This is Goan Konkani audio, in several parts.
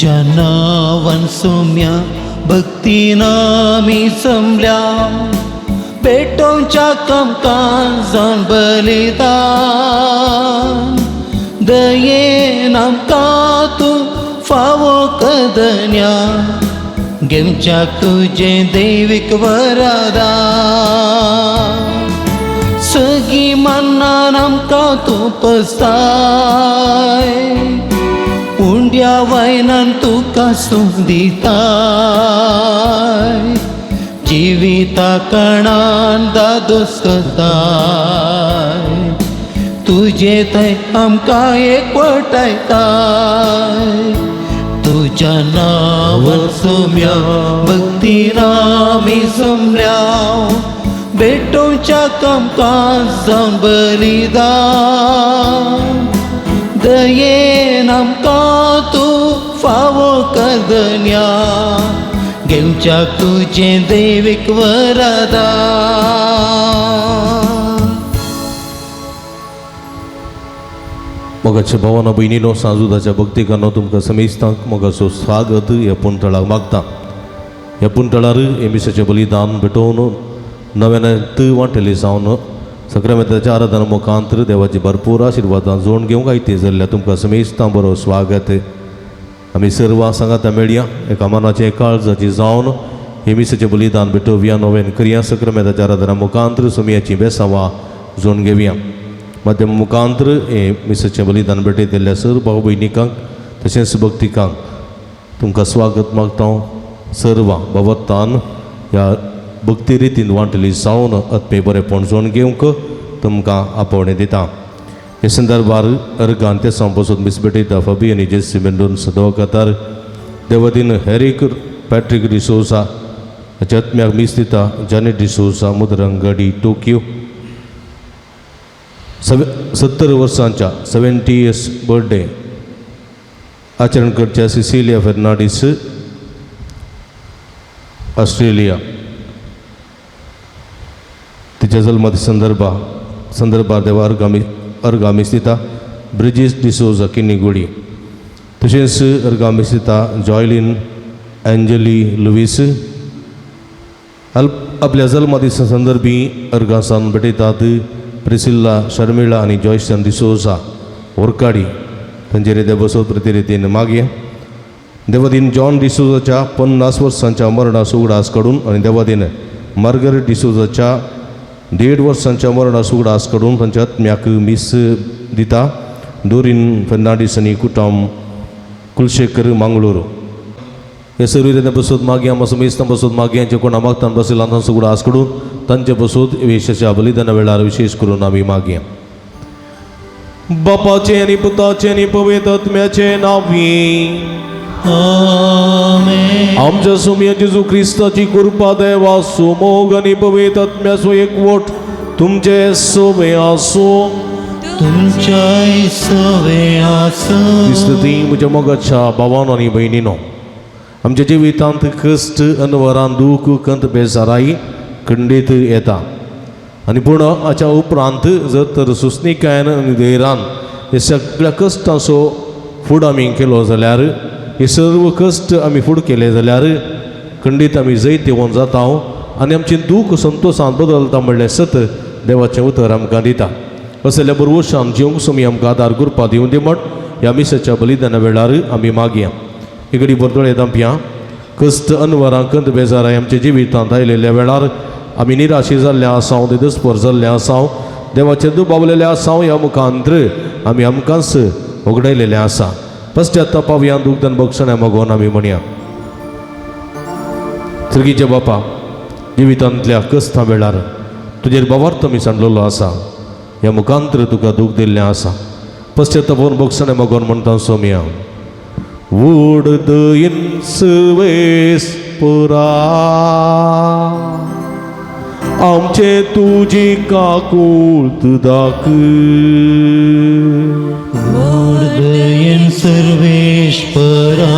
तुज्या नांवान सोम्या भक्तीन आमी जमल्या, पेटोवच्या कामकाजान बलिदान। दयेन आमकां तूं फावो कदन्या, घेवच्याक तुजें दैवीक वरदान। सगळीं मनान आमकां तूं पसताय, उंड्या वयनान तुका सुंदिताय, जिविता कणान दादोस करताय, तुजे थंय आमकां एकवटायताय। तुज्या नांवान सोम्या भक्तीन आमी जमल्या, भेटोवच्या कामकाजान बलिदान। दयेन आमकां तूं फावो करदन्या, घेवच्याक तुजें दैवीक वरदान। मोगाच्या भावानो भयणीनो, सांजुदाच्या भक्तिकांनो, तुमकां समेस्तांक मोगाचो स्वागत ह्या पुणतळाक मागता। ह्या पुणतळार हे मिसाचें बलिदान भेटोवन नव्यान वांटेली जावन सक्रामेंताच्या आराधना मुखांतर देवाची भरपूर आशिर्वादां जोड घेवंक आयते जाल्ल्या तुमकां समेस्तां बरो स्वागत। आमी सर्वां सांगाता मेळया एका मनाचें काळजाची जावन हे मिसाचें बलिदान भेटोवया, नव्यान करया, सक्रामेंताच्या आराधना मुखांतर सुमयाचीं बेसांवां जोड घेवया। माध्यम मुखांतर हे मिसाचें बलिदान भेटयतल्या सर भाव भयणीकांक तशेंच भक्तिकांक तुमकां स्वागत मागता। सर्वां बाबतान ह्या भक्ती रितीन वांटली जावन आत्मे बरेपण जोड घेवंक तुमकां आपोवणें दिता। हे संदर्भार अर्गान ते संपसून मिस भेटयता फाबी आनी जेसी मेंडोन सदो कतार देवदीन हेरीक पॅट्रीक डिसोजा हाच्या आत्म्याक मीस दिता जॅनेट डिसोजा मुदरंगडी टोकियो 70 वर्सांच्या 70 इयर्स बर्थडे आचरण करच्या सिसिलिया फेर्नांडीस ऑस्ट्रेलिया तिच्या जल्माच्या संदर्भार देवा अर्गामीस दिता ब्रिजीस डिसोजा किन्नीगुडी तशेंच अर्गामीस दिता जॉयलीन एंजली लुवीस आपल्या जल्मादिसा संदर्भी अर्गासान भेटयतात प्रिसिल्ला शर्मिळा आनी जॉयसन डिसोजा ओरकाडी तांचेर देव बसोत प्रतिरितीन मागया। देवादीन जॉन डिसोजाच्या 50 वर्सांच्या मरणाचो उगडास काडून आनी देवादीन मार्गरेट डिसोजाच्या 1.5 वर्सांच्या मरणाचो उगडास काडून तांच्या आत्म्याक मीस दिता दोरीन फेर्नांडीस आनी कुटुंब कुलशेखर मंगळूर। हे सर्व रितीन बसोत मागया मासो मेस्तां बसोत मागया जे कोणा मागतान बसयला तांचो उगडास काडून तांचे बसोत विशेश बलिदाना वेळार विशेष करून आमी मागया। बापाचे आनी पुताचे आनी पवित्र आत्म्याचे नांवी आमेन। आमच्या सुमया जेजू क्रिस्ताची कृपा देवा सुमोग आनी पवित्र आत्म्याचो एकवट तुमचे सोवे आसूं। तुमच्याय सोवे आसूं। दिसता म्हज्या मोगाच्या भावानो आनी भयणीनो, आमच्या जिवितांत कश्ट अनवरान दूख कंत बेजाराय खंडीत येता आनी पूण हाच्या उपरांत जर तर सुस्निकायन आनी धैर्यान हे सगळ्या कश्टांचो फुड आमी केलो जाल्यार, हे सर्व कश्ट आमी फुड केले जाल्यार खंडीत आमी जैत येवन जाता आनी आमचें दूख संतोशान बदलता म्हणलें सत देवाचें उतर आमकां दिता। असल्या बरवशान जिवंक सुमी आमकां आदार करपा दिवं दी म्हण ह्या मिसाच्या बलिदाना वेळार आमी मागया। इगडी बरदोळे दांपया कश्ट अनवरां कंद बेजाराय आमच्या जिवितांत आयलेल्या वेळार आमी निराशी जाल्ले आसाव, दस्पर जाल्ले आसाव, देवाचेर दुबावलेले आसाव, ह्या मुखांत्र आमी आमकांच उगडायलेलें आसा। पश्चातापावया दुग्धन बक्षण्या मागोवन आमी म्हणया। सर्गीच्या बापा, जिवितांतल्या कश्टां वेळार तुजेर बावार्थ आमी सांडलेलो आसा, ह्या मुखांत्र तुका दूख दिल्लें आसा। पश्चातापावन बक्षण्या मागोवन म्हणटा सोमया। वूड दयन सुवेस पुरा आमचे तुजी काकूळ दाख। दयन सर्वेश्वरा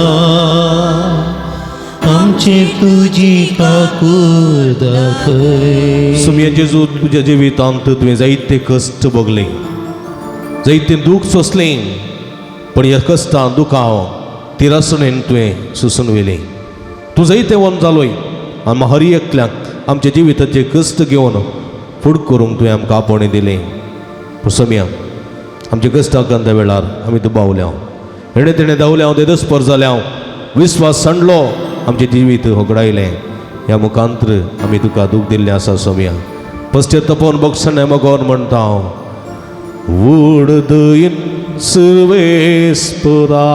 आमचे तुजी काकूळ दाखय। सुमया जेजू, तुज्या जिवितांत तुवें जायते कश्ट भोगले, जायते दूख सोंसलें, पण ह्या कश्टां दुखां तिरासणेन तुवें सुसून व्हेली. तूं जैतेवन जालोय आनी हर एकल्याक आमच्या जिविताचे कश्ट घेवन फुड करूंक तुवें आमकां आपोवणें दिलें. पूण सोम्या आमच्या कश्टाक त्या वेळार आमी दुबावल्या, हेणें तेणें धांवल्या, हांव देदस्पर जाल्या, विस्वास सांडलो, आमचें जिवीत होगडायलें. ह्या मुखांत्र आमी तुका दूख दिल्लें आसा सोम्या. पश्चातापान बक्षणें मगोन म्हणटा हांव, वड दयन सर्वेस्परा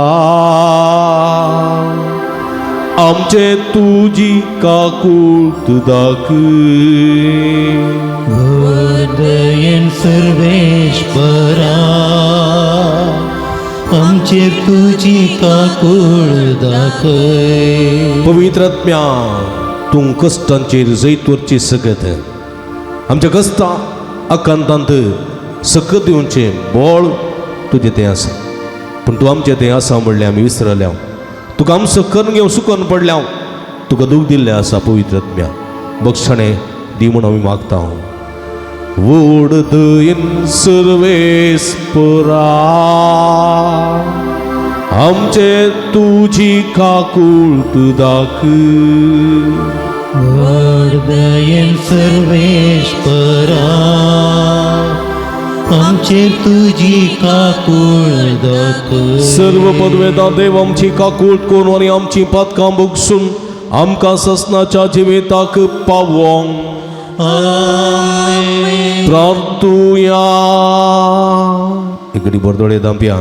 आमचे तुजी काकूट दाखय. वरदयन सर्वेश्वरा आमचेर तुजी काकूळ दाखय. पवित्र आत्म्या तूं कश्टांचेर जैत वरची सकत आमच्या कश्टां आकांतांत सकत दिवचें बळ तुजें तें आसा. पूण तूं आमचें तें आसा म्हणलें आमी विसरल्या, तुका आमचो करून घेवं सुकोन पडल्या, तुका दूख दिल्लें आसा. पवित्र आत्म्या बक्षणें दी म्हूण आमी मागता. वड दयन सर्वेस्परा आमचे तुजी काकूट दाखय. वरदयन सर्वेश्वरा आमचेर तुजी काकूळ दाखय. सर्व पदवेदा देव आमची काकूट करून आनी आमची पातकां भोगसून आमकां ससनाच्या जिविताक पावोंक. आमेन. प्रार्थुया. इकडे बरदोळे दांपया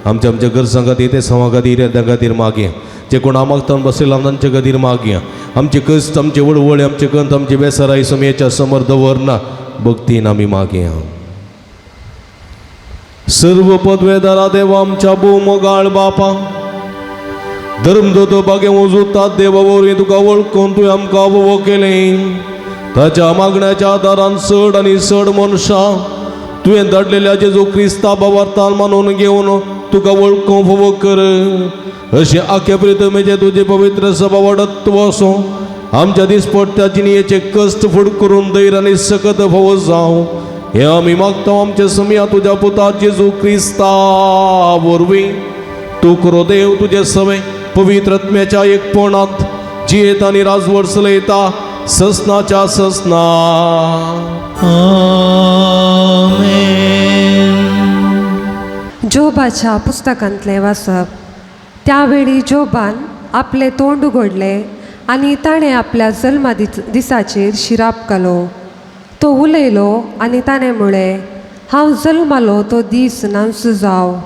आमच्या आमच्या गरजां खातीर, ते सवा खातीर, येद्या खातीर मागया. जे कोण आमागतान बसयला तांच्या खातीर मागया. आमचे कश्ट, आमचे वळवळे, आमचे कंत, आमचे बेसराय समयेच्या समोर दवरना भक्तीन आमी मागया. सर्व पदवेदारा देवा आमच्या भोव बापा, धर्म दोतो बागे वजुतात देवा वरवीं तुका वळखून तुवें आमकां अवो केलें. ताच्या मागण्याच्या आदारान चड आनी चड मनशां तुवें धाडलेल्या जेजू क्रिस्ता बाबार्तान मानून घेवन तुका वळखूंक फावो कर. अशें आख्या प्रितमेचें तुजें पवित्र सभा वाडत वचूं. आमच्या दिसपट्ट्या जिणयेचे कश्ट फुड करून धैर्य आनी सकत फावो जावं हें आमी मागता आमच्या समया तुज्या पुता जेजू क्रिस्ता वरवीं. तूं करो देव तुजे सवे पवित्र आत्म्याच्या एकपणांत जियेत आनी राजवट चलयता ससनाच्या ससना. आमेन. जोबाच्या पुस्तकांतलें वाचप. त्यावेळी जोबान आपलें तोंड उगडलें आनी ताणें आपल्या जल्मा दिसाचेर शिराप घालो. तो उलयलो आनी ताणें म्हळें, हांव जल्मालो तो दीस नांस जावं,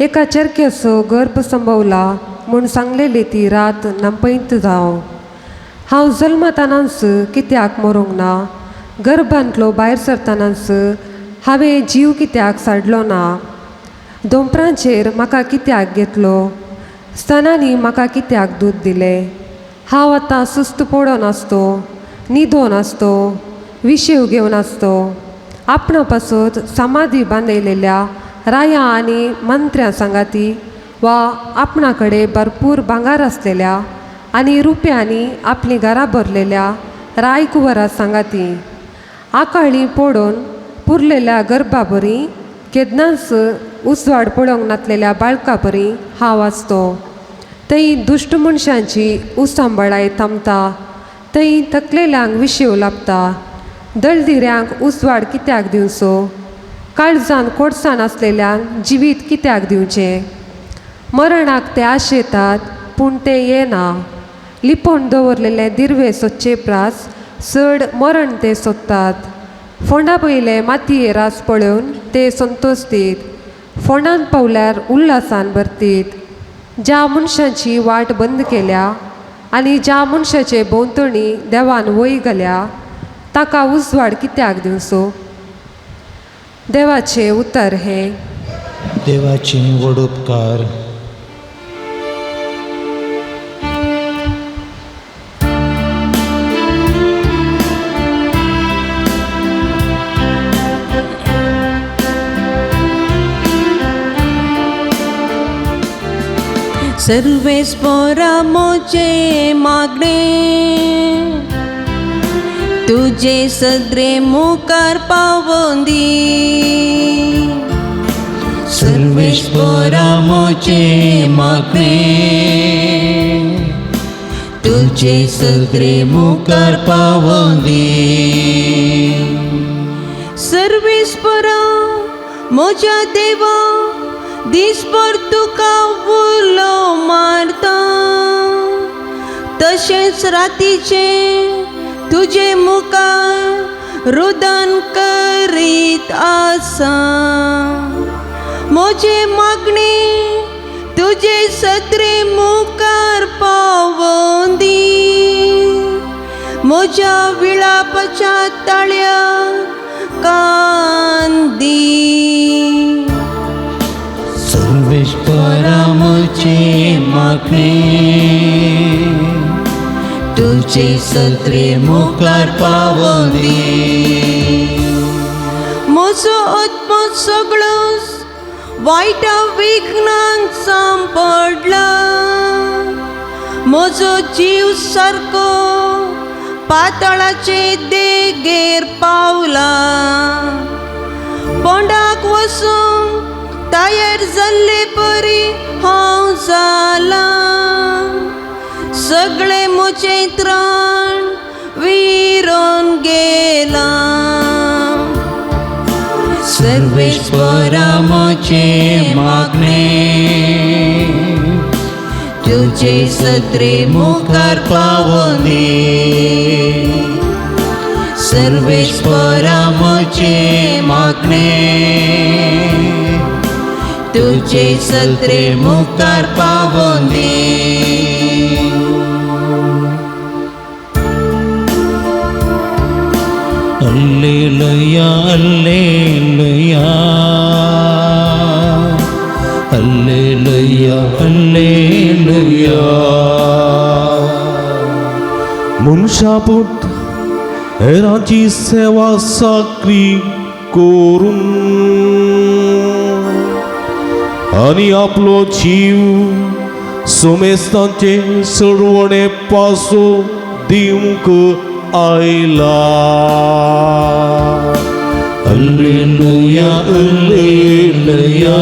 एका चरख्याचो गर्भ संभवला म्हूण सांगलेली ती रात नांपयत जावं. हांव जल्मतानाच कित्याक मरूंक ना, गर्भांतलो भायर सरतनाच हांवें जीव कित्याक साडलो ना, दोंपरांचेर म्हाका कित्याक घेतलो, स्तनांनी म्हाका कित्याक दूद दिलें. हांव आतां सुस्त पडोन आसतो, न्हिदोन आसतो, विशेव घेवन आसतो. आपणा पासत समाधी बांदयलेल्या राया आनी मंत्र्यां सांगाती वा आपणा कडेन भरपूर भांगर आसलेल्या आनी रुप्यांनी आपलीं घरां भरलेल्या रायकुंवरा सांगाती. आकाळी पडून पुरलेल्या गर्भा बरी, केन्नाच उजवाड पळोवंक नातलेल्या बाळका बरी हांव आसतो. थंय दुश्ट मनशांची उसांबळाय थांबता, थंय थकलेल्यांक विशेव लाबता. दळदिऱ्यांक उजवाड कित्याक दिवचो, काळजान कोडसाण आसलेल्यांक जिवीत कित्याक दिवचें. मरणाक ते आशेतात पूण तें येना, लिपोवन दवरलेले दिर्वे सोदचे प्रास चड मरण ते सोदतात. फोंडा पयले मातये रास पळोवन ते संतोष दीत, फोंडांत पावल्यार उल्हासान भरतीत. ज्या मनशांची वाट बंद केल्या आनी ज्या मनशाचे भोंवतणी देवान वय घाल्या ताका उजवाड कित्याक दिवचो. देवाचें उतर हें. देवाचे व्हड उपकार. सर्वेस्पोरा मोचे मागणे तुजे सदरे मुखार पावोंदी, सर्वेस्परा म्हजें मागणें तुजे सगळे मुखार पावोंदी. सर्वेस्परा म्हज्या देवा, दिसभर तुका उलो मारता, तशेंच रातीचें तुजे मुखार रुदन करीत आसा. म्हजें मागणें तुजे सत्रे मुखार पावोंदी, म्हज्या विळापाच्या ताळ्या कान दी. सर्वेस्परा म्हजें मागणें तुजे सत्रे मुखार पावोंदी. म्हजो आत्मो सगळोच वायटा विघ्नांक सांपडला, म्हजो जीव सारको पातळाचे देगेर पावला. पोंडाक वचूंक तयार जाल्ले परी हांव जालां, सगळें म्हजें त्राण विरोन गेलां. सर्वेस्परा म्हजें मागणें तुजे सत्रे मुखार पावोंदी. सर्वेस्परा म्हजें मागणें तुजे सत्रे मुखार पावोंदी. Alleluia, alleluia, alleluia, alleluia. मनशापूत हेरांची सेवा साकरी करून आनी आपलो जीव सुमेस्तांचे सरवणे पासून दिवंक आयला. Alleluia, alleluia,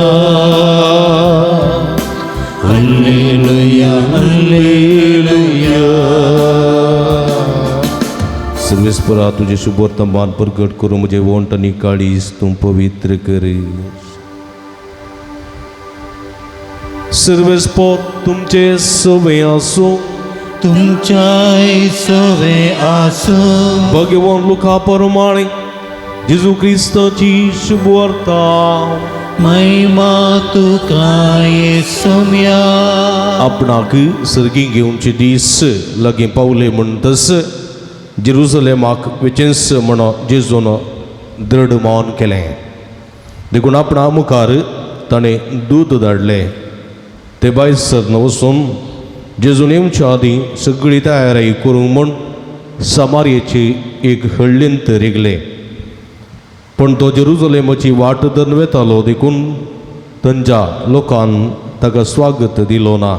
alleluia, alleluia. सर्वेस्परा तुझे शुभवर्तमान प्रगट करूं म्हजे वोंट आनी काळीज तूं पवित्र करी. सर्वेस्पर तुमचे सवे आसूं. तुमच्याय सवे आसूं. भगवान लुका प्रमाणे जेजू क्रिस्ताची शुभवार्ता. महिमा तुका येसुम्या. आपणाक सर्गी घेवचे दीस लागीं पावले म्हणटस जेरुजलेमाक वेचेंस म्हण जेजून दृढ मान केलें. देखून आपणा मुखार ताणें दूद धाडले. ते भायर सरन वचून जेजून येवच्या आदीं सगळी तयारी करूंक म्हूण समारयेची एक हळ्ळींत रिगले. पूण तो जेरुजलेमाची वाट धरून वेतालो, देखून थंयच्या लोकान ताका स्वागत दिलो ना.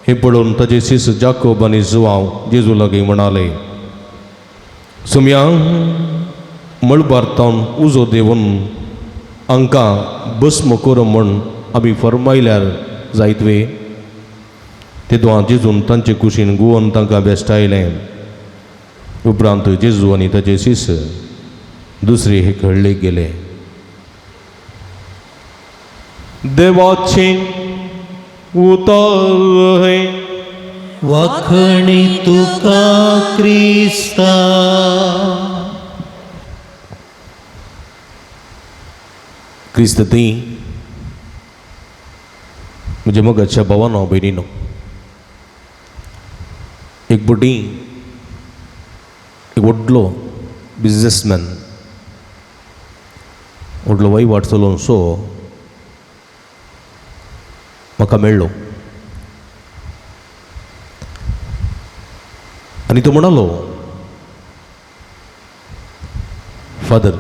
हें पळोवन ताजे शिस जाकोब आनी जुवांव जेजू लागीं म्हणाले, सुमया मळबार तावन उजो देवन हांकां भस्म करूं म्हूण आमी फरमायल्यार जायत वे? तेदों जेजून तांचे कुशीन गुवन तांकां बेश्टायलें. उपरांत जेजू आनी ताजे शिस दुसरे हे हळ्ळेक गेले. देवाचें उतर हें. वाखणी तुका क्रिस्ता. क्रिस्त ती म्हज्या मोगाच्या भावानो भयणीनो, एक बुटी एक व्हडलो बिजनेसमॅन व्हडलो वहिवाट चलोवन सो म्हाका मेळ्ळो आनी तो म्हणालो, फादर,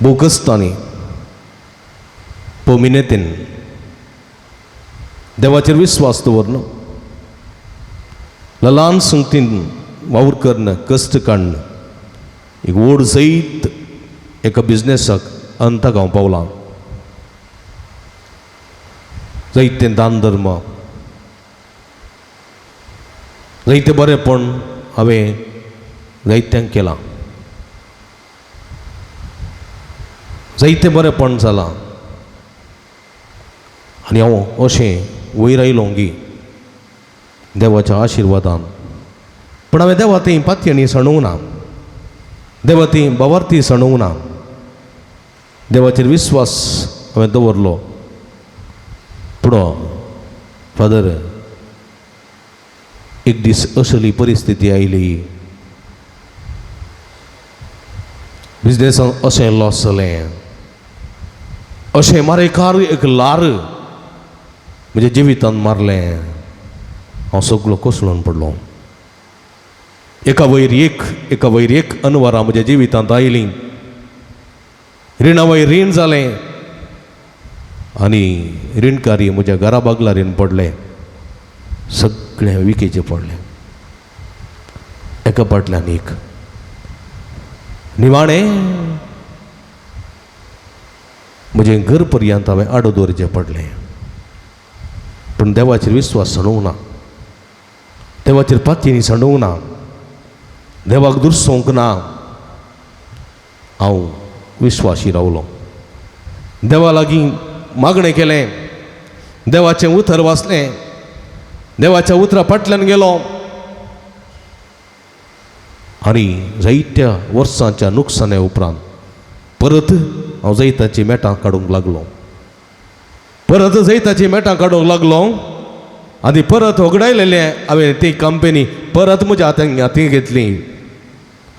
भोव कश्टांनी पोमिनेतीन देवाचेर विस्वास दवरन ल्हान संगतीन वावर कन्न कश्ट काडन एक व्हड जैत एका बिजनेसाक अंताक हांव पावलां. जायतें दान धर्म, जायतें बरेंपण हांवें जायत्यांक केलां, जायतें बरेंपण जालां आनी हांव अशें वयर आयलो गी देवाच्या आशिर्वादान. पूण हांवें देवा ती पातयणी सणूंक ना, देवा ती बावार्थी सणूंक ना, देवाचेर विस्वास हांवें दवरलो. पूण फादर, एक दीस असली परिस्थिती आयली, बिजनेसान अशें लॉस जालें, अशें मारेकार एक लार म्हज्या जिवितान मारलें, हांव सगलो कोसळून पडलो. एका वयर एक, एका वयर एक अनवरां म्हज्या जिवितांत आयलीं, रिणा वयर रीण जालें आनी रिणकारी म्हज्या घरा बागला रीण पडलें, सगळें विकेचें पडलें, एका फाटल्यान एक. निमाणें म्हजें घर पर्यंत हांवें आडो दवरचें पडलें. पूण देवाचेर विस्वास सांडूंक ना, देवाचेर पातयेनी सांडूंक ना, देवाक दुरसोवंक ना, हांव विश्वासी रावलो. देवा लागीं मागणें केलें, देवाचें उतर वाचलें, देवाच्या उतरा फाटल्यान गेलो आनी जायत्या वर्सांच्या नुकसाने उपरांत परत हांव जैताचीं मेटां काडूंक लागलो, परत जैताचीं मेटां काडूंक लागलो आनी परत होगडायलेलें हांवें ती कंपनी परत म्हज्या हातान हातीं घेतली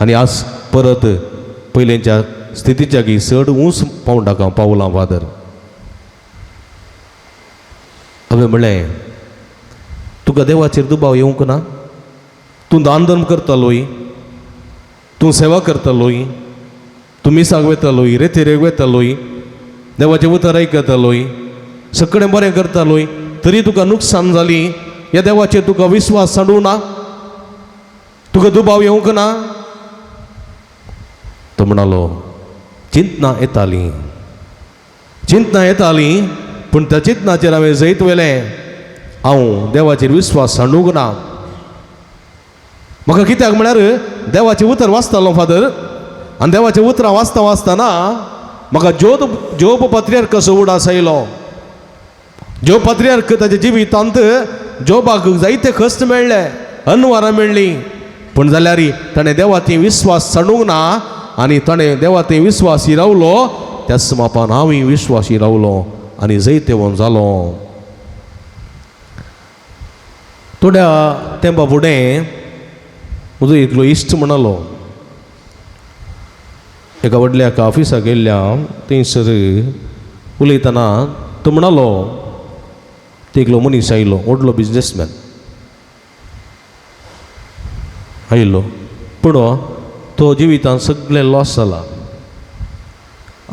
आनी आज परत पयलींच्या स्थितीच्या की चड ऊंच पावंडाक हांव पावलां. फादर, हांवें म्हणलें, तुका देवाचेर दुबाव येवंक ना? तूं दान धर्म करतालोय, तूं सेवा करतालोय, तूं मिसाक वतालोय, रेतेरेक वतालोय, देवाचें उतर आयकतालोय, सगळें बरें करतालोय, तरी तुका नुकसान जाली, ह्या देवाचेर तुका विस्वास सांडूं ना, तुका दुबाव येवंक ना? तो म्हणालो, चिंतना येतालीं, चिंतना येतालीं, पूण त्या चिंतनाचेर हांवें जैत व्हेलें, हांव देवाचेर विस्वास सांडूंक ना. म्हाका कित्याक म्हळ्यार देवाचें उतर वाचतालो फादर, आनी देवाचें उतरां वाचता वाचतना म्हाका जोब पात्रियार्काचो उडास आयलो. जोब पात्रियार्क ताच्या जिवितांत जोबाक जायते कश्ट मेळ्ळे, अनवारां मेळ्ळीं, पूण जाल्यार ताणें देवाती विस्वास सांडूंक ना आनी ताणें देवाती विस्वासी रावलो. त्याच मापान हांवूय विश्वासी रावलो आनी जैतेवंत जालो. थोड्या तेंपा फुडें म्हजो एकलो इश्ट म्हणालो, एका व्हडल्या एका ऑफिसाक गेल्ल्या थंयसर उलयतना तो म्हणालो, एकलो मनीस आयलो, व्हडलो बिजनेसमॅन आयिल्लो, पूण तो जिवितांत सगळें लॉस जाला.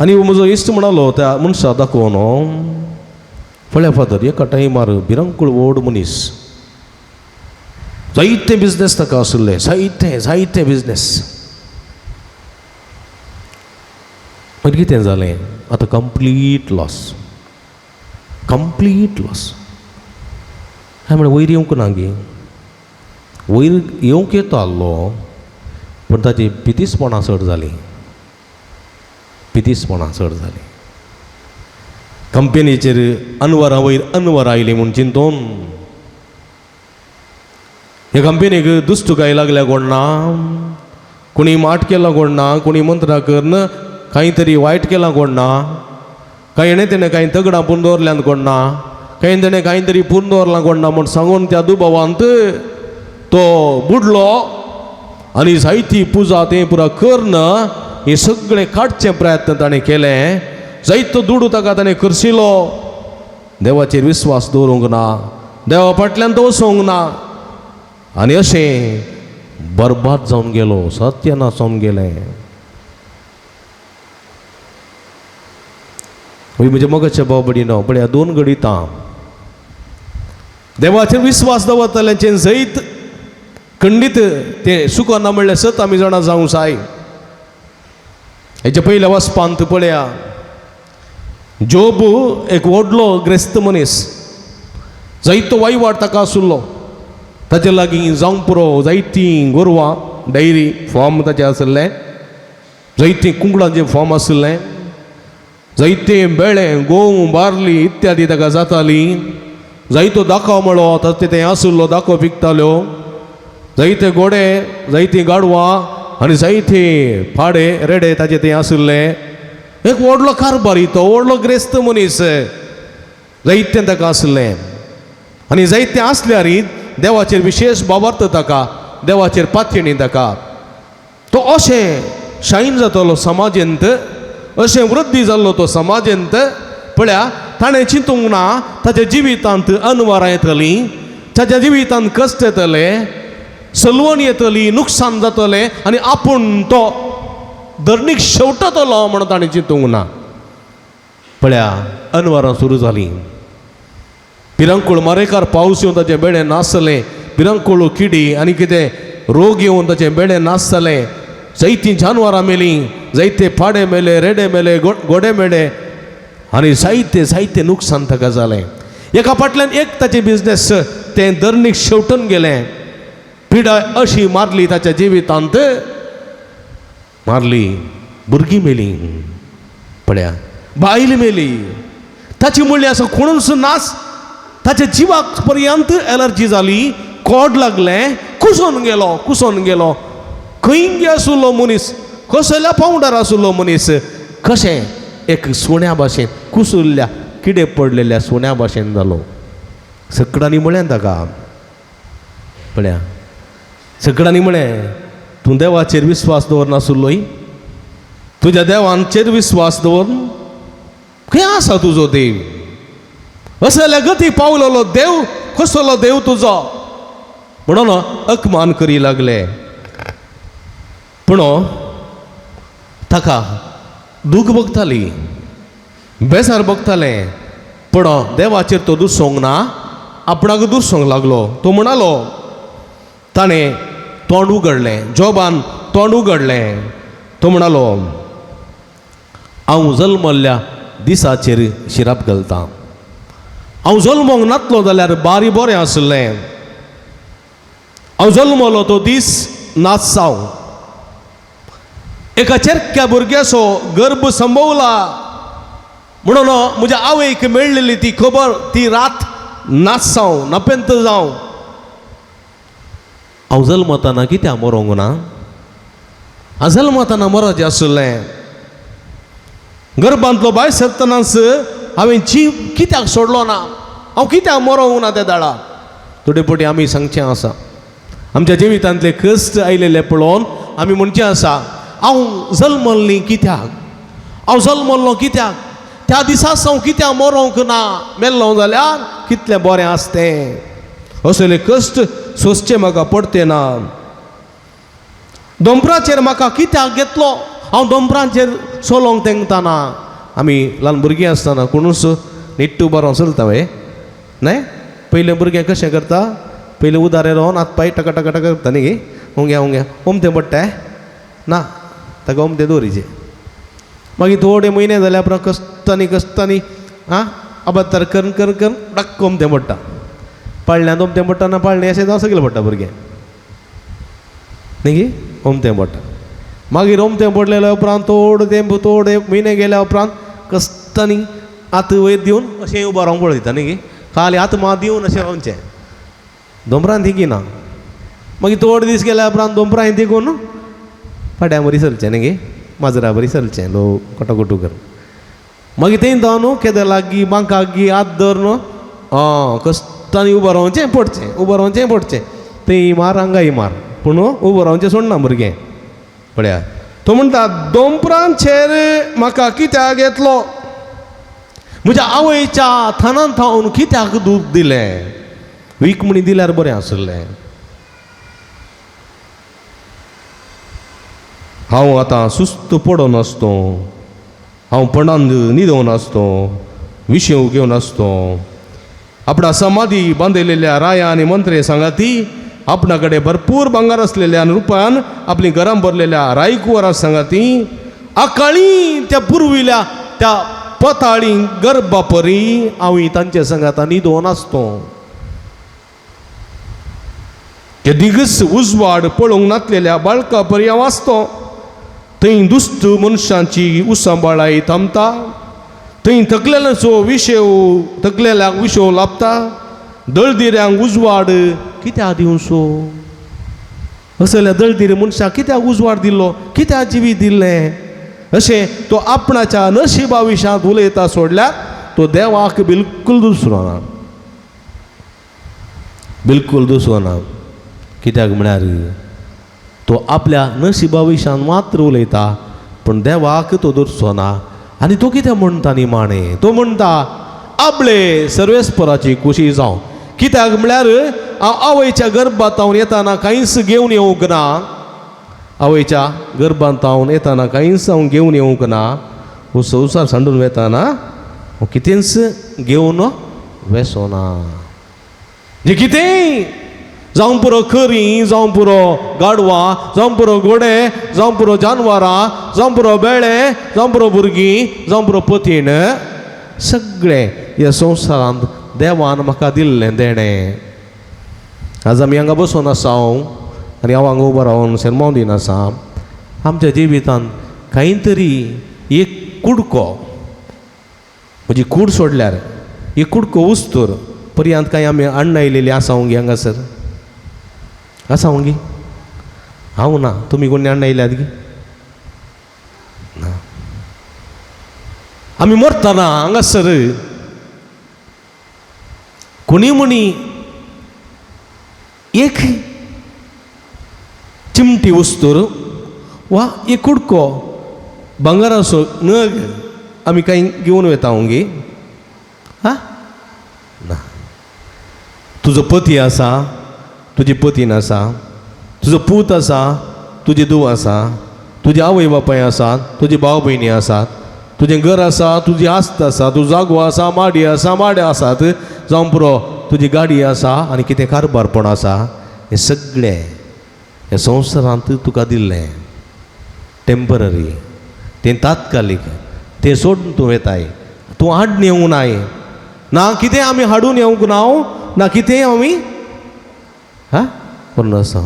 आनी म्हजो इश्ट म्हणालो त्या मनशा दाखोवन, पळया फादर, एका टायमार भिरांकूळ व्हड मनीस, जायते बिजनेस ताका आशिल्ले, जायते जायते बिजनेस. मागीर कितें जालें, आतां कंप्लीट लॉस, कंप्लीट लॉस. हांवें म्हणलें, वयर येवंक ना गे, वयर येवंक येता आहलो, पूण ताची पितीसपणां चड जालीं, पितीसपणां चड जालीं. कंपनीचेर अनवरा वयर अनवर आयली म्हूण चिंतून ह्या कंपनीक दुश्टकाय लागल्या कोण ना, कोणी माट केला कोण ना, कोणी मंत्रां करून कांय तरी वायट केलां कोण ना, कांय हेणें तेणें कांय तगडां पुरून दवरल्यांत कोण ना, कांय तेणें कांय तरी पुरून दवरलां कोण ना म्हूण सांगून त्या दुबावांत तो बुडलो आनी जायती पुजा तें पुरा करून हें सगळें काडचें प्रयत्न ताणें केलें. जायतो दुडू ताका ताणें खर्चिलो, देवाचेर विस्वास दवरूंक ना, देवा फाटल्यान तो वचूंक ना आनी अशें बरबाद जावन गेलो, सत्यानाश जावन गेलें. म्हज्या मोगाच्या भाव भयणीनो, पळया दोन घडितां देवाचेर विस्वास दवरतल्यांचें जैत खंडीत तें सुकना म्हणल्यार सत आमी जाणा जावंक जाय. हेच्या पयल्या वचपांत पळया, जोब एक व्हडलो ग्रेस्त मनीस, जायतो वयवाट ताका आशिल्लो. ताचे लागीं जावंक पुरो जायतीं गोरवां, डायरी फॉर्म ताचें आशिल्लें, जायतीं कुंकडांचें फॉर्म आशिल्लें, जायते बेळे गोंव बार्ली इत्यादी ताका जाताली. जायतो दाखो मळो ताचे तें आशिल्लो, दाखो पिकताल्यो, जायते घोडे, जायतीं गाडवां आनी जायते पाडे रेडे ताचे तें आशिल्ले. एक व्हडलो कारभारी तो, व्हडलो ग्रेस्त मनीस, जायतें ताका आशिल्लें. आनी जायतें आसल्यार देवाचेर विशेश भावार्थ ताका, देवाचेर पातयणी ताका. तो अशें शायन जातालो समाजेंत, अशें वृद्धी जाल्लो तो समाजेंत. पळया ताणें चिंतूंक ना ताच्या जिवितांत अनवरां येतलीं, ताच्या जिवितांत कश्ट येतले, सलवण येतली, नुकसान जातलें आनी आपूण तो धरणीक शेवटतलो म्हणून ताणें चिंतूंक ना. पळया अनवरां सुरू जालीं. पिरांकूळ मारेकार पावस येवन ताचें बेडे नासलें, पिरांकूळ किडी आनी कितें रोग येवन ताचें बेडे नासलें. जायतीं जानवरां मेलीं, जायते पाडे मेले, रेडे मेले, गोडे मेले आनी जायते जायते नुकसान ताका जालें. एका फाटल्यान एक ताचें बिजनेस तें धरणीक शेवटून गेलें. पिडा अशी मारली ताच्या जिवितांत, मारली, भुरगीं मेलीं, पळया बायल मेली. ताची म्हणली आसा कोणूच नास, ताच्या जिवाक पर्यंत एलर्जी जाली, कोड लागलें, कुसोन गेलो, कुसोन गेलो. खंय आशिल्लो मनीस, कसल्या पावंडार आशिल्लो मनीस, कशें एक सुण्या भाशेन कुसुल्ल्या किडे पडलेल्या सुण्या भाशेन जालो. सकडांनी म्हळें ताका, पळया सकडांनी म्हळें, तूं देवाचेर विस्वास दवरनासलोय, तुज्या देवांचेर विस्वास दवर, खंय आसा तुजो देव, असल्या गती पावलेलो देव कसलो देव तुजो म्हणून अपमान करी लागले. पूण ताका दूख भोगताली, बेजार भोगतालें, पूण देवाचेर तो दुसोंक ना, आपणाक दुसोंक लागलो. तो म्हणालो, ताणें तोंड उगडलें, जोबान तोंड उगडलें. तो म्हणालो, हांव जल्मल्ल्या दिसाचेर शिराप घालतां, हांव जल्मोंक नातलो जाल्यार बारी बरें आशिल्लें, हांव जल्मलो तो दीस नाच जावं, एका चेरक्या भुरग्याचो गर्भ संभवला म्हणून म्हज्या आवयक मेळ्ळेली ती खबर ती रात नाच जावं, नपेंत जावं. हांव जल्मताना कित्याक मरोंक ना, हांव जल्मताना मरोचें आशिल्लें, गर्भांतलो भायर सरतनाच हांवें जीव कित्याक सोडलो ना, हांव कित्याक मरोंक ना त्या दाडा. थोडे फावटी आमी सांगचें आसा, आमच्या जिवितांतले कश्ट आयलेले पळोवन आमी म्हणचें आसा, हांव जल्मल्ली कित्याक, हांव जल्मल्लो कित्याक, त्या दिसा हांव कित्याक मरोंक ना, मेल्लो जाल्यार कितलें बरें आसतें, असले कश्ट सोंसचें म्हाका पडते ना. दोंपराचेर म्हाका कित्याक घेतलो, हांव दोंपरांचेर चलोवंक तेंकताना. आमी ल्हान भुरगीं आसतना कोणूच निट्टू बरो चलता वे न्हय, पयलें भुरगें कशें करता, पयलें उदारे रावन हात पांय टका टका टका करता न्ही गे, उंग्या उंग्या ओमतें पडटा ना, ताका ओमतें दवरीचें. मागीर थोडे म्हयने जाल्या उपरांत कश्टांनी कश्टांनी आं अबत्तर करून करून करून डक्क ओमतें पडटा, पाळण्यांत ओमतें पडटा ना पाळणें अशें जावं सगळें पडटा भुरगें न्ही गे, ओमतें पडटा. मागीर ओमतें पडलेल्या उपरांत थोडो तेंप थोडे म्हयने गेल्या उपरांत कश्टांनी हात वयर दिवन अशें उबो रावंक पळयता न्ही गे, खाली हात मात दिवन अशें रावचें, दोंपरान थिकीना. मागीर थोडे दीस गेल्या उपरांत दोंपरां थिकून फाट्यां बरी चलचें न्ही गे, माजरा बरी चलचें लो कटोकटू कर. मागीर तें जावन न्हू केदे लागीं बांकाक गी हात धर न्हू आं कश्टांनी उबो रावचें पडचें, उबो रावचें पडचें, थंय मार हांगाय मार, पूण उबो रावचें सोडना भुरगें. पळया तो म्हणटा, दोंपरांचेर म्हाका कित्याक घेतलो, म्हज्या आवयच्या थानान थावन कित्याक दूद दिलें, वीख म्हणी दिल्यार बरें आशिल्लें. हांव आतां सुस्त पडोन आसतो, हांव पणान न्हिदोवन आसतो, विशेव घेवन आसतो, आपणा समाधी बांदिल्ल्या राया आनी मंत्रे सांगाती आपणा कडेन भरपूर भांगर आसलेल्या आनी रुपान आपलीं घरां भरलेल्या रायकुवरां सांगाती आकाळी त्या पुर्विल्या त्या पताळी गर्भापरी हांव तांच्या संगात न्हिदोन आसतो. ते दिगस उजवाड पळोवंक नातलेल्या बाळका परी हांव आसतो. थंय दुश्ट मनशांची उसांबाळाय थांबता, थंय थकलेल्याचो विशेव थकलेल्याक विशेव लाबता, दळदिऱ्यांक उजवाड कित्याक दिवचो? असल्या दळदिरे मनशाक कित्याक उजवाड दिल्लो, कित्याक जिवीत दिल्लें? अशें तो आपणाच्या नशिबा विशांत उलयता सोडल्यार तो देवाक बिलकूल दुसरो ना, बिलकूल दुसरो ना. कित्याक म्हळ्यार तो आपल्या नशिबा विशांत मात्र उलयता, पूण देवाक तो दुसरो ना. आनी तो कितें म्हणटा निमाणें? तो म्हणटा आपले सर्वेस्पराची खुशी जावं. कित्याक म्हळ्यार हांव आवयच्या गर्भांत हांव येताना कांयच घेवन येवंक ना, आवयच्या गर्भांत हांव येताना कांयच हांव घेवन येवंक ना, हो संवसार सांडून वेताना हांव कितेंच घेवन वेसो ना. जे कितेंय जावं पुरो खरी, जावं पुरो गाडवां, जावं पुरो घोडे, जावं पुरो जानवरां, जावं पुरो बेळे, जावं पुरो भुरगीं, जावं पुरो पतीण, सगळें ह्या संवसारांत देवान म्हाका दिल्लें देणें. आज आमी हांगा बसून आसा हांव आनी हांव हांगा उबो रावन शेरमांव दिना आसा. आमच्या जिवितांत कांय तरी एक कुडको, म्हजी कूड सोडल्यार एक कुडको उस्तूर पर्यंत कांय आमी अण्णा आयलेली आसा गे हांगासर आसा गी? हांव ना, तुमी कोणी अण्णा आयल्यात गी? ना. आमी मरतना हांगासर कोणी म्हणी एक चिमटी वस्तूर वा एक कुडको भांगराचो नग आमी कांय घेवन वता गे? हा ना. तुजो पती आसा, तुजी पतीन आसा, तुजो पूत आसा, तुजी धूव आसा, तुजी आवय बापाय आसात, तुजी भाव भयणी आसात, तुजें घर आसा, तुजी आस्त आसा, तुजो जागो आसा, माडी आसा, माडे आसात, जावं पुरो तुजी गाडी आसा आनी कितें कारबारपण आसा. हें सगळें ह्या संवसारांत तुका दिल्लें टेंपररी, तें तात्कालीक, तें सोडून तूं वेताय, तूं हाडून येवंक नाय ना कितें आमी हाडून येवंक ना, ना कितें आमी हा पूर्ण आसा.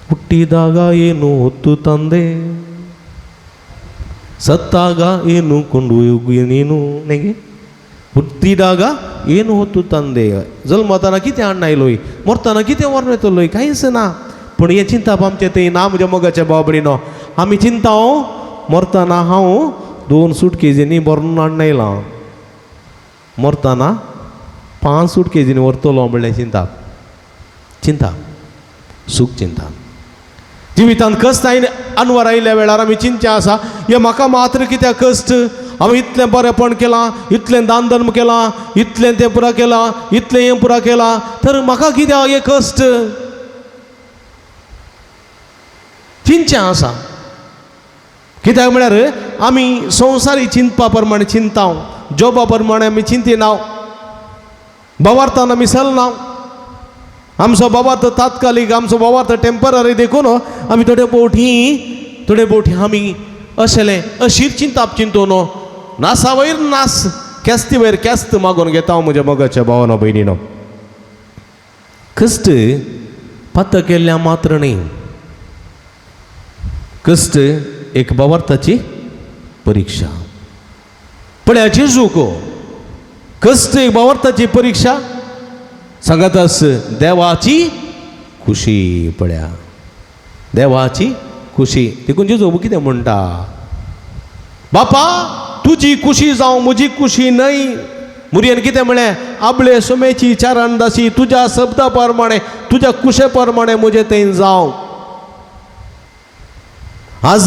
ಹುಟ್ಟಿದಾಗ ಏನು ಹೊತ್ತು ತಂದೆ, ಸತ್ತಾಗ ಏನು ಕೊಂಡು ನೀನು? ನೆಗೆ ಹುಟ್ಟಿದಾಗ ಏನು ಹೊತ್ತು ತಂದೆ, जल्मताना कितें हाडून आयलोय, मरतना कितें व्हरून येतलोय, कांयच ना. पूण हें चिंतप आमचें थंय ना. म्हज्या मोगाच्या भाव भयणीनो, आमी चिंता मरतना हांव 2 सुटकेजींनी भरून हाडून आयलां, मरतना 5 सुटकेजींनी व्हरतलो म्हणलें चिंता, चिंता, सूख चिंता. जिवितांत कश्ट आयले, अनवर आयिल्ल्या वेळार आमी चिंतचें आसा, हें म्हाका मात्र कित्याक कश्ट? हांवें इतलें बरेंपण केलां, इतलें दान धर्म केलां, इतलें तें पुरा केलां, इतलें हें पुरा केलां, तर म्हाका कित्याक हें कश्ट? चिंतचें आसा. कित्याक म्हळ्यार आमी संवसारी चिंतपा प्रमाणे चिंता, जोबा प्रमाणे आमी चिंतिना, भावार्थान आमी चलना. आमचो बाबार्थ तात्कालीक, आमचो बाबार्थ टेंपररी, देखून आमी थोडे भोवटी आमी अशेलें अशीर चिंताप चिंतून नासा वयर नास, केस्ती वयर केस्त मागून घेता. म्हज्या मोगाच्या भावानो भयणीनो, कश्ट पात केल्ल्या मात्र न्ही, कश्ट एक बाबार्थाची परिक्षा. पळया जेजूक कश्ट एक बाबार्थाची परिक्षा सांगातास देवाची खुशी. पळया देवाची खुशी. देखून जेजू कितें म्हणटा, बापा तुजी खुशी जावं, म्हजी खुशी न्हय. मुरयेन कितें म्हळें, आपले सुमेची चारण दासी तुज्या शब्दा प्रमाणे, तुज्या कुशे प्रमाणे म्हजें थंय जावं. आज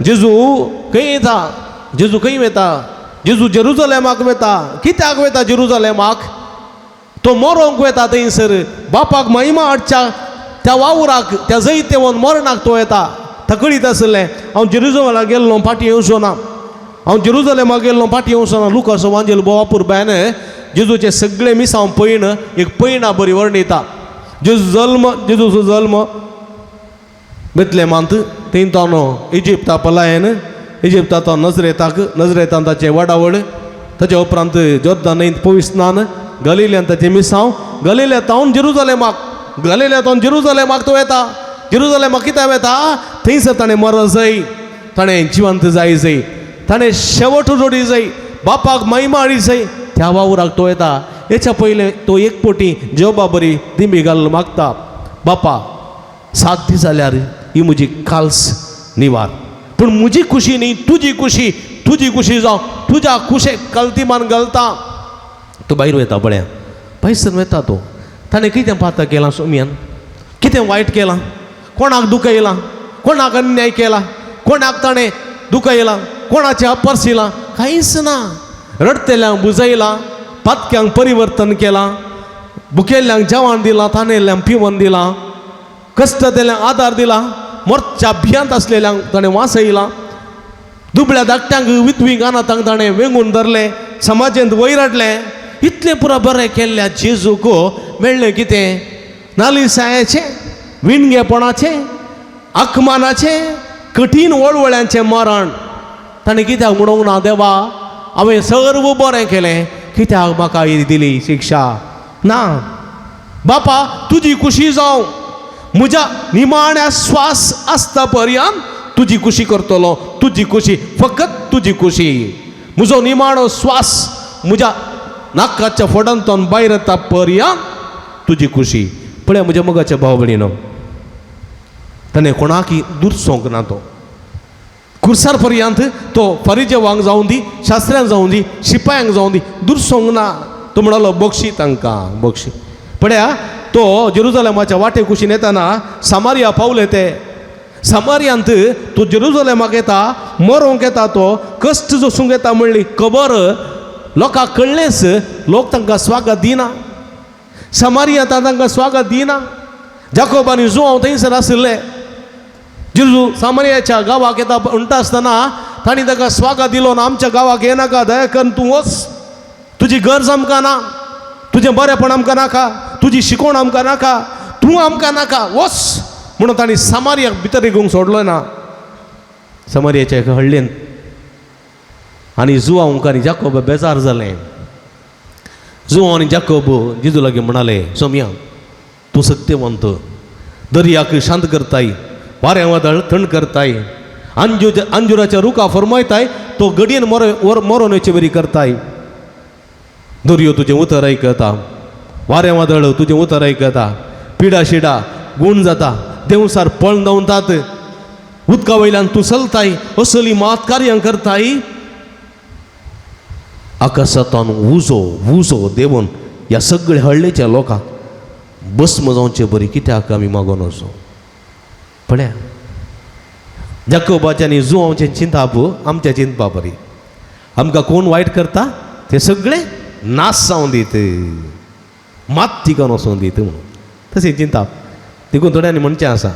जेजू खंय येता? जेजू खंय वता? जेजू जेरुजलेमाक वता. कित्याक वता जेरुजलेमाक? तो मरोंक वता थंयसर बापाक महिमा हाडच्या त्या वावराक, त्या जैतेवन मरणाक तो येता. थकळीत आसलें, हांव जेरुजलेमाक गेल्लो फाटीं येवचो ना, हांव जेरुजलेमाक गेल्लो फाटीं येवचो ना. लुकासो वांजेल बोवापूर बायन जेजूचे सगळे मिसांव पयण एक पयणा बरी वर्णिता. जेजू जल्म, जेजूचो जल्म बेतलेमांत, थंय तो इजिप्ता पलायन, इजिप्तांत नजरेताक, नजरेतान ताचें वाडावळ, ताच्या उपरांत जोर्दान न्हंयत पविस्नान, गलिल्यांत ताचें मिसांव, गलिल्यांत जेरुजलेमाक, गलिल्यांत जेरुजलेमाक तो येता. जेरुजलेमाक कित्याक वेता? थंयसर ताणें मर जाय, ताणें जिवंत जाय जाय, ताणें शेवट जोडी जाय, बापाक महिमा हाडी जाय, त्या वावराक तो येता. हेच्या पयलें तो एक पोटी जेवपा बरी दिंबी घालून मागता, बापा 7 दीस जाल्यार ही म्हजी काल्स निवार, पूण म्हजी खुशी न्ही, तुजी खुशी, तुजी खुशी जावं, तुज्या खुशेक कल्तिमान घालता. तो भायर वयता पळया, भायसर वयता तो. ताणें कितें पाता केलां सोमयान? कितें वायट केलां? कोणाक दुखयलां? कोणाक अन्याय केला? कोणाक ताणें दुखयलां? कोणाचें अपरसिलां? कांयच ना. रडटेल्यांक बुजयलां, पातक्यांक परिवर्तन केलां, भुकेल्ल्यांक जेवण दिलां, तानेल्ल्यांक पिवन दिलां, कश्ट दिल्ल्यांक आदार दिला, मोर्च्या भियांत आसलेल्यांक ताणें वासयलां, दुबळ्या धाकट्यांक विधवींक अनाथांक ताणें वेंगून धरलें, समाजेंत वयर हाडलें. इतलें पुरो बरें केल्ल्या जेजूक मेळ्ळें कितें? नालिसायेचें, विणगेपणाचें, अकमानाचें, कठीण वळवळ्यांचें मरण. ताणें कित्याक म्हणूंक ना, देवा हांवें सर्व बरें केलें, कित्याक म्हाका ही दिली शिक्षा? ना बापा, तुजी खुशी जावं, म्हज्या निमाण्या श्वास आसता पर्यंत तुजी खुशी करतलो, तुजी खुशी, फकत तुजी खुशी. म्हजो निमाणो श्वास म्हज्या नाकाच्या फोडांतून भायर येता पर्यंत तुजी खुशी. पळय म्हज्या मोगाच्या भाव भयणीनो, ताणें कोणाकय दुरसोंक ना. तो खुर्सार पर्यंत तो फरिजेवांक जावं दी, शास्त्र्यांक जावं दी, शिपायांक जावं दी, दुरसोंक ना. तो म्हणलो बक्षी तांकां, बक्षी. पळया तो जेरुजलेमाच्या वाटे कुशीन येताना सामारिया पावले ते. सामारियांत तो जेरुजलेमाक येता, मरोंक येता, तो कश्ट जोसूंक येता म्हणली खबर लोकांक कळ्ळेंच, लोक तांकां स्वागत दिना. सामारियांत तांकां स्वागत दिना. जाकोब आनी जुआंव थंयसर आशिल्ले. जेजू सामारियाच्या गांवाक येता म्हणटा आसतना तांणी ताका स्वागत दिलो ना. आमच्या गांवाक येनाका, दया करून तूं वच, तुजी गरज आमकां ना, तुजें बरेंपण आमकां नाका, तुजी शिकवण आमकां नाका, तूं आमकां नाका, वच म्हणून तांणी सामारियाक भितर रिगूंक सोडलो ना. सामारियाच्या एका हळ्ळेन आनी जुआंव आनी जाकोब बेजार जालें. जुआंव आनी जाकोब जेजू लागीं म्हणाले, सोमया तूं सत्यवंत, दर्याक शांत करताय, वाऱ्या वादळ थंड करताय, अंजुराच्या रुखा फरमायताय, तो घडयेन मरोन वयचे बरी करताय. दर्यो तुजें उतर आयकता, वारें वादळ तुजें उतर आयकता, पिडा शिडा गूण जाता, देंवसार पळन धांवतात, उदका वयल्यान तूं चलताय, असली मात कार्यां करताय. आकाशांतल्यान उजो उजो देवून ह्या सगळ्या हळ्ळेच्या लोकांक भस्म जावचे बरी कित्याक आमी मागोन वचो? पळया जाकोबाचें आनी जुआंवचें चिंताप आमच्या चिंतपा बरी. आमकां कोण वायट करता ते सगळे नाश जावन दीत, मात करून वचोन दीत म्हणून तशें चिंताप. देखून थोड्यांनी म्हणचें आसा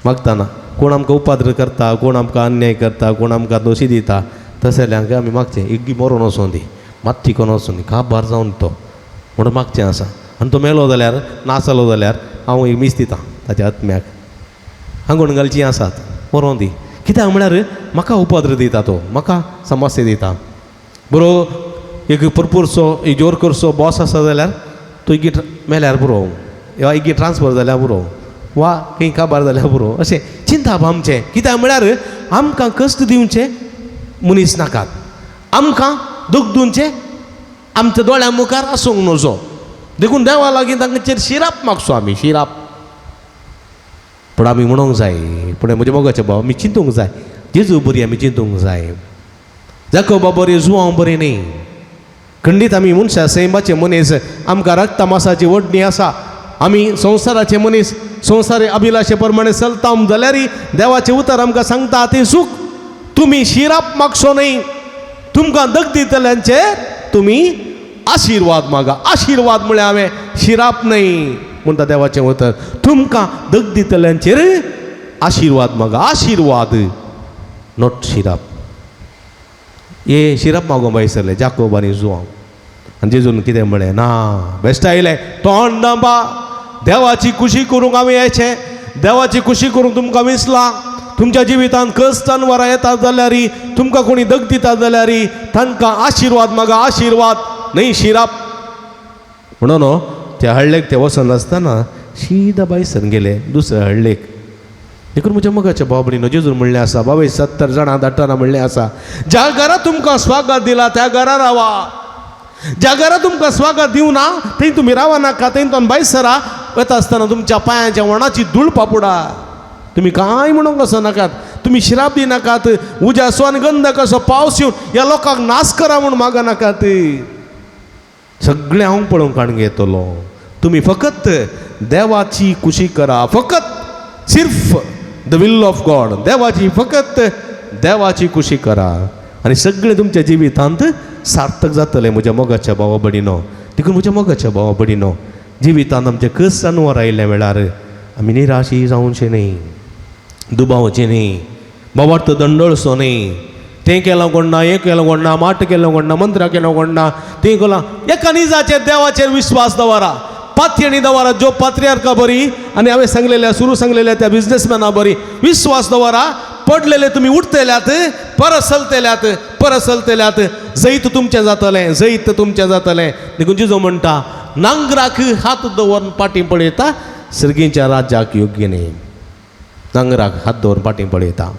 मागतना, कोण आमकां उपाद्र करता, कोण आमकां अन्याय करता, कोण आमकां दोशी दिता, तशें जाल्यार आमी मागचें एगी मरोन वचोन दी, मात करून वचोन दी, काबार जावन तो म्हणून मागचें आसा. आनी तो मेलो जाल्यार, नासलो जाल्यार हांव एक मीस दितां ताच्या आत्म्याक, हांगूण घालचीं आसात, मरोन दी. कित्याक म्हळ्यार म्हाका उपद्र दिता तो, म्हाका समस्या दिता. बरो एक भरपूरसो एक जोर करसो बॉस आसा जाल्यार तो एगी मेल्यार पुरो, वा एगी ट्रान्सफर जाल्यार पुरो, वा खंय काबार जाल्यार पुरो, अशें चिंताप आमचें. कित्याक म्हळ्यार आमकां कश्ट दिवचें मनीस नाकात, आमकां दूख दिवचें आमच्या दोळ्यां मुखार आसूंक नजो. देखून देवा लागीं तांचेर शिराप मागचो आमी, शिराप. पूण आमी म्हणूंक जाय, पूण म्हज्या मोगाचे भाव आमी चिंतूंक जाय, जेजू बरी आमी चिंतूंक जाय, जाकोबा बरी जुआंव बरी न्ही. खंडीत आमी मनशां सैमाचे मनीस, आमकां रक्ता मासाची ओडणी आसा, आमी संवसाराचे मनीस, संवसारी अभिलाशे प्रमाणे चलता जाल्यार देवाचें उतर आमकां सांगता तें सूख, तुमी शिराप मागचो न्हय, तुमकां दग दितल्यांचे तुमी आशिर्वाद मागा. आशिर्वाद म्हळ्यार हांवें शिराप न्हय म्हणटा देवाचें उतर, तुमकां दग दितल्यांचेर आशिर्वाद मागा, आशिर्वाद not शिराप. हे शिराप मागोवंक भायर सरले जाकोब आनी जुआंव. आनी जेजून कितें म्हळें ना, बेश्ट आयलें तोंड दांबा, देवाची खुशी करूंक हांवें येचें, देवाची खुशी करूंक तुमकां विसलां, तुमच्या जिवितांत कश्ट अनवरां येतात जाल्यार, तुमकां कोणी दग दितात जाल्यार तांकां आशिर्वाद मागा, आशिर्वाद न्हय शिराप. म्हणून त्या हळ्ळेक ते वचनासतना शिदा बायसन गेले दुसऱ्या हळ्ळेक. देखून म्हज्या मोगाच्या बाबडीनो जेजून म्हणलें आसा, बाबा 70 जाणां धाडटना म्हणलें आसा, ज्या घरा तुमकां स्वागत दिला त्या घरा रावा, ज्या घरा तुमकां स्वागत दिवना थंय तुमी रावा नाका, थंय तो भायसरा वता आसतना तुमच्या पांयांच्या वणाची धूळ पापुडा. तुमी कांय म्हणूंक वचो नाकात, तुमी शिराप दिनाकात, उज्याचो आनी गंधकाचो पावस येवन ह्या लोकांक नाश करा म्हूण मागा नाकात. सगळें हांव पळोवंक काडून घेतलो, तुमी फकत देवाची खुशी करा, फकत सिर्फ the will of God, देवाची फकत देवाची खुशी करा आनी सगळें तुमच्या जिवितांत सार्थक जातलें म्हज्या मोगाच्या भावा भयणीनो. देखून म्हज्या मोगाच्या भावा भयणीनो, जिवितांत आमचे कश्ट अनवर आयिल्ल्या वेळार आमी निराशी जावचें न्हय, दुबावचें न्हय, बाबार्थ दंडळचो न्हय, तें केलां कोण ना, हें केलां कोण ना, माट केलो कोण ना, मंत्रां केलो कोण ना, तें केलां. एका निजाचेर देवाचेर विश्वास दवरा, पातयेणी दवरा, जो पात्रियार्का बरी आनी हांवें सांगलेल्या सुरू सांगलेल्या त्या बिजनेसमॅना बरी विश्वास दवरा. पडलेले तुमी उठतेल्यात, परत चलतेल्यात, परत चलतेल्यात, जैत तुमचें जातलें, जैत तुमचें जातलें. देखून जेजू म्हणटा, नांगराक हात दवरून पाटी पळयता सर्गीच्या राज्याक योग्य न्ही. नांगराक हात दवरून पाटी पळयता.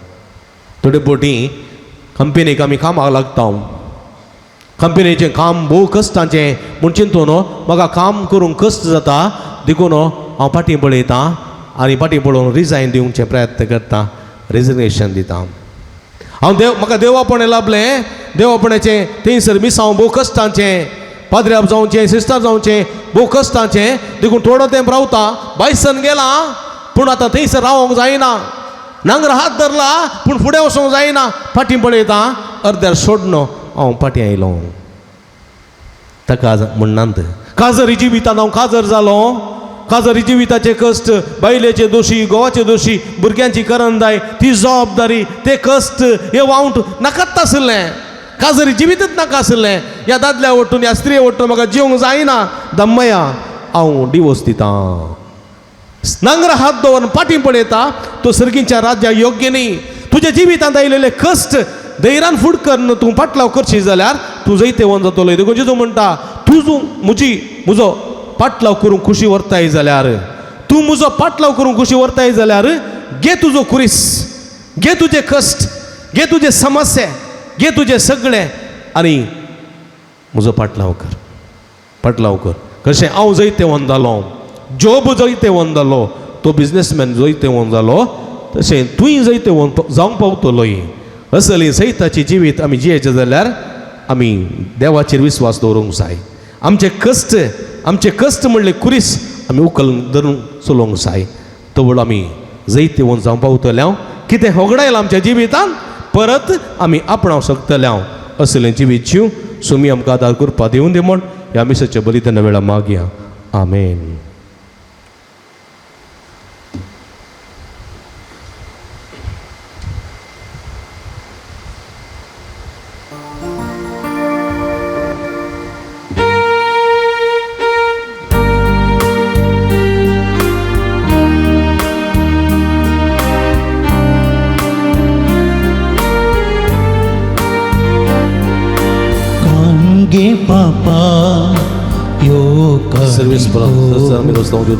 थोडे बोटी कंपनीक आमी कामाक लागता, कंपनीचें काम भोव कश्टांचें म्हूण चिंतून म्हाका काम करूंक कश्ट जाता, देखून हांव फाटीं पळयतां आनी फाटीं पळोवन रिजायन दिवचे प्रयत्न करता, रेजिग्नेशन दिता. हांव देव म्हाका देवापणें लाभलें, देवापणाचें थंयसर मिसांव भोव कश्टांचें, पाद्र्याब जावचें, सिस्टर जावचें भोव कश्टांचें, देखून थोडो तेंप रावता, बायसन गेला पूण आतां थंयसर रावोंक जायना, नांगर हात धरला पूण फुडें वचोंक जायना, फाटीं पळयता अर्द्यार सोडण हांव फाटीं आयलो. ताका म्हणनात काजरी जिवितान हांव काजर जालो, काजरी जिविताचे कश्ट, बायलेचे दोशी, घोवाचे दोशी, भुरग्यांची करंदाय, ती जबाबदारी, ते कश्ट, हे वावंट नाकात आशिल्लें, काजरी जिवीतच नाका आशिल्लें. ह्या दादल्या वटून ह्या स्त्रिये वटून म्हाका जिवंक जायना, दम्मया हांव डिवोर्स दितां. नांगर हात दवरून फाटीं पळयता तो सर्गीच्या राज्याक योग्य न्ही. तुज्या जिवितांत आयिल्ले कश्ट धैर्यान फुड करून तूं फाटलाव करशी जाल्यार तूं जैतेवन जातलो. देखून जेजू म्हणटा, तूं म्हजी म्हजो पाटलाव करूंक खुशी व्हरताय जाल्यार, तूं म्हजो पाटलाव करूंक खुशी व्हरताय जाल्यार घे तुजो कुरीस, घे तुजे कश्ट, घे तुजे समस्या, घे तुजें सगळें आनी म्हजो पाटलाव कर, पाटलाव कर. कशें हांव जैतेवन जालो, जोब जैतेवन जालो, तो बिजनेसमॅन जैतेवन जालो, तशें तूंय जैतेवन जावंक पावतलोय. असली जैताची जिवीत आमी जियेचें जाल्यार आमी देवाचेर विस्वास दवरूंक जाय. आमचे कश्ट, आमचे कश्ट म्हणले कुरीस आमी उखल धरून चलोवंक जाय. तवळ आमी जैतेवन जावंक पावतले. हांव कितें होगडायलां आमच्या जिवितान परत आमी आपणावंक शकतले. हांव असलें जिवीत जीव सुमी आमकां आदार करपा दिवन दी म्हूण ह्या मिसाच्या बलिदाना वेळार मागया. आमेन.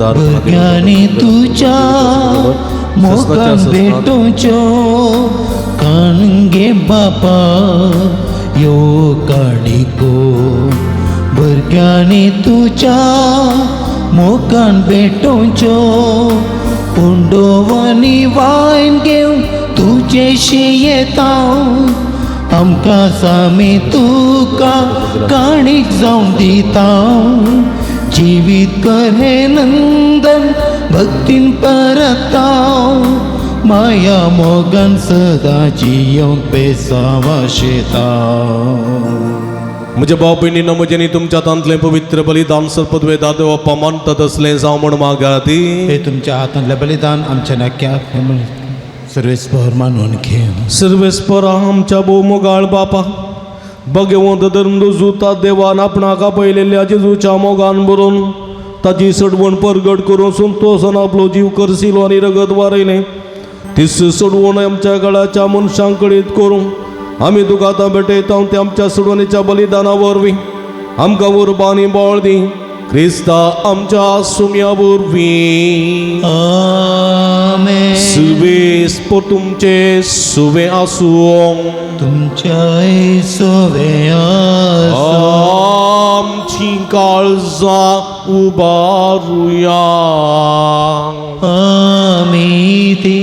भुरग्यांनी तुज्या मोगान भेटोवच्यो, काणगे बापा यो काणिको. भुरग्यांनी तुज्या मोगान भेटोवच्यो, पुंडोवानी वायन घेवन तुजेशी येता, आमकां सामी तुका काणीक जावन दिता. जिवीत कर हे नंदन भक्तीन परता, माया मोगान सदां जियोंक बेसावा शेता. म्हज्या भाव भयणीनो, म्हजें तुमच्या तांतलें पवित्र बलिदान सर्पद्वे दादे बाप्पा मानता तसलें जावं म्हूण मागात. हे तुमच्या हातांतलें बलिदान आमच्या नाक्याक सर्वेस्पर मानून घेव. सर्वेस्पर आमच्या भोव मोगाळ बापा, भगवंत धर्म जुता देवान आपणाक आपयलेल्या जेजूच्या मोगान बरोवन ताजी सडवण परगट करून संतोसान आपलो जीव करसिलो आनी रगत वारयलें. तीस सोडवून आमच्या गळाच्या मनशां कडेन करूं आमी तुका आतां भेटयता ते आमच्या सोडवणेच्या बलिदाना वरवीं आमकां उर्बा आनी बळ दी क्रिस्ता आमच्या सुम्या वरवीं. आमेन. सुवेस तुमचे सुवे आसूं. तुमच्याय सोवे आसूं. आमची काळजां उबारुया. आमी ती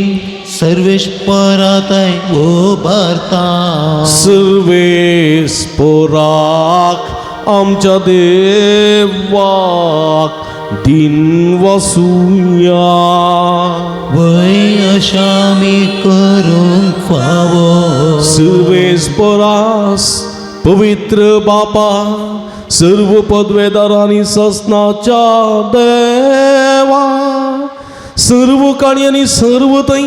सर्वेस्पराताय उबारता. सर्वेस पोराक आमच्या देवाक दिन वसुया. वय अशा आमी करूंक फावो. सर्वेस पोरास पवित्र बापा सर्व पदवेदारांनी ससनाच्या देवा सर्व काणयांनी सर्व थंय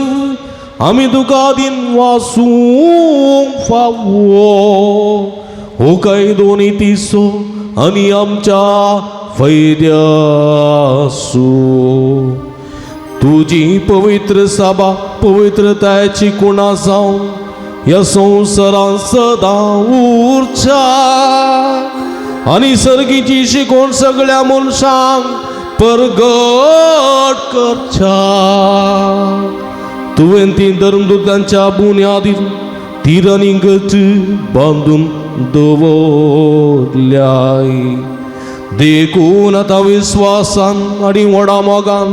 आमी तुका दिन वासूंक फावो हो कायदो नी तिसो आनी आमच्या फैद्यासू. तुजी पवित्र सभा पवित्रतायेची कुणा जावन ह्या संवसारांत सदां उरच्या आनी सर्गीची शिकवण सगळ्या मनशांक परगट करच्या. तुवें ती धर्मदूतांच्या बुन्यादीर तीर आनी गच बांदून दवरल्याय. देखून आतां विस्वासान आनी व्हडा मोगान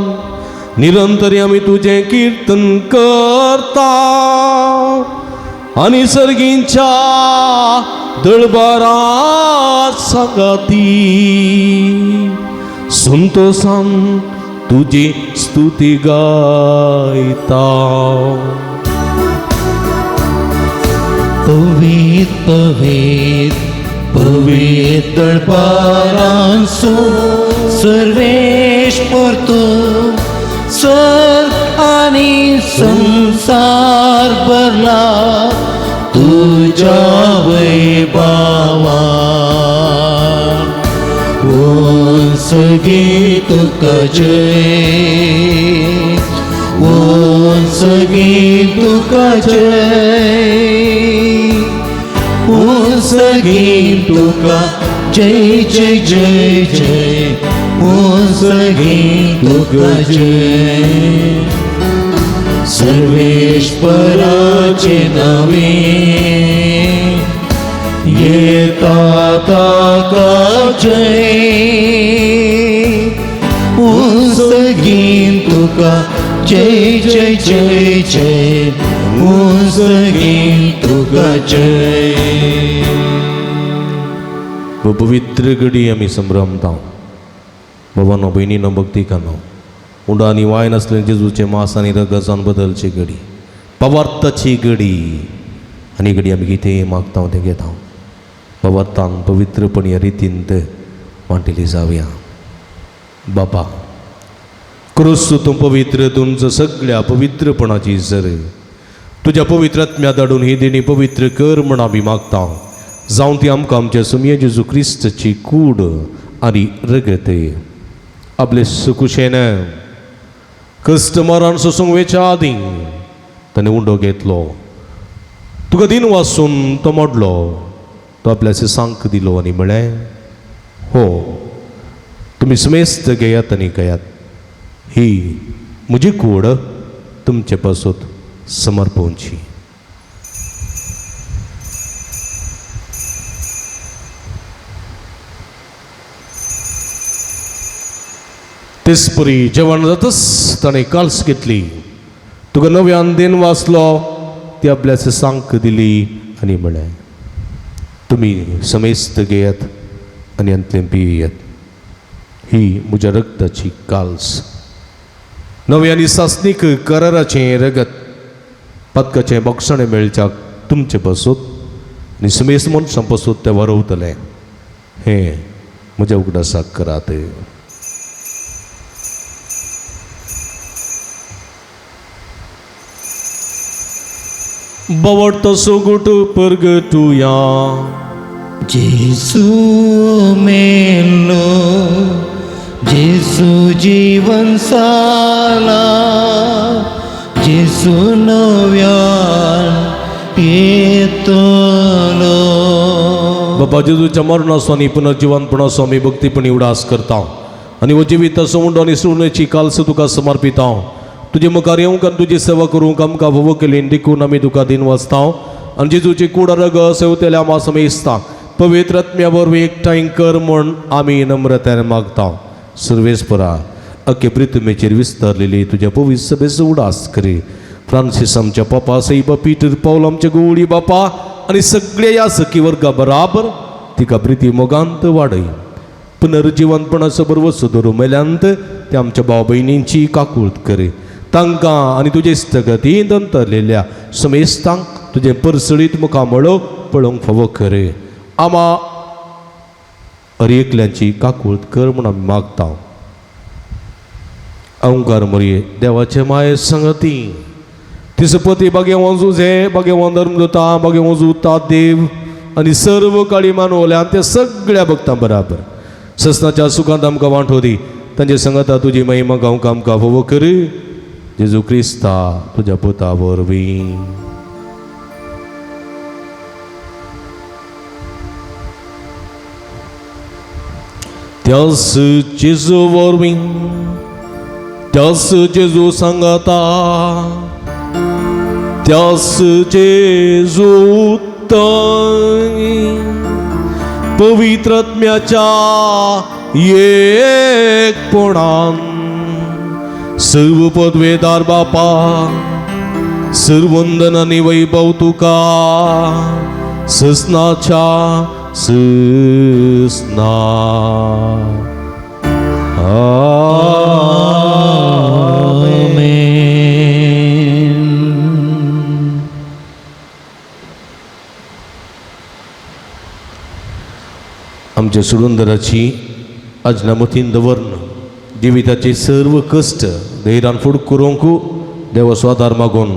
निरंतर आमी तुजें किर्तन करता आनी सर्गींच्या दळबारात सांगाती संतोसान तुजी स्तुती गायता. पवीत पवीत पवीत दळपारांसू सर्वेस्पर तूं स्वर्ग आनी संसार भरला तुज्या वैभावान. सगी तुका जय, सगी तुका जय, सगी तुका जय जय जय जय, सगी तुका जय. सर्वेस्पराचे नवे येता ताका जय, सगी तुका जय जय जय जय, सगी तुका जय. पवित्र घडी आमी संभ्रमता बाबानो भयणीनो भक्तिकानो उंडो आनी वायन आसलें जेजूचें मास आनी रगजान बदलची घडी पवार्थाची घडी आनी घडी आमी कितें मागता तें घेता पवार्थान पवित्रपणी ह्या रितीन ते वांटिली जावया. बापा क्रिस्त तूं पवित्र तुमचो सगळ्या पवित्रपणाची जर तुज्या पवित्र आत्म्या धाडून ही देणी पवित्र कर म्हण आमी मागता जावं ती आमकां आमच्या सुमये जेजू क्रिस्तची कूड आनी रगत. आपले सुकुशेन कस्टमरान सोसूंक वेच्या आदीं ताणें उंडो घेतलो तुका दिन वासून तो मोडलो तो आपल्या सांक दिलो आनी म्हळें हो तुमी समेस्त घेयात आनी घेयात ही म्हजी कूड तुमचे पासत समर्पणची. तेचपरी जेवण जातच ताणें काल्स घेतली तुका नव्यान देन वाचलो ती आपल्या सांक दिली आनी म्हळें तुमी समेस्त घेयात आनी हांतलें पियेयात ही म्हज्या रगताची काल्स नवी आनी सासणीक कराराचें रगत पदकाचें बक्षणें मेळच्याक तुमचे पासत आनी समेस्त मनशां पासत तें वरवतलें हें म्हज्या उगडासाक करात. बवडतो सुगुट परगटुया. जेसू मेलो जेसू जीवन साला जेजू नव्यान येतलो. बाबा जेजूच्या मरणाचो आनी पुनर्जिवनपणाचो आमी भक्तीपणी उडास करता आनी हो जिवीत समुंड आनी सुण्याची कालस तुका समर्पिता. तुजे मुखार येवंक आनी तुजी सेवा करूंक आमकां भोव केली देखून आमी तुका दिन वाचता आनी जेजूची कूड रग सेवतेल्या आमा समेस्ता पवित्र आत्म्या वरवीं एकठांय कर म्हूण आमी नम्रतायेन मागता. सर्वेस्परा अख्खे प्रितमेचेर विस्तारलेली तुज्या पवित्र सभेचो उडास करी. फ्रांसीस आमच्या पापा सईबा पीटर पावल आमच्या गोवळी बापा आनी सगळ्या ह्या सखी वर्गा बराबर तिका प्रिती मोगांत वाडय. पुनर्जिवनपणाचो बरवसो धरू मेल्यांत ते आमच्या भाव भयणींची काकूळत करी. तांकां आनी तुजे स्थगतींत अंतरलेल्या समेस्तांक तुजें परसळीत मुखामळो पळोवंक फावो करे. आमा हर एकल्यांची काकूळत कर म्हूण आमी मागता. अंकार मोरये देवाचे माये संगती तिसपती बागे वंजू झे बागे धर्मदूता बागे वंजू देव आनी सर्व काळी मानवल्या ते सगळ्या भक्तां बराबर ससनाच्या सुखांत आमकां वांटो दी. तांचे संगता तुजी महिमा गावंक आमकां फावो कर. जेजू क्रिस्ता तुज्या पुता वरवीं. त्यास जेजू वरवीं त्यास जेजू सांगता त्यास जेजू पवित्र आत्म्याच्या एकपणान सर्व पदवेदार बापा सर्वंदन आनी वैभव तुका ससनाच्या ससना. आमेन. आमच्या सुरुंदराची अजनामतीन दवਰਨ जिविताचे सर्व कश्ट धैर्यान फुड करूंक देवा स्वादार मागून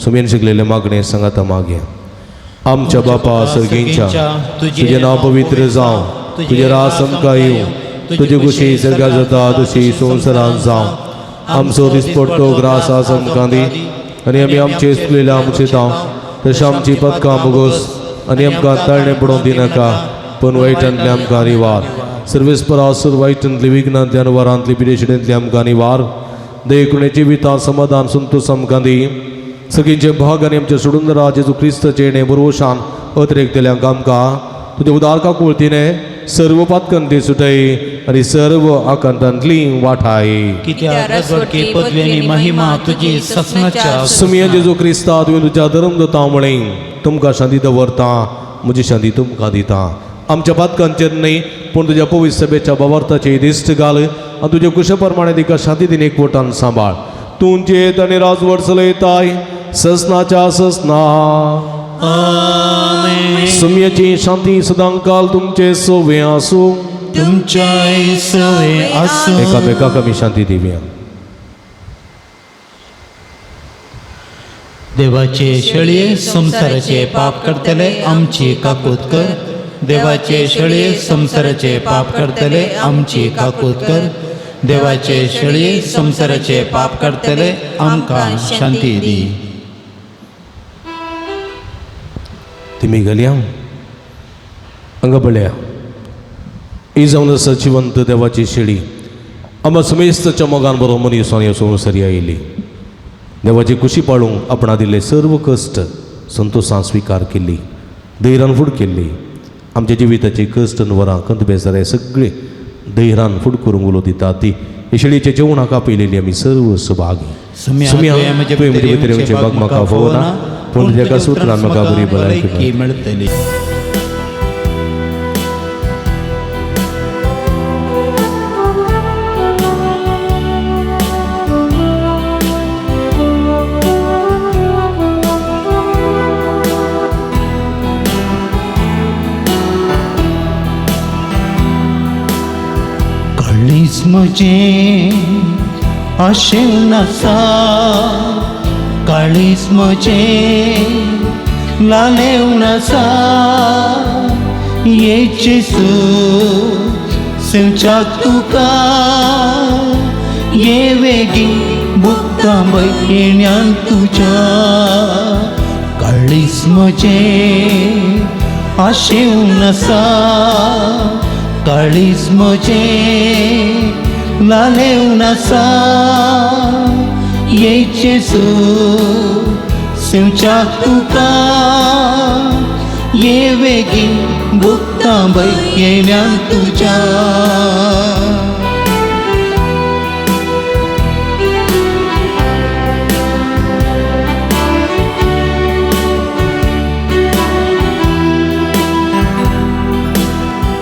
सुमेन शिकलेले मागणे सांगाता मागे. आमच्या बापा सर्गींच्या तुजें नांव पवित्र जावं, तुजें रास आमकां येवं, तुजी खुशी सर्गां जाता तशी संवसारांत जावं. आमचो दिसपडटो ग्रास आज आमकां दी आनी आमी आमचे चुकलेल्या आमचे जावं तशें आमची पदकां बोगोस आनी आमकां ताळणें पडोवंक दिनाका पूण वायटांतले आमकां निवार. सर्वेस्परा सर वायटांतली विघ्नांतली आनी वरांतली पिडेशिडेंतली आमकां निवार. दयेकुणे जिविता समाधान संतोष आमकां दी. सगळींचे भाग आनी आमच्या सोडून जेजू क्रिस्ताचे येणे बरोशान अतिरेकतल्यांक आमकां तुज्या उदार काकुळतीने सर्व पातकांतली सुटय आनी सर्व आकांतांतली वाठाय. कित्याक राजवटकी पदवी आनी महिमा तुजी ससनाच्या. सुमिया जेजू क्रिस्ता तुवें तुज्या धर्म दता म्हळें तुमकां शांती दवरता म्हजी शांती तुमकां दिता. आमच्या पातकांचेर न्हय पूण तुज्या पवित्र सभेच्या बावार्थाचे दिश्ट घाल आनी तुज्या कुशे प्रमाणे तिका शांती दिन एकवटान सांबाळ. तूं जेत आनी राजवट चलयताय ससनाच्या ससना. आमेन. सुमयाची शांती सदांकाल तुमचे सोवे आसूं. तुमच्याय सवे आसूं. एकामेकाक आमी शांती दिवया. देवाचे शेळये संवसाराचे पाप करतले आमची काकूत कर. देवाचे शेळये संवसाराचे पाप करतले आमची काकूत कर. देवाचे शेळये संवसाराचे पाप करतले आमकां शांती दी. तुमी घालया हांगा पळया ही जावन आसा जिवंत देवाची शेळी आम्हा समेस्तच्या मोगान बरो मनीस आनी संवसारी आयिल्ली देवाची खुशी पाळूंक आपणा दिल्ले सर्व कश्ट संतोशान स्विकार केल्ली धैर्यान फूड केल्ली. आमच्या जिविताची कश्ट आनी वरां कंत बेजार हे सगळे धैर्यान फूड करूंक उलो दिता ती हे शेळीच्या जेवणाक आपयलेली आमी सर्व सभागी. सुम्या तुवें तुवें म्हजे भितर येवचें भाग म्हाका फावना पूण तुज्या एका सुत्रान म्हाका बरी भलायकी मेळटली. काळीज म्हजें आशेवन आसा, काळीज म्हजें लालेवन आसा. ये जेजू सेवच्याक तुका, ये वेगीन बुकतां येण्यान तुज्या काळीज म्हजें आशेवन आसा काळीज म्हजें लालेवन आसा ये जेजू सेवच्याक तुका ये वेगीन बुकतां येण्यान तुज्या.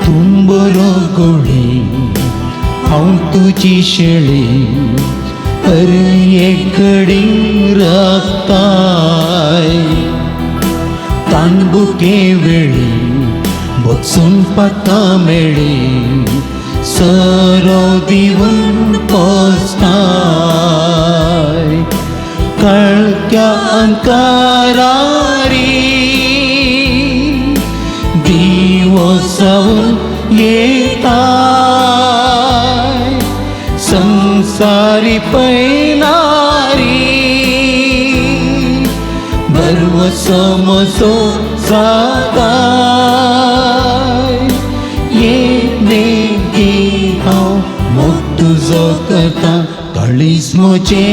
तूं बरो गोळी हांव तुजी शेळी हर एक घडी राखताय तानबुके वेळी बसून पता मेळी सरो दिवन पोसताय कळक्या अंकारारी दिवो जावन येताय संसारी पैनारी भरवसो म्हजो जाताय ये बेगी हांव मोग तुजो करता काळीज म्हजें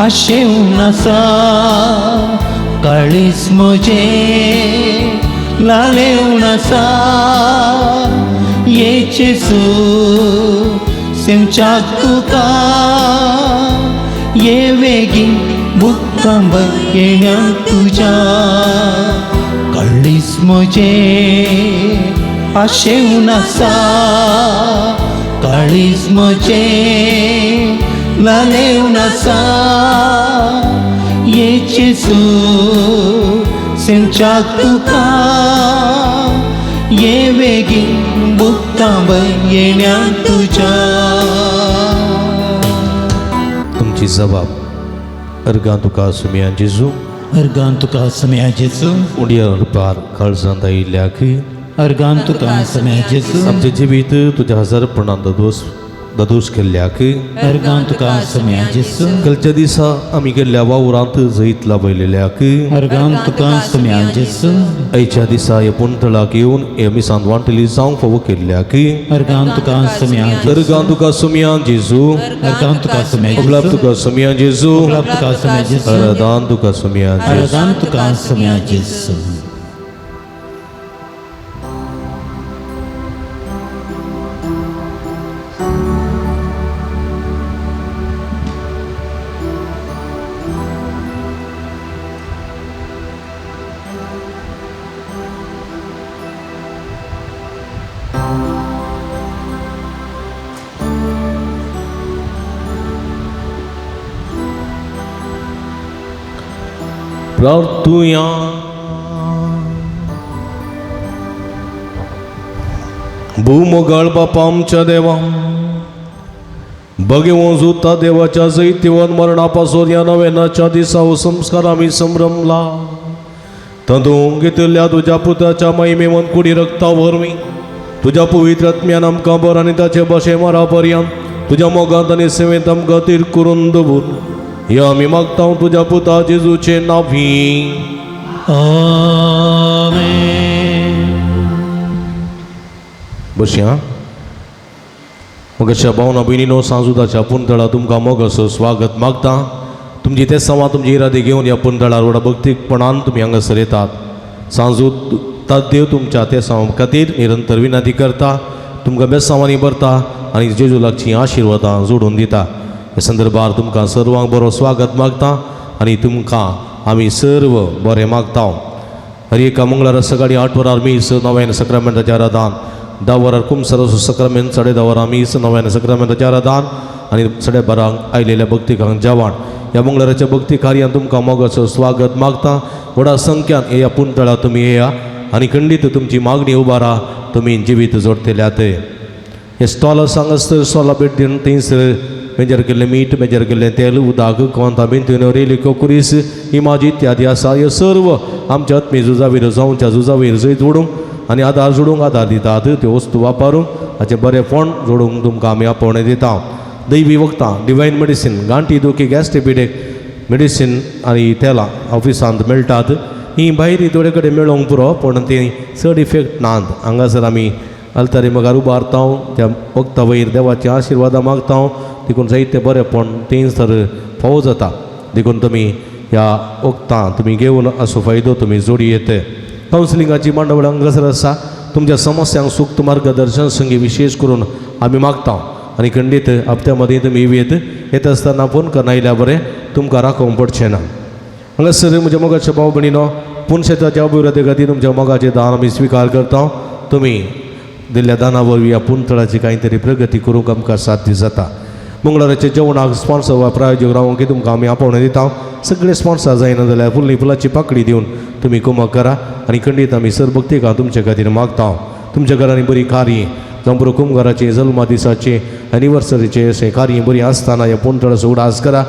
आशेवन आसा काळीज म्हजें लालेवन आसा ये जेजू सेवच्याक तुका ये वेगीन बुकतां येण्यान तुज्या काळीज म्हजें आशेवन आसा काळीज म्हजें लालेवन आसा ये जेजू सेवच्याक तुका ये वेगीन बुकतां येण्यान तुज्या. तुमची जबाब अर्गां तुका सुमया जेजू अर्गां तुका सुमया जेजू उंडिया रुपार काळजांत आयिल्ल्याक अर्गां तुका सुमया जेजू आमचें जिवीत तुज्या हजारपणान ददोस ददोस केल्ल्याक अर्गां तुका सुमया जेजू कालच्या दिसा आमी केल्ल्या वावरांत जैत लाभयलेल्याक अर्गां तुका सुमया जेजू आयच्या दिसा ह्या पुंतळाक येवन ह्या मिसांत वांटली जावंक फावो केल्ल्याक अर्गां तुका सुमया जेजू अर्गां तुका सुमया जेजू अर्गां तुका सुमया कबलाब जेजू तुका सुमया जेजू कबलाब तुका सुमया जेजू अरदान तुका सुमया जेजू. अर्गां तुका सुमया जेजू. प्रार्थुया. भूमोगाळ बापा आमच्या देवा बगेवो जुता देवाच्या जैतिवन मरणापासून ह्या नव्यानाच्या दिसा हो संस्कार आमी संभ्रमला तातूंत घेतिल्ल्या तुज्या पुताच्या महिमेवन कुडी रक्ता वरवीं तुज्या पवित्र आत्म्यान आमकां बरो आनी ताचे भाशे मरा पर्यंत तुज्या मोगांत आनी सेवेंत आमकां तीर करून दवर ह्या आमी मागता तुज्या पुता जेजूचे नांवी. आमेन. बसया. मगच्या भावना भयणीनो सांजुदाच्या पुंतळा तुमकां मोगाचो स्वागत मागता. तुमची ते सवा तुमची इरादे घेवन ह्या पुंतळार व्हडा भक्तीपणान तुमी हांगासर येतात. सांजू देव तुमच्या ते सवा खातीर निरंतर विनंती करता, तुमकां बेसांवांनी भरता आनी जेजू लागची आशिर्वादां जोडून दिता. ह्या संदर्भार तुमकां सर्वांक बरो स्वागत मागता आनी तुमकां आमी सर्व बरें मागता. हर एका मंगळारा सकाळी 8 वरार मीस नव्यान सक्रामेंताच्या आराधान, 10 वरार कुमसराचो सक्रामेंत, 10:30 वरां मीस नव्यान सक्रामेंताच्या आराधान आनी 12:30 आयलेल्या भक्तिकांक जेवण. ह्या मंगळाराच्या भक्ती कार्यान तुमकां मोगाचो स्वागत मागता. व्हडा संख्यान ह्या पुंतळा तुमी येया आनी खंडीत तुमची मागणी उबारा तुमी जिवीत जोडटल्यात. हे स्टॉल आसा हांगासर स्टॉला भेट दिवन थंयसर मेजर केल्लें मीठ, मेजर केल्लें तेल, उदक, कोंता बिंतून रेलिको कुरीस इमाज इत्यादी आसा. ह्यो सर्व आमच्या आत्मी झुजावीर जावच्या झुजावीर जैत जोडूंक आनी आदार जोडूंक आदार दितात. त्यो वस्तू वापरूंक हाचें बरें फोंड जोडूंक तुमकां आमी आपोवणें दिता. दैवी वखदां डिवायन मेडिसीन गांठी दुखी गॅस्ट्रिक मेडिसीन आनी तेलां ऑफिसांत मेळटात. हीं भायर थोडे कडेन मेळोंक पुरो पूण ती चड इफेक्ट नात. हांगासर आमी आल्तारी मुखार उबारता त्या वखदां वयर देवाची आशिर्वादां मागता देखून जायते बरेंपण थंयसर फावो जाता. देखून तुमी ह्या वखदां तुमी घेवन असो फायदो तुमी जोडी येत. कावन्सिलिंगाची मांडावळ हांगासर आसा. तुमच्या समस्यांक सूक्त मार्गदर्शन संगी विशेश करून आमी मागता आनी खंडीत हप्त्या मदीं तुमी येत येता आसतना फोन करना आयल्यार बरें तुमकां राखोवंक पडचें ना. हांगासर म्हज्या मोगाच्या भाव भयणीनो पुनशेताच्या अभिवृद्धी खातीर तुमच्या मोगाचें दान आमी स्विकार करता. तुमी दिल्ल्या दाना वरवीं ह्या पुंतळाची कांय तरी प्रगती करूंक आमकां साध्य जाता. मंगळाराच्या जेवणाक स्पॉन्सर वा प्रायोजक रावंक तुमकां आमी आपोवणें दिता. सगळे स्पॉन्सर जायना जाल्यार फुल्ली फुलाची पाकळी दिवन तुमी कुमक करा आनी खंडीत आमी सरभक्तिकां तुमचे खातीर मागता. तुमच्या घरांनी बरी कार्य जावं बरो कुमघराचे जल्मा दिसाचे एनिवर्सरीचे अशें कार्य बरी आसतना ह्या पुंतळाचो उडास करा.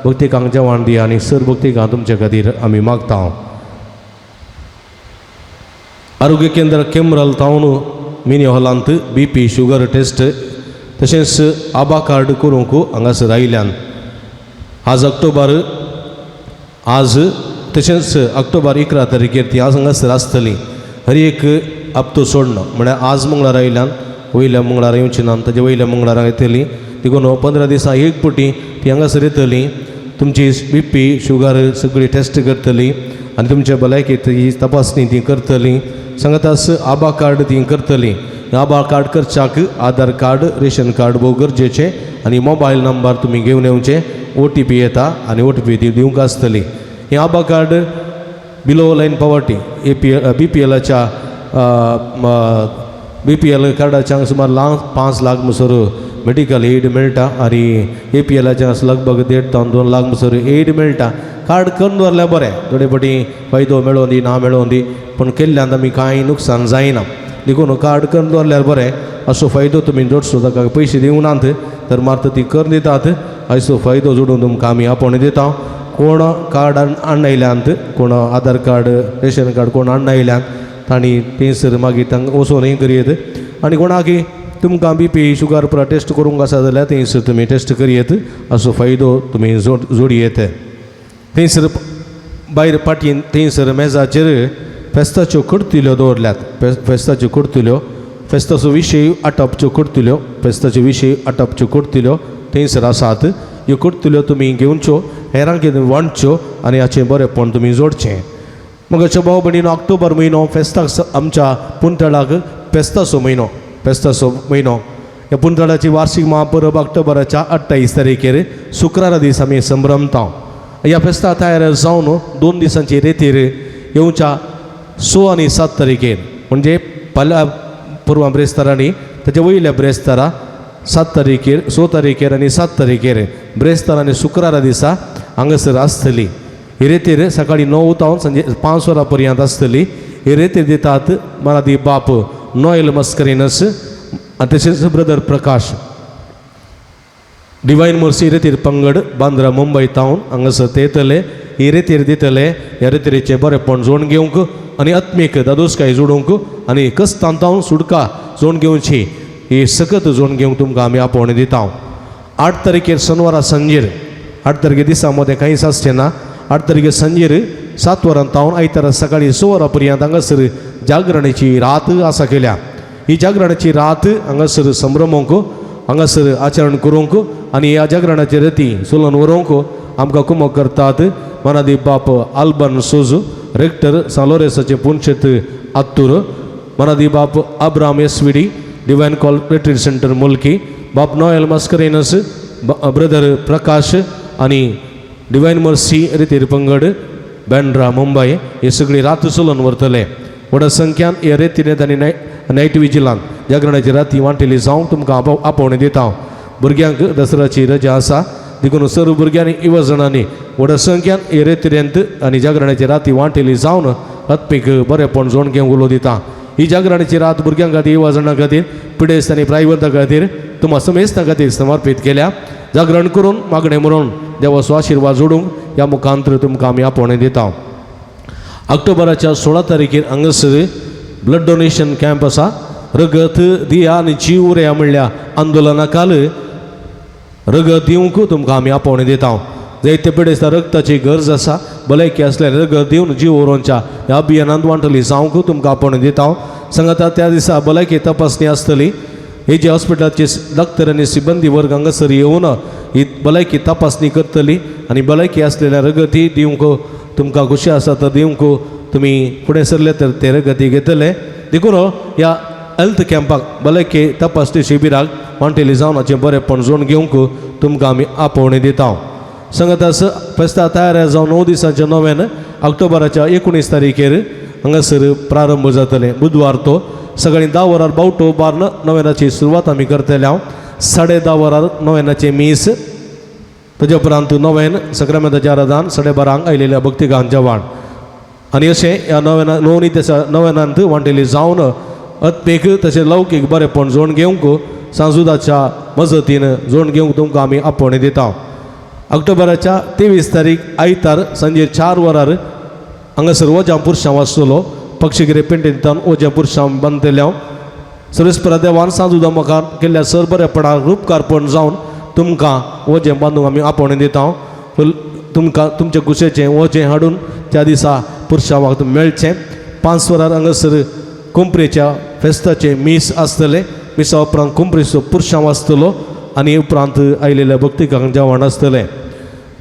भक्तिकांक जेवण दिया आनी सरभक्तिकां तुमचे खातीर आमी मागता. आरोग्य केंद्र केमरल तावन मिनी हॉलांत बी पी शुगर टेस्ट तशेंच आबा कार्ड करूंक हांगासर आयल्यान. आज ऑक्टोबर आज तशेंच ऑक्टोबर 11 तारखेर ती आज हांगासर आसतली. हर एक हप्तो सोडना म्हळ्यार आज मंगळारा आयल्यान वयल्या मंगळारा येवची ना ताजे वयल्या मंगळारा येतली. देखून 15 दिसां एक पटी ती हांगासर येतली. तुमची बी पी शुगर सगळी टेस्ट करतली आनी तुमच्या भलायकेत ही तपासणी ती करतली. सांगतास आबा कार्ड ती करतली. आबा कार्ड करच्याक आधार कार्ड रेशन कार्ड भोव गरजेचें आनी मोबायल नंबर तुमी घेवन येवचे. ओ टी पी येता आनी ओ टी पी ती दिवंक आसतली. हें ABHA card below line poverty A P B P एलाच्या बी पी एल कार्डाच्या सुमार 5 लाख म्हणसर मेडिकल एड मेळटा आनी ए पी एलाच्या लगभग 1.5 ते 2 लाख म्हणसर एड मेळटा. कार्ड करून दवरल्यार बरें, थोडे फावटी फायदो मेळों दी ना मेळों दी पूण केल्ल्यान आमी कांय नुकसान जायना. देखून कार्ड करून दवरल्यार बरें असो फायदो तुमी जोडचो. ताका पयशे दिवनात तर मात ती करून दितात. असो फायदो जोडून तुमकां आमी आपोवणें दिता. कोण कार्ड हाडून कोण आधार कार्ड रेशन कार्ड कोण हाडून तांणी थंयसर मागीर तांकां वचोन हें करयत आनी कोणाकी तुमकां बी पी शुगर पुरा टेस्ट करूंक आसा जाल्यार थंयसर तुमी टेस्ट करयत. असो फायदो तुमी जोडयेत. थंयसर भायर पाटयेन थंयसर मेजाचेर फेस्ताच्यो करतल्यो दवरल्यात. फेस्ताच्यो करतल्यो फेस्ताचो विशय आटपच्यो करतल्यो फेस्ताच्यो विशय आटपच्यो करतल्यो थंयसर आसात. ह्यो करतल्यो तुमी घेवच्यो हेरांक वांटच्यो आनी हाचें बरेंपण तुमी जोडचें. मगाच्या भाव भयणीनो ऑक्टोबर म्हयनो फेस्ताक आमच्या पुंतळाक फेस्ताचो म्हयनो फेस्ताचो म्हयनो. ह्या पुंतळाची वार्षिक महापरब ऑक्टोबराच्या 28 तारखेर शुक्रारा दीस आमी संभ्रमता. ह्या फेस्ता तयार जावन 2 दिसांची रेतीर येवच्या 6 आनी 7 तारखेर म्हणजे फाल्यां पुर्वा ब्रेस्तारांनी ताच्या वयल्या ब्रेस्तारा 7 तारखेर 6 तारखेर आनी 7 तारखेर ब्रेस्तार आनी शुक्रारा दिसा हांगासर आसतली. ही रेतीर सकाळीं 9 तावन सांजे 5 वरां पर्यंत आसतली. ही रेतीर दितात मराठी बाप नोयल मस्करिनस आनी तशेंच ब्रदर प्रकाश डिवायन मर्सी रेतीर पंगड बांद्रा मुंबय तावन हांगासर ते येतले. ही रेतीर दितले. ह्या रेतिरेचें बरेंपण जोडून घेवंक आनी आत्मीक दादोसकाय जोडूंक आनी कस्तान तावन सुटका जोडून घेवची ही सकत जोडून घेवंक तुमकां आमी आपोवणें दिता. 8 तारखेर शनवारा सांजेर 8 तारखे दिसा मदें कांयच आसचें ना. 8 तारखे सांजेर 7 वरां तावन आयतारा सकाळीं 6 वरां पर्यंत हांगासर जागरणाची रात आसा केल्या. ही जागरणाची रात हांगासर संभ्रमूंक हांगासर आचरण करूंक आनी ह्या जागरणाचे रती चलोवन व्हरूंक आमकां कुमक करतात मनादीप बाप आल्बन सोजू रेक्टर सालोरेसाचे पुनशेत आत्तूर, मनादीप बाप Abraham S V D divine call retreat centre Mulki, बाप नोयल मस्करेनस ब्रदर प्रकाश आनी डिवायन मर्सी रितीर पंगड बँड्रा मुंबय हे सगळी रात चलोवन व्हरतले. व्हडा संख्यान ह्या रेतीन आनी नायट विजिलान जागरणाची राती वांटेली जावंक तुमकां आपोवणें दिता. भुरग्यांक दसऱ्याची रजा आसा देखून सर्व भुरग्यांनी युवजणांनी व्हडा संख्यान हे रेतिरेंत आनी जागरणाची राती वांटेली जावन आत्मीक बरेंपण जोड घेवंक उलो दिता. ही जागरणाची रात भुरग्यां खातीर युवजणां खातीर पिडेस्त आनी प्रायवंता खातीर तुमा समेस्तां खातीर समर्पीत केल्या. जागरण करून मागणें म्हणून देवाचो आशिर्वाद जोडूंक ह्या मुखांतर तुमकां आमी आपोवणें दिता. ऑक्टोबराच्या 16 तारखेर हांगासर ब्लड डोनेशन कॅम्प आसा. रगत दिया आनी जीव उरया म्हणल्या आंदोलना काल रगत दिवंक तुमकां आमी आपोवणें दिता. जायते पिडेस्ता रगताची गरज आसा, भलायकी आसल्यार रगत दिवन जीव उरोवच्या ह्या अभियानांत वांटली जावंक तुमकां आपोवणें दिता. सांगाता त्या दिसा भलायकी तपासणी आसतली. हे जे हॉस्पिटलाचे डॉक्टर आनी सिबंदी वर्ग हांगासर येवन ही भलायकी तपासणी करतली आनी भलायकी आसलेल्या रगती दिवंक तुमकां खुशी आसा तर दिवंक तुमी फुडें सरले तर ते रगती घेतले. देखून ह्या हेल्थ कॅम्पाक भलायकी तपासणी शिबिराक वांटेली जावन हाचें बरेंपण जोडून घेवंक तुमकां आमी आपोवणें दिता. सांगाता फेस्ता तयार जावन 9 दिसांचें नव्यान ऑक्टोबराच्या 19 तारखेर हांगासर प्रारंभ जातलें. बुधवार तो सकाळीं 10 वरार बावटो उबारून नव्यानाची सुरवात आमी करतले. हांव 10:30 वरार नव्यानाचें मीस, ताज्या उपरांत नव्यान सक्रामेंताचें आराधन, 12:30 आयलेल्या भक्तिगान जेवण आनी अशें ह्या नव्याना नवनी दिसा नव्यानांत वांटेली जावन आत्मीक तशें लौकीक बरेंपण जोडून घेवंक सांजुदाच्या मजतीन जोडून घेवंक तुमकां आमी आपोवणें दिता. ऑक्टोबराच्या 23 तारीख आयतार सांजे 4 वरार हांगासर वजां पुरशांव आसतलो. पक्षगिरी पेंटेंतान वजें पुरशांव बांदतले हांव. सर्वेस्परा देवान सांजुदा मुखार केल्ल्या सर बरेपणाक रुपकारपण जावन तुमकां वजें बांदूंक आमी आपोवणें दिता. तुमकां तुमच्या कुशेचें वजें हाडून त्या दिसा पुरशांवाक मेळचें. 5 वरार हांगासर कुंपरेच्या फेस्ताचें मीस आसतलें. मिसा उपरांत कुंपरेचो पुरशांव आसतलो आनी उपरांत आयलेल्या भक्तिकांक जेवण आसतलें.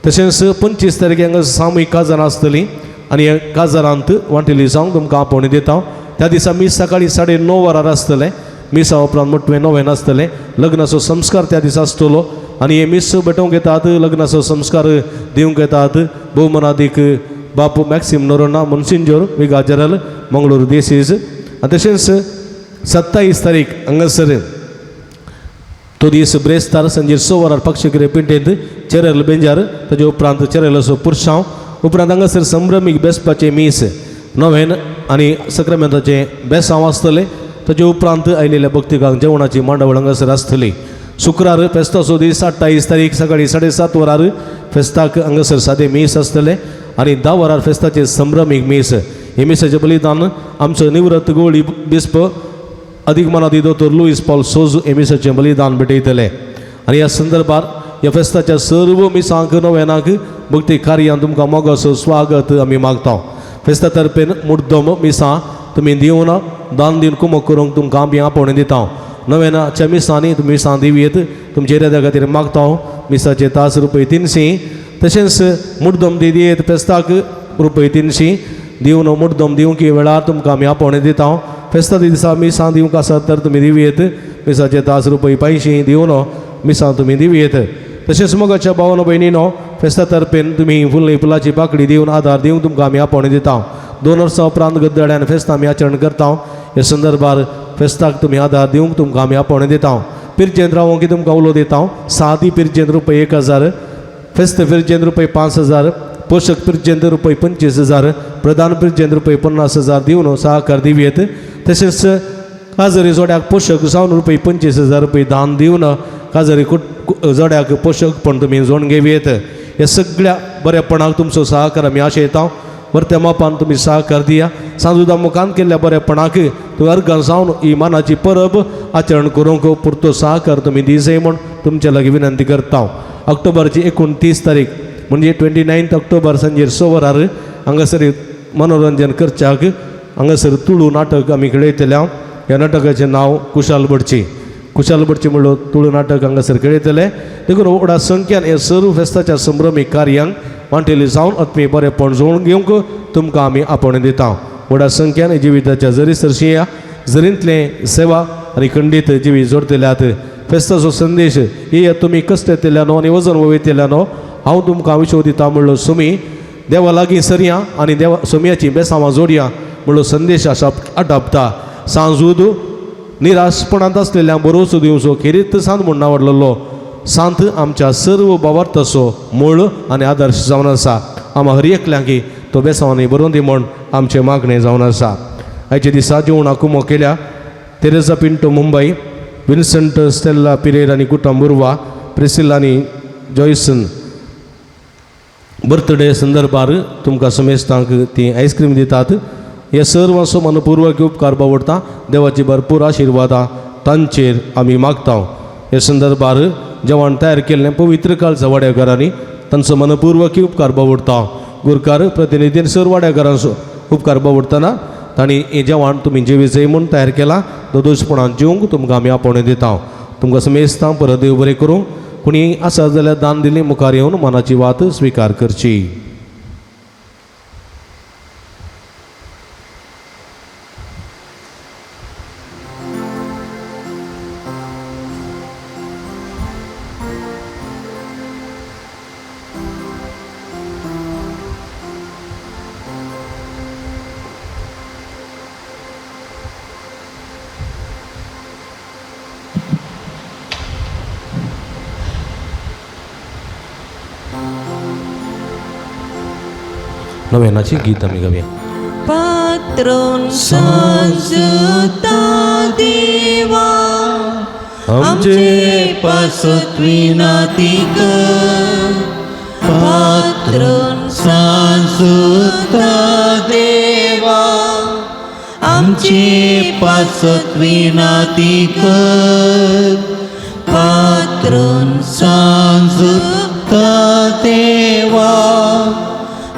तशेंच 25 तारखे हांगा सामूहीक काजारां आसतलीं आनी ह्या काजारांत वांटेली जावंक तुमकां आपोवणें दिता. त्या दिसा मीस सकाळीं 9:30 वरार आसतलें. मिसा उपरांत मोटवें नवेन आसतलें. लग्नाचो संस्कार त्या दिसा आसतलो आनी हे मीस भेटोवंक येतात, लग्नाचो संस्कार दिवंक येतात भोवमनादीक बापू मॅक्सिम नोरोना मुनसिंजोर विगा जनरल मंगळूर देसीज. आनी तशेंच 27 तारीख हांगासर तो दीस ब्रेस्तार सांजे 6 वरार पक्षगिरी पिंटेंत चेरल बेंजार, ताजे उपरांत चेरलाचो पुरशांव, उपरांत हांगासर संभ्रमीक बेसपाचें मीस नवेन आनी सक्रामेंताचें बेसांव आसतलें. ताजे उपरांत आयलेल्या भक्तिकांक जेवणाची मांडावळ हांगासर आसतली. शुक्रार फेस्ताचो दीस 28 तारीख सकाळीं 7:30 वरार फेस्ताक हांगासर सादें मीस आसतलें आनी 10 वरार फेस्ताचें संभ्रमीक मीस. हे मिसाचें बलिदान आमचो निवृत्त गोळी बिस्प अधिक मनादी दोतोर लुईस पॉल सोजू हे मिसाचें बलिदान भेटयतले. आनी ह्या संदर्भार ह्या फेस्ताच्या सर्व मिसांक नव्यानाक भक्ती कार्यान तुमकां मोगाचो स्वागत आमी मागता. फेस्ता तर्फेन मुड्डम मिसां तुमी दिवन दान दिवन कुमक करूंक तुमकां आमी आपोवणें दिता. नव्यानाच्या मिसांनी तुमी मिसां दिवयेत तुमच्या इराद्या खातीर मागता. मिसाचे तास रुपये 300, तशेंच मुड्डम दी दियेत फेस्ताक रुपये 300 दिवन मुड्डम दिवंक वेळार तुमकां आमी आपोवणें दिता. फेस्ता दिसा मिसां दिवंक आसत तर तुमी दिवयेत मिसाचे तास रुपये 500 दिवन मिसां तुमी दिवयेत. तशेंच मोगाच्या भावानो भयणीनो फेस्ता तर्फेन तुमी फुलली फुलाची पाकडी दिवन आदार दिवंक तुमकां आमी आपोवणें दिता. 2 वर्सां उपरांत गद्दड्यान फेस्तां आमी आचरण करता. ह्या संदर्भार फेस्ताक तुमी आदार दिवंक तुमकां आमी आपोवणें दिता. पिरजेंत रावोंक तुमकां उलो दिता. सादी पिरजेंत रुपये 1000, फेस्त पिरजेंत रुपये 5000, पोशक पिरजेंत रुपये 25000, प्रधान पिरजेंत रुपये 50000 दिवन सहकार दिवयेत. तशेंच काजरी जोड्याक पोशक जावन रुपये 25000 रुपये दान दिवन काजरी जोड्याक पोशकपण तुमी जोडून घेवयेत. ह्या सगळ्या बरेपणाक तुमचो सहकार आमी आशयता. वरत्या मापान तुमी सहकार दिया. सांजुदा मुखान केल्ल्या बरेपणाक तुमी अर्गां जावन ही मानाची परब आचरण करूंक पुरतो सहकार तुमी दिजय म्हूण तुमचे लागीं विनंती करता. ऑक्टोबरची 29 तारीख म्हणजे 29 ऑक्टोबर सांजेर 6 वरार हांगासर मनोरंजन करच्याक हांगासर तुळू नाटक आमी खेळयतले. ह्या नाटकाचें नांव कुशाल बडची. कुशाल बडची म्हणलो तुळू नाटक हांगासर खेळयतले. देखून व्हडा संख्यान हे सर्व फेस्ताच्या संभ्रमीक कार्यांक वांटेली जावन आत्मी बरेपण जोडून घेवंक तुमकां आमी आपोवणें दिता. व्हडा संख्यान जिविताच्या जरी सरशी या जरींतलें सेवा आनी खंडीत जिवीत जोडतल्यात. फेस्ताचो संदेश येयात तुमी कश्ट येतल्यानो आनी वजन वयतल्यानो हांव तुमकां विश्व दिता म्हणलो सुमी देवा लागीं सरया आनी देवा सोमयाची बेसांवां जोडया म्हणलो संदेश आसा आटापता. सांजूद निराशपणांत आसलेल्या बरोसो दिवचो खेरीत सांत म्हूण नांवाडलेलो सांत आमच्या सर्व भावार्थाचो मूळ आनी आदर्श जावन आसा. आमा हर एकल्यांकी तो बेसांवांनी बरोवन दी म्हूण आमचें मागणें जावन आसा. आयच्या दिसा जेवणां कुमो केल्या Teresa Pinto Mumbai, Vincent Stella Pereira आनी कुटुंब बुर्वा, प्रिसिल्ला आनी जॉयसन बर्थडे संदर्भार तुमकां समेस्तांक ती आयस्क्रीम दितात. हे सर्वांचो मनपूर्वक उपकार बावडटा. देवाची भरपूर आशिर्वादां तांचेर आमी मागता. हे संदर्भार जेवण तयार केल्लें पवित्र काळजा वाड्याकारांनी तांचो मनपूर्वक उपकार बावडटा. गुरकार प्रतिनिधी सर वाड्याकारांचो उपकार बावडटना तांणी हें जेवण तुमी जेवी म्हूण तयार केलां दोदोसपणान जेवंक तुमकां आमी आपोवणें दिता. तुमकां समेस्तां परत देव बरें करूं. कोणी आसा जाल्यार दान दिली मुखार येवन मनाची वात स्विकार करची. नव्यानाची गीत आमी गावया. पात्रोन सांजुता देवा आमचे पासत विनाती कर. पात्रोन सांजुता देवा आमचे पासत विनाती कर. पात्रोन सांजुता देवा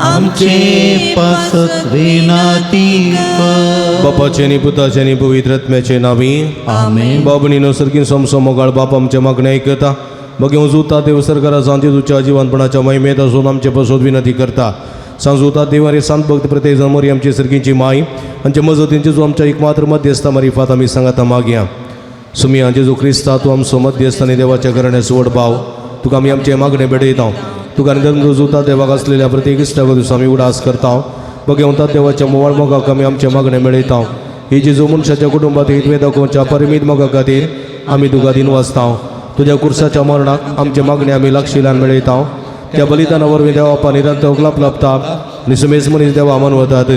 आमचे पासत विनाती कर. बापाचे आनी पुताचे आनी पवित्र आत्म्याचे नावी आमेन. बाबणीनो सरकीन सोमसो मोगाळ बाप आमचे मागणें आयकता. बगे जुता देव सरकारा सांजे तुच्या जिवनपणाच्या महिमेत असून आमचे पसोत विनंती करता. सांजुता देवारी सांत भक्त प्रत्येक जमोरी आमची सरकींची माय आमचे मजतींचे जो आमच्या एकमात्र मध्यस्थ मारिफात आमी सांगाता मागया. सुमिया जेजू क्रिस्ता तूं आमचो मध्यस्थ आनी देवाच्या घराण्याचो व्हड भाव तुका आमी आमचे मागणें भेटयता. तुका आनी जुता देवाक आसलेल्या प्रत्येक इश्टाक दिसा आमी उडास करता. बगे वता देवाच्या मोवाळ मोगाक आमी आमचे मागणें मेळयता. ही जेजू मनशाच्या कुटुंबात हितवे दाखोवच्या परिमीत मोगा खातीर आमी तुका दिनवासता. तुज्या कुर्साच्या मरणाक आमचे मागणें आमी लागशिल्ल्यान मेळयता. त्या बलिदाना वरवीं देवा बापा निरंतर उगलाप लाभता आनी सुमेज मनीस देवा मानवतात.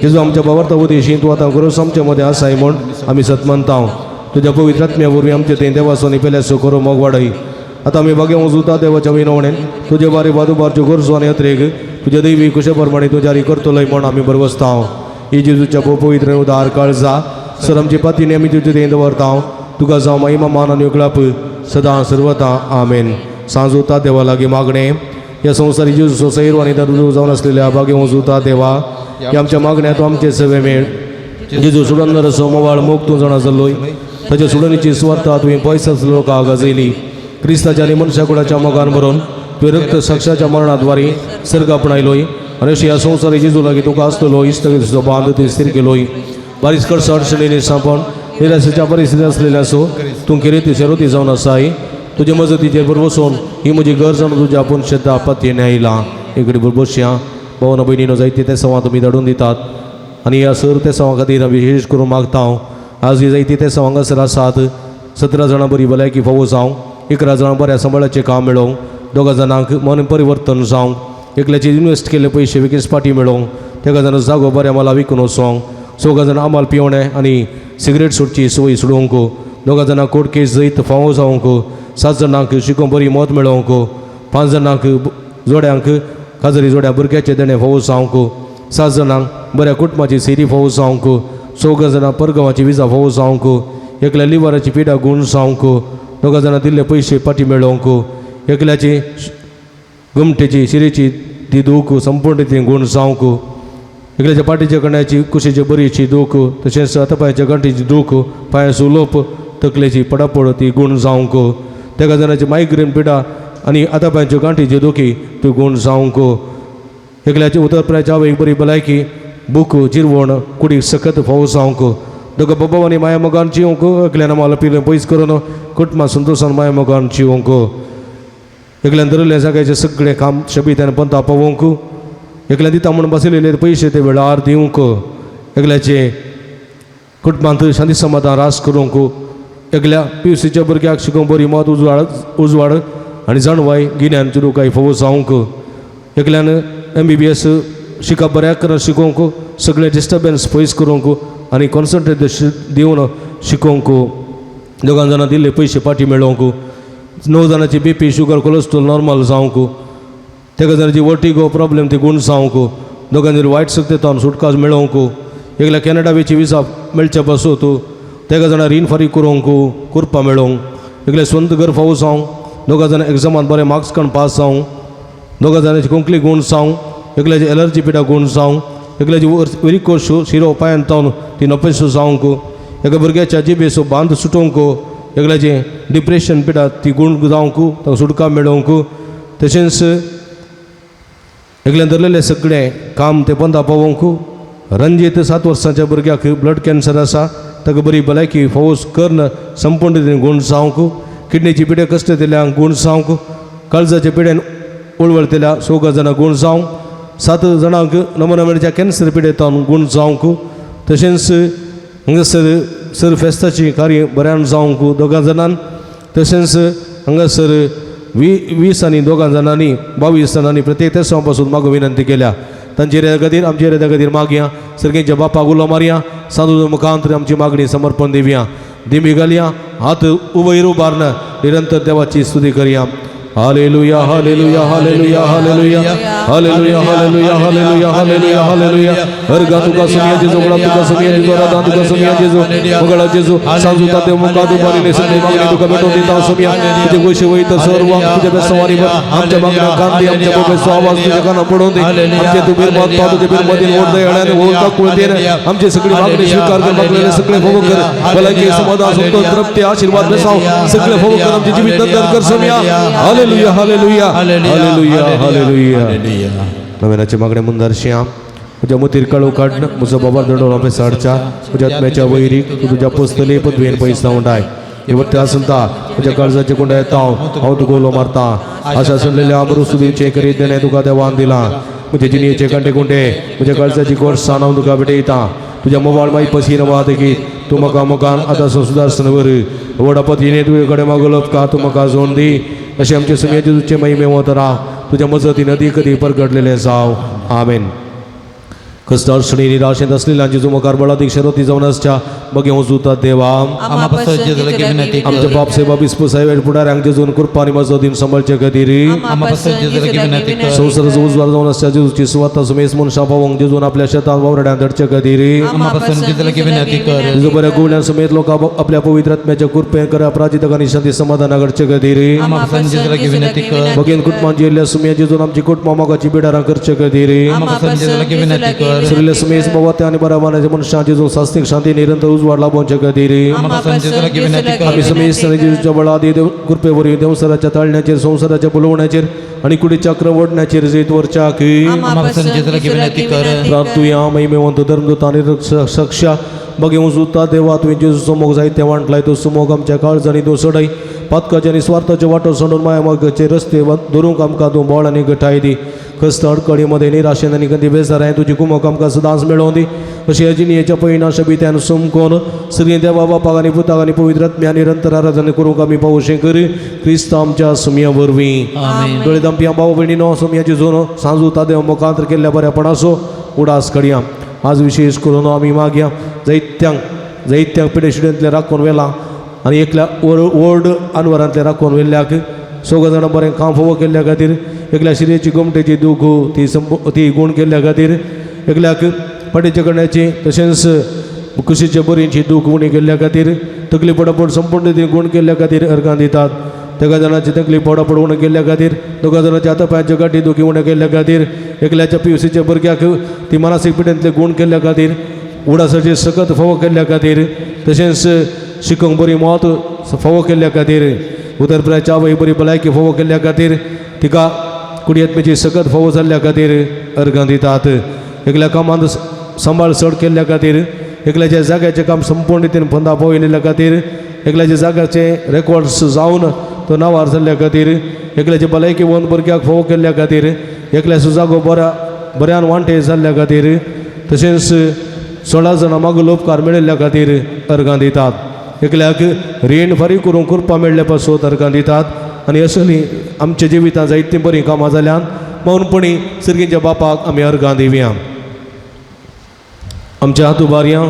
जेजू आमच्या बाबार्थ उदेशी तूं आतां गरोस आमचे मदें आसाय म्हूण आमी सतमनता. तुज्या पवित्र आत्म्या वरवीं आमचे थंय देवाचो आनी पेल्याचो करो मोग वाडय. आतां आमी बागे वजुता देवाच्या विनवणेन तुजे बारे बादुबारच्यो गरजो आनी अत्रेक तुज्या दैवी कुशे प्रमाणे तूं जारी करतलोय म्हूण आमी बरवसता. ही जेजूच्या पवित्र उदार काळजा सर आमची पातीने आमी तुजे थंय दवरता. तुका जावं महिमा मान आनी उगळाप सदां सर्वता. आमेन. सांजोता देवा लागीं मागणें ह्या संवसारी जेजूचो सैरू आनी दरुजो जावन आसलेल्या बागे वजुता देवा ह्या आमच्या मागण्या तूं आमचे सवे मेळ. जेजू सुडंदर मोवाळ मोग तूं जाणा जाल्लोय ताच्या सुडणीची सुवार्ता तुवें पयस लोकांक गाजयली. क्रिस्ताच्या आनी मनशा कुडाच्या मोगान भरून तुवें रक्त साक्षाच्या मरणाद्वारे सर्ग आपणायलोय आनी अशी ह्या संवसारी जेजू लागीं तुका आसतलो इश्टगतीचो बांद तुवें स्थिर केलोय. बारीस कडसो अडचणींनी सांपण निराशेच्या परिस्थिती आसलेल्या आसूं तूं किरेती शेरोती जावन आसाय. तुजे मजतीचेर बरोबर ही म्हजी गरज जावन तुज्या आपूण श्रद्धा पत्तीने आयला. इकडे बरोबर भावना भयणीनो जायते ते सवां तुमी धाडून दितात आनी ह्या सर ते सवां खातीर हांव विशेश करून मागता. हांव आज ही जायती ते सवां हांगासर आसात. 17 जाणां बरी भलायकी फावो जावं, 11 जाणां बऱ्या सांबाळाचें काम मेळोवं, 2 जाणांक मन परिवर्तन जावं, एकल्याचे इन्वेस्ट केल्ले पयशे बेगीन पाटी मेळोवं, तेगा जाणां जागो बऱ्या माला विकून वचोंक, 4 जाणां आमाल पिवणें आनी सिगरेट सोडची संवय सोडोवंक, 2 जाणां कोर्ट केस जैत फावो जावंक, 7 जाणांक शिकोवंक बरी मत मेळोवंक, 5 जाणांक जोड्यांक काजरी जोड्या भुरग्याचें देणें फावो जावंक, 7 जाणांक बऱ्या कुटुंबाची सेरी फावो जावंक, 4 जाणां परगांवाची विजा फावो जावंक, एकल्या लिवराची पिडा गूण जावंक, 2 जाणां दिल्ले पयशे पाटी मेळोवंक, एकल्याची गोमटेची शिरेची ती दूख संपूर्ण ती गूण जावंक, एकल्याच्या पाटीच्या कण्याची कुशीचे बरीची दूख तशेंच हातापांयच्या गांठीची दूख पांयाचो उलोवप तकलेची पडापड ती गूण जावंक, तेगा जाणाची मायग्रेन पिडा आनी हातापांयच्यो गांठीच्यो दुखी त्यो गूण जावंक, एकल्याची उतरप्राच्या आवयक बरी भलायकी भूक जिरवण कुडीक सकत फावो जावंक, दोगा बाबा आनी माया मोगान जिवंक, एकल्यान माल पिलें पयस करून कुटुंबां संतोशान माया मोगान जिवंक, एकल्यान धरिल्लें जाग्याचें सगळें काम शबीत्यान पंता पावोवंक, एकल्यान दिता म्हूण बसयलेले पयशे ते वेळार दिवंक, एकल्याचे कुटुंबांत शांती समाधान रास करूंक, एकल्या पिवसीच्या भुरग्याक शिकोवंक बरी मत उजवाड आनी जाणवाय गिन्यान चुरुकाय फावो जावंक, एकल्यान MBBS शिकप बऱ्या करून शिकोवंक, सगळें डिस्टर्बन्स पयस करूंक आनी कॉन्सन्ट्रेट दिवन शिकोवंक, 2 जाणां दिल्ले पयशे पाटी मेळोवंक, 9 जाणांची BP sugar cholesterol normal जावंक, तेगा जाणांची वर्टिगो प्रॉब्लेम ती गूण जावंक, 2 वायट शक्तेतावन सुटकास मेळोवंक, एकल्या कॅनडा वेची विजा मेळचे पासून तेगा जाणां रीण फारीक करूंक कुरपा मेळोवंक, एकल्या स्वंत घर फावो जावंक, दोगां जाणां एग्जामान बरें मार्क्स काडून पास जावं, दोगां जाणांची कोंकली गूण जावं, एकल्याची एलर्जी पिडा गूण जावं, एकल्याची वेरिकोस शिरो पांयान तावन ती नपेसो जावंक, एका भुरग्याच्या जिबेचो बांद सुटोवंक, एकल्याचें डिप्रेशन पिडा ती गूण जावंक, ताका सुटका मेळोवंक, तशेंच एकल्यान धरलेलें सगळें काम तें बंदा पावोवंक। रंजीत 7 वर्सांच्या भुरग्याक ब्लड कॅन्सर आसा, ताका बरी भलायकी फोवस करून संपूर्ण रितीन गूण जावंक, किडनीची पिड्या कश्ट दिल्या गूण जावंक, काळजाच्या पिड्यान उळवळतेल्या 4 जाणां गूण जावंक, 7 जाणांक नमुना कॅन्सर पिडेतावन गूण जावंक, तशेंच हांगासर सर फेस्ताची कार्य बऱ्यान जावंक 2 जाणान, तशेंच हांगासर 20 आनी 2 जाणांनी 22 जाणांनी प्रत्येक तेसांव पासून मागो विनंती केल्या। तांचे रेदा खातीर आमचे रेदा खातीर मागया, सर्गेच्या बापाक उलो मारया, साधू मुखांतर आमची मागणी समर्पण दिवया, दिमी घालया, हात उबयर उबारन निरंतर देवाची स्तुती करया। Hallelujah hallelujah hallelujah hallelujah hallelujah hallelujah hallelujah hallelujah hallelujah. अर्घा तुका सुनिया जेजू, गुलाब तुका सुनिया जेजू, राधा तुका सुनिया जेजू, मंगळा जेजू, सांजू ताते मुखा दुबारीने सगळी मागणी तुका भेटून दिता सुनिया। तुझे गोशी वैत सर्व तुझ्या बेसवारीवर आमच्या मागण्या कान दे, आमच्या बोबेचो आवाज तुझ्या काना पडून दे। आमचे तू बिरमत पा, तुझे बिरमतीन ओढ दे, अळ्याने ओढता कुळतेने आमची सगळी मागणी स्वीकार कर, मागलेले सगळे भोग कर, भलायकी समाधान संतोष तृप्ती आशीर्वाद बेसाव सगळे भोग कर, आमचे जीवित नंदन कर सुनिया। Hallelujah hallelujah hallelujah hallelujah. नव्यानाचे मागणे मुंदारशिया तुझ्या मुतीर काळू काडणं म्हजो बाबा दंडोळ आमी साडच्या तुझ्या आत्म्याच्या वैरीक तूं तुज्या पोसतली पदवेन पैसा उंडाय हे आसता तुझ्या काळजाचे कुंडा येता हांव तुका उलो मारता आशा सणलेल्या अमृतसुदीचे करीत देणे तुका देवान दिला। म्हजे जिणेचे कांटे कुंटे म्हज्या काळजाची गोडसाण हांव तुका भेटयता। तुझ्या मोबायल माई पसीन वादकीत तूं म्हाका मुखान आतां सुदारसन वर व्हड पतीने तुजे कडेन मागोलप का तूं म्हाका जोन दी अशें आमचे सुमये जेजूचे महिमे वत राव तुज्या मजतीन अदीक कदी परगडलेलें जावं। आमेन। कश्ट अडचणी निराशेंत असलेल्या जेजू मुखार बळादीक शरती जावन आसच्या बगे वजुता देवा आमच्या बाप सेवा बिस्पू साहेब फुडाऱ्यांक जेजून कृपा आनी मजतीन सांबाळचे खातीर संवसाराचो उजवाड जावन आसच्या जेजूची सुवाता सुमेस मनशां पावोवंक जेजून आपल्या शेतांत वावराड्यांत धाडचे खातीर जेजू बऱ्या गुवल्यान समेत लोक आपल्या पवित्र आत्म्याच्या कृपेन करा प्राजितक आनी शांती समाधाना घडचे खातीर बगेन कुटुंबान जिल्ल्या सुमये जेजून आमची कुटुंबां मोगाची बिडारां करचे खातीर सगळे सुमेस मोवाते आनी बऱ्या मनाच्या मनशां जेजून सास्तीक शांती निरंतर उजवाड लाभोवचे खातीर आमी सुमेस आनी जेजूच्या बळादी कृपे वरवीं देवसराच्या ताळण्याचेर संवसाराच्या बोलोवण्याचेर आनी कुडीच्या क्रवडण्याचेर जैत वरच्याक प्रार्थुया। महिमेवंत धर्मदूत आनी रक्षा बगे उजुता देवा तुवें जेजूचो मोग जायते वांटलाय तो सुमोग आमच्या काळजांनी तूं सोडय पातकाचे आनी स्वार्थाचे वाटो सोडून माया मोगाचे रस्ते धरूंक आमकां तूं बळ आनी घटाय दी। कश्ट अडकळीमध्ये निराशेन आनी गंदी बेजाराय तुजी कुमक आमकां सदांच मेळोवन दी। अशी अजिनियेच्या पयना शबित्यान सुमकोन सगळीं देवा बापाक आनी पुताक आनी पवित्र आत्म्या निरंतर आराधना करूंक आमी पावशें कर क्रिस्त आमच्या सुमया वरवीं। दोळे दमपिया भाव भयणीनो सुमया जेजून सांजू तादेव मुखांतर केल्ल्या बऱ्यापणाचो उडास कडया। आज विशेष करून आमी मागया जैत्यांक जैत्यांक पिडेशिडेंतले राखून व्हेला आनी एकल्या व्हड अनवरांतले राखून व्हेल्ल्याक 4 जाणां बरें काम फावो केल्ल्या खातीर एकल्या शिरेची गोमटेची दूख ती ती गूण केल्ल्या खातीर एकल्याक फाटीच्या कण्याची तशेंच कुशीच्या बरींची दूख उणी केल्ल्या खातीर तकली पडापड संपूर्ण ती गूण केल्ल्या खातीर अर्गां दितात। 3 जाणांची तकली पडापड उणें केल्ल्या खातीर 2 जाणांच्या हाता पांयाच्यो गांठी दुखी उणें केल्ल्या खातीर एकल्याच्या पिवसीच्या भुरग्याक ती मानसीक पिडेंतले गूण केल्ल्या खातीर उडासाचेर सकत फावो केल्ल्या खातीर तशेंच शिकोंक बरी मत फावो केल्ल्या खातीर उदरप्रायाच्या आवय बरी भलायकी फावो केल्ल्या खातीर तिका कुडयेतमेची सकत फावो जाल्ल्या खातीर अर्गां दितात। एकल्या कामांत सांबाळ चड केल्ल्या खातीर एकल्याच्या जाग्याचें काम संपूर्ण रितीन फंदा पावयलेल्या खातीर एकल्याच्या जाग्याचे रेकॉर्ड्स जावन तो नांवार जाल्ल्या खातीर एकल्याचे भलायकी वन भुरग्याक फावो केल्ल्या खातीर एकल्याचो जागो बऱ्या बऱ्यान वांटे जाल्ल्या खातीर तशेंच 16 जाणां मागूल उपकार मेळिल्ल्या खातीर अर्गां दितात। एकल्याक रीण फारीक करूंक कृपा मेळ्ळे पासून अर्गां दितात। आनी असली आमच्या जिवितांत जायतीं बरीं कामां जाल्यान मौनपणी सर्गीच्या बापाक आमी अर्गां दिवया। आमच्या हात उबारया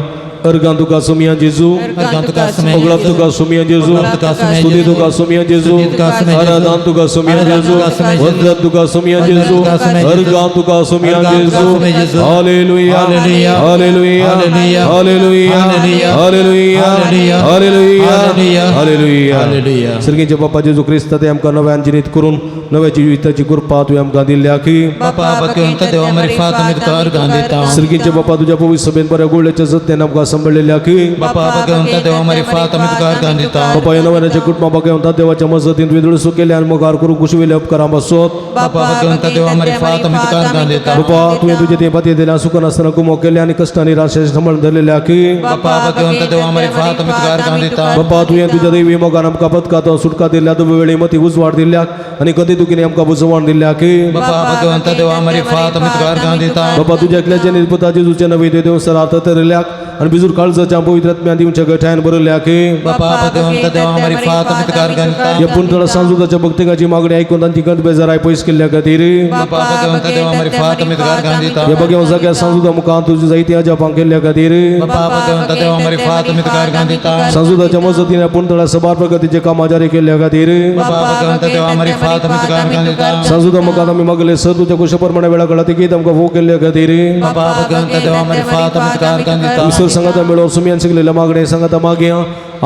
अर्गां तुका सोमया जेजू. अर्गां तुका सोमया. ओगळाप तुका सोमया जेजू. ओगळाप तुका सोमया. स्तुती तुका सोमया जेजू. स्तुती तुका सोमया जेजू. आराधन तुका सोमया आराधन जेजू. तुका सोमया जेजू. वंदन तुका सोमया वंदन जेजू. तुका सोमया जेजू. अर्गां तुका सोमया अर्गां तुका जेजू. सोमया जेजू. Hallelujah. Hallelujah. Hallelujah. Hallelujah. Hallelujah. Hallelujah. Hallelujah. Hallelujah. Hallelujah. Hallelujah. Hallelujah. Hallelujah. सर्गीचे बापा जेजू क्रिस्त ते आमकां नव्यान जिनीत करून नव्या जिविताची कृपा तुवें आमकां दिल्या की बापा भगवंत देवा मारिफात आमी तुका अर्गां दिता. सर्गीचे बापा तुज्या पवित्र सभेन बऱ्या गोळ्याच्या जत्तेन आमकां सांबाळलेल्या की बापा भगवंत देवा मारिफात आमी तुका अर्गां दिता. बापा ह्या नव्याच्या कुटुंबा भगवंता देवाच्या मजतीन तुवें दुडसू केल्या आनी मुखार करूंक कुशवेल्या उपकारां बसोत. बापा भगवंत देवा मारिफात आमी तुका अर्गां दिता. बापा तुवें तुजे ते पाती दिल्या सुख नासतना गुमो केल्या आनी कश्टांनी राशे सांबाळून धरलेल्या की बापा भगवंत देवा मारिफात आमी तुका अर्गां दिता. बापा तुवें तुज्या दैवी मोगान आमकां पदकातो सुटका दिल्या, दुबे वेळी मती उजवाड दिल्या आनी कधी दुखीने आमकां बुजवण दिल्या की बापा भगवंत देवा मारिफात आमी तुका अर्गां दिता. बापा तुज्या एकल्याच्या निर्पुता जेजूच्या नवे देव सरात तरल्याक आनी बिजूर काळजाच्या पवित्र आत्म्यान दिवच्या गठायन भरल्या की बापा भगवंत देवा मारिफात आमी तुका अर्गां दिता. ह्या पुंतळा सांजुदाच्या भक्तिकाची मागणी ऐकून तांची गंध बेजाराय पयस केल्ल्या खातीर बापा भगवंत देवा मारिफात आमी तुका अर्गां दिता. ह्या बघ्या जाग्यार सांजुदा मुखार तुजी जायती अजापां केल्ल्या खातीर बापा भगवंत देवा मारिफात आमी तुका अर्गां दिता. सांजुदाच्या मजतीन ह्या पुंतळा सबार प्रगतीचे कामां जारी केल्ल्या खातीर बापा भगवंत देवा मारिफात आमी तुका अर्गां दिता. सांजुदा मुखार आमी मागले सर तुज्या कुशा प्रमाणे वेळा कळा तिगीत आमकां फोग केल्ल्या खातीर बापा भगवंत देवा मारिफात आमी तुका अर्गां दिता. ईश्वर संगाता मेळोवन सुमयान शिकलेल्या मागणे संगाता मागया.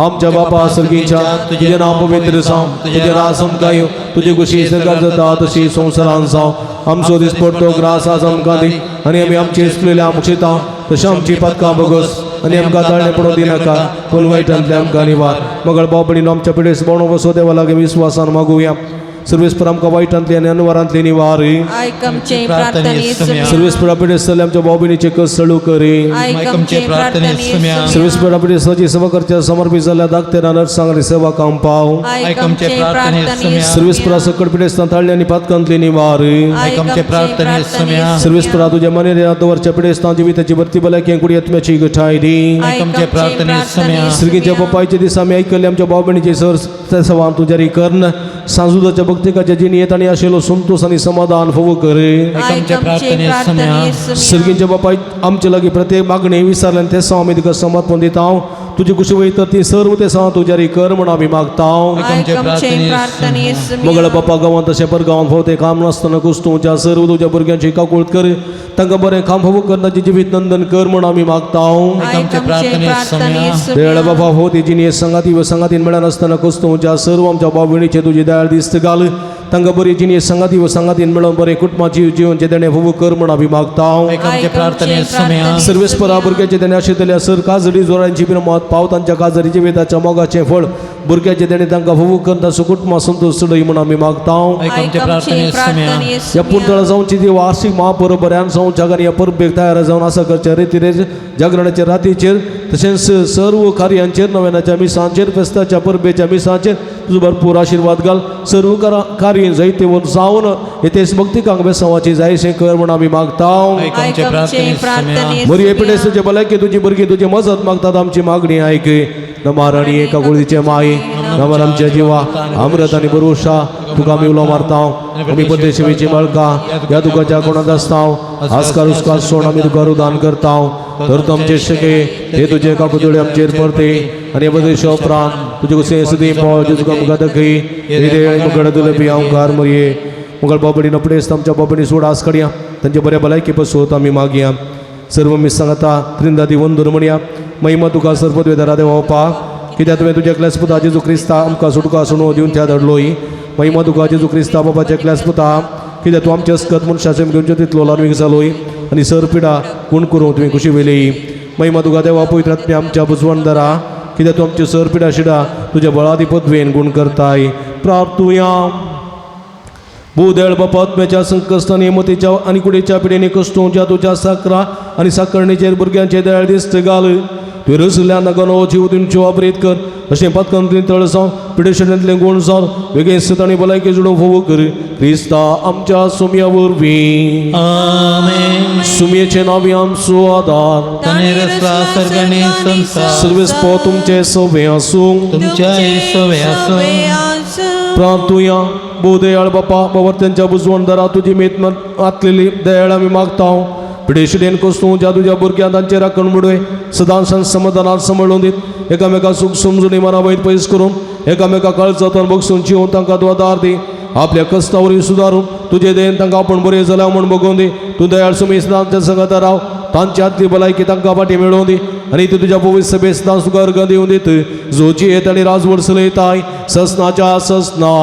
आमच्या बापा सर्गीच्या, तुझे नाव पवित्र जावं, तुझे रास आमकां येवं, तुजी खुशी सरकार जाता तशी संवसारान जावं. आमचो दिसपडतो ग्रास आज आमकां दी आनी आमी आमचे इसलेल्या मुक्षिता तशें आमची पातकां बगस आनी आमकां ताळणे पडूं दिनाका, पूण वायटांतले आमकां निवार. मगळ भाव भयणीनो, आमच्या पिडेस बावणो वसो देवा लागीं विस्वासान मागुया. सर्वेस्पर आमकां वायटांतली आनी अनवरांतली निवार. आयक आमचे प्रार्थने सुम्या. सर्वेस्पर पिडेस जाल्ल्या आमच्या भाव भयणीचे कस सळू करी. आयक आमचे प्रार्थने सुम्या. सर्वेस्पर पिडेस्ताची सेवा करच्या समर्पित जाल्ल्या धाकट्या नर्सांक आनी सेवा काम पाव. आयक आमचे प्रार्थने सुम्या. सर्वेस्परा सकट पिडेस्तां थाळ्ळे आनी पातकांतली निवार. आयक आमचे प्रार्थने सुम्या. सर्वेस्परा तुज्या मनेर दवरच्या पिडेस्तां जिविताची भरती भलायकी कुडी आत्म्याची गठाय दी. आयक आमचे प्रार्थने सुम्या. सर्गीच्या बापायच्या दिसा आमी आयकल्ले आमच्या भाव भयणीचे सर ते सवान तूं जारी करन सांजुदाच्या भक्तिकाच्या जिणेंत आनी आशिल्लो संतोष आनी समाधान फोव करे. आयक आमचे प्रार्थने सुम्या. सर्गींच्या बापाय आमचे लागीं प्रत्येक मागणी विचारल्यान ते साव आमी तुका समर्पण दिता. तुजी कुशी वयता ती सर्व ते साव तूं जारी कर म्हूण आमी मागता. आयक आमचे प्रार्थने सुम्या. मगळ बापा गांवांत तशें पर गांवांत भोंवते काम नासतना कुस्तूच्या सर्व तुज्या भुरग्यांची काकूळत कर, तांकां बरें काम फोव कर, तांचें जिवीत नंदन कर म्हूण आमी मागता. आयक आमचे प्रार्थने सुम्या. दयाळ बाबा हो ती जिणी संगाती व संगातीन मेळनासतना कुस्तूच्या सर्व आमच्या भाव भयणीचे तुजी दयाळ दिस्त घाल, तांकां बरी जिणी संगाती व संगातीन मेळोवन बरें कुटुंबाची जिवनचें देणें फोव कर म्हूण आमी मागता. आयक आमचे प्रार्थने सुम्या. सर्वेस्परा भुरग्याचे देणे आशिल्ल्या सर काजडी जोरांची बिरमत पाव तांच्या काजरी जिविताच्या मोगाचें फळ भुरग्याचे देणे तांकां फोव कर, तांचो कुटुंबा संतोष चडय म्हूण आमी मागता. आयक आमचे प्रार्थने सुम्या. ह्या पुंतळा जावची ती वार्षिक महापरब बऱ्यान जावच्या आनी ह्या परबेक तयार जावन आसा करच्या रितीरेज जागरणाच्या रातीचेर तशेंच सर्व कार्यांचेर नव्यानाच्या मिसांचेर फेस्ताच्या परबेच्या मिसांचेर तुजो भरपूर आशिर्वाद घाल. सर्व कार्य जैतेवंत जावन हे तेच भक्तिकांक बेसांवाची जायशें कर म्हूण आमी मागता. आयक आमचे प्रार्थने सुम्या. बरी हे पिडेस्ताचे भलायकी तुजी भुरगीं तुजी मजत मागतात, आमची मागणी आयक. नमाराणी एका गोळीचे माई नमार आमच्या जिवा अमृत आनी बरोशा तुका आमी उलो मारता. आमी परदेशिवेची मळका ह्या तुकाच्या कोणांत आसता आस्कार उस्कार सोड आमी तुका रुदान करता. तर तूं आमचे शके हे तुजे काकुतुळे आमचेर परते आनी बदेश उपरांत तुजे कुसे सुदी पाव जे तुका मुखार दाखय हे मुखार तुले पिया मुखार मरये. मुखार बाबडी नपडेस आमच्या बाबडी सोड आस काडया तांचे बऱ्या भलायकी पसून आमी मागया. सर्व मी सांगता त्रिंदादी वंदूर म्हणया महिमा तुका सर्वद्वेदरा देवा कित्याक तुवें तुज्या क्लास पुता जेजू क्रिस्ता आमकां सुटका सुणो दिवन त्या धाडलोय. महिमा तुका जेजू क्रिस्ता बाबाच्या क्लास पुता कित्याक तूं आमचे अस्कत मनशाचे घेवचे तितलो लार्वीक जालोय आनी सर पिडा कोण करूं तुवें खुशी वेली. महिमा तुका देवा पवित्र आत्म्या आमच्या बुजवणदारा कित्याक तूं आमचे सर पिडा शिडा तुज्या बळादी पदवेन गुण करताय. प्रार्थुया. भूदळ बापात्म्याच्या संकश्टांनी मतीच्या आनी कुडीच्या पिडेनी कश्टोंच्या तुज्या साकरा आनी साकरणीचेर भुरग्यांचे दयाळ दिस्त घाल. तुवें रसल्या नगनो जीव तुमच्यो वापरीत कर अशें पातकांतली तळ जावं पिडेशनांतलें गुण जावन वेगेस्त आनी भलायकी जुडोवंक फोव कर क्रिस्ता आमच्या सुमया वरवीं. आमेन. सुमयेचे नांवी आमचो आदार ताणें रचला सर्ग आनी संवसार. सर्वेस्पो तुमचे सवे आसूं. तुमच्या सवे आसूं. प्रांतुया. भोवदयाळ बापा बाबा त्यांच्या बुजवणदारा तुजी मेत आतलेली दयाळ आमी मागता. पिडेशिडेन कोस्तू ज्या तुज्या भुरग्यां तांचे राखण मुडवे सदांच समाधानात सांबाळून दीत एकामेका सूख समजून मना वयर पयस करून एकामेका काळजांतल्यान बगसून जिवन तांकां तूं आदार दी. आपल्या कस्तावरी सुदारून तुजे देन तांकां आपूण बरें जाल्या म्हूण बगोवन दी. तूं दयाळ सुमी सदांच संगता राव, तांची आतली भलायकी तांकां फाटी मेळोवन दी आनी ती तुज्या पवित्र सभे सदांच तुका अर्घ दिवन दीत जो जियेत आनी राजवट चलयताय ससनाच्या ससना.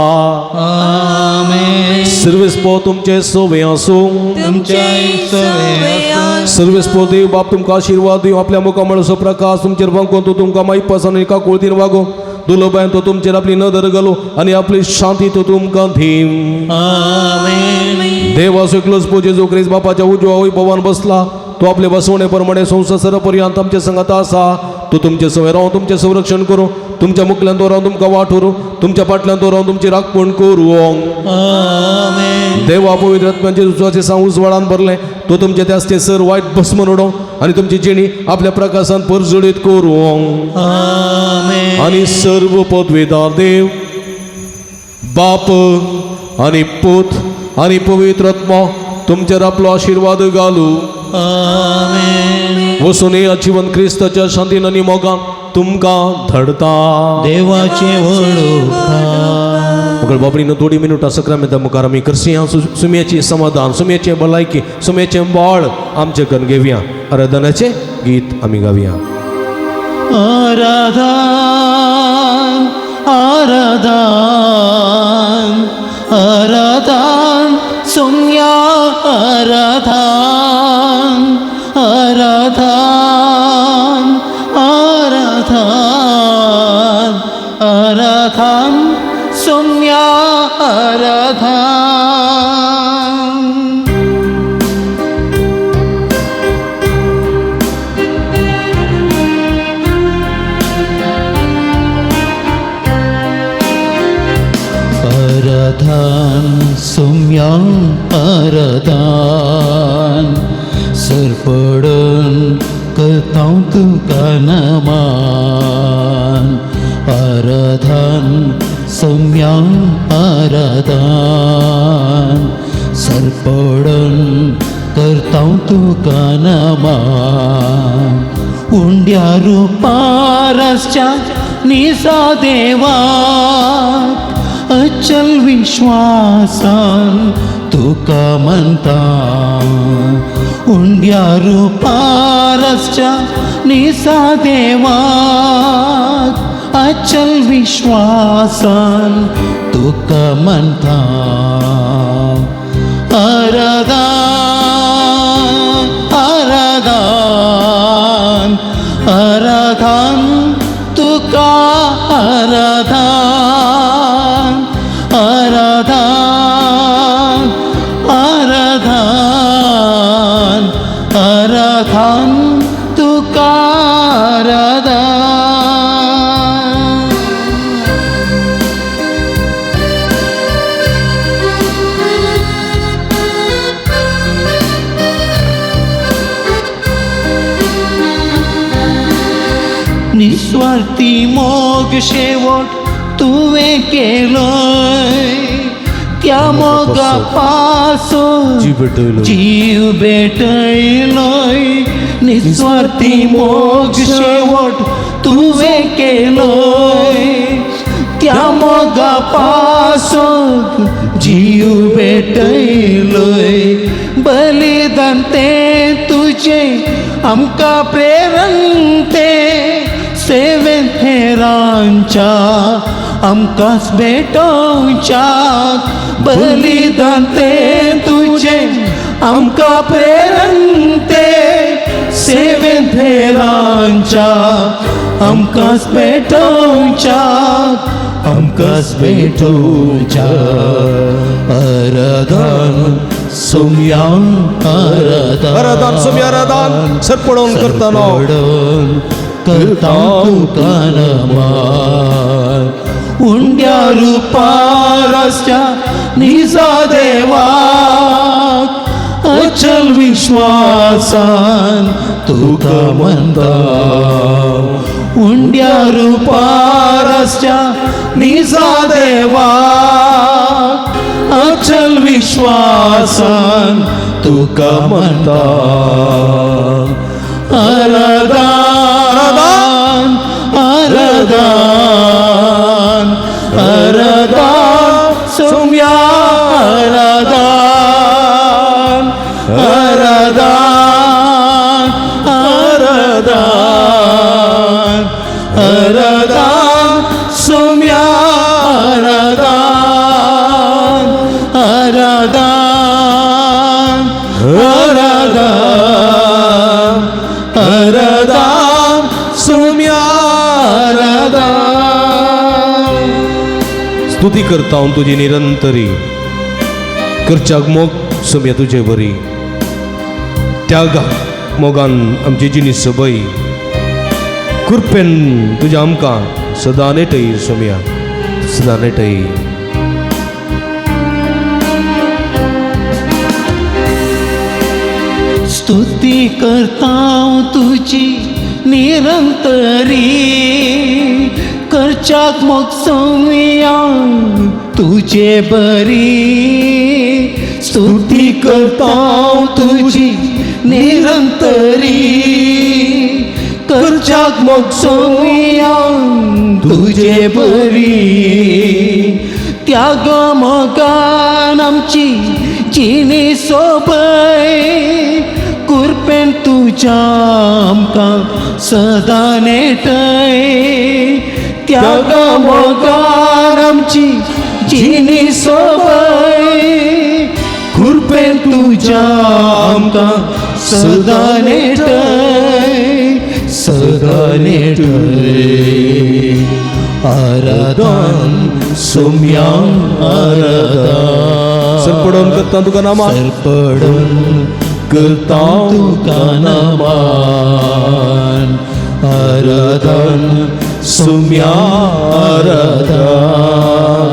आमेन. सर्वेस्पो तुमचे सोवे आसूं. तुमचेय सवे आसूं. सर्वेस्पो देव बाप तुमकां आशिर्वाद दिवं, आपल्या मुखामळाचो प्रकाश तुमचेर वांकोवन तो तुमकां मायपास आनी काकुळतीन वागोवं. दुलोबायन तो तुमचेर आपली नदर घालूं आनी आपली शांती तो तुमकां दीवं. आमेन. देवाचो एकलोच पो जेजू क्रिस्त बापाच्या उजव्या वैभवान बसला, तो आपले बसवणे प्रमाणे संवसार पर्यंत आमचे संगत आसा. तो तुमचे सवय रावन तुमचें संरक्षण करूं, तुमच्या मुखल्यान तो रावन तुमकां वाट व्हरूं, तुमच्या फाटल्यान तो रावन तुमची राखपण करूं. आमेन. देवा पवित्र आत्म्याचे उजवाचे सांग उजवाडान भरलें, तो तुमचे त्यास्ते सर वायट भस्म उडोवं आनी तुमची जिणी आपल्या प्रकाशान परजळीत करूं. आमेन. आनी सर्व पदवेदार देव बाप आनी पूत आनी पवित्र आत्मो तुमचेर आपलो आशिर्वाद घालू. आमेन. वसून जिवन क्रिस्ताच्या शांतीन आनी मोगान तुमकां धाडता. देवाचे वळोवपा. मगळ बाबडीनं थोडी मिनुटां सक्रामेंता मुखार आमी करसिया सुम्याची समाधान, सुम्याचें भलायकी, सुम्याचें बाळ आमचें करून घेवया. आराधनाचें गीत आमी गावया. आराधन आराधन आराधन सोम्या आराधन आराधन आराधन आराधन सोम्या आराधन. आराधन सोम्या आराधन सरपडून करता तुका नमान. आराधन सोम्या आराधन सरपडून करता तुका नमान. उंड्या रुपारसच्या निसा देवा अचल विश्वासान तुका म्हणता. उंड्या रुपारसच्या निसा देवा अचल विश्वासान तुका म्हणता. आराधन आराधन आराधन तुका आराधन आराधन आराधन आराधन तुका आराधन. निस्वार्थी मोग शेवट तुवें केलोय त्या मोगा पासून जीव भेटयलो. जीव भेटयलोय. निस्वार्थी मोग शेवट तुवें केलोय त्या मोगा पासून जीव भेटयलोय. बलिदान तें तुजें आमकां प्रेरण तें सेवेंत हेरांच्या आमकांच भेटोवच्या. बलिदान तें तुजें आमकां प्रेरण तें सेवेंत हेरांच्या आमकांच भेटोवच्या आमकांच भेटोवच्या. आराधन सोम्या आराधन आराधन सोम्या आराधन सरपडून करताना सरपडून करता तुका नमान. उंड्या रुपारसच्या निजा देवा अचल विश्वासान तुका म्हणता. उंड्या रुपारसच्या निजा देवा अचल विश्वासान तुका म्हणटा आराधान आराधान आराधान सोम्या आराधान आराधान आराधान आराधान सोम्या आराधान आराधान आराधान आराधान सोम्या आराधान. स्तुती करता हांव तुजी निरंतरी करच्याक मोग सोम्या तुजे बरी त्याग मोगान आमची जिणी सबय कृपेन तुज्या आमकां सदां नेटय सोम्या सदां नेटय. स्तुती करता तुजी निरंतरी करच्याक मोग सोम्या तुजे बरी स्तुती करता तुजी निरंतरी करच्याक मोग सोम्या तुजे बरी त्याग मोगान आमची जिणी सोबय कुरपेन तुज्या आमकां सदां नेटय त्याग मोगान आमची जिणी सोबय कुरपेन तुज्या आमकां सदां नेटय सदां नेटय. आराधान सोम्या आराधान सरपडून करता तुका नामा सरपडून करता तुका नमान आराधन सोम्या आराधन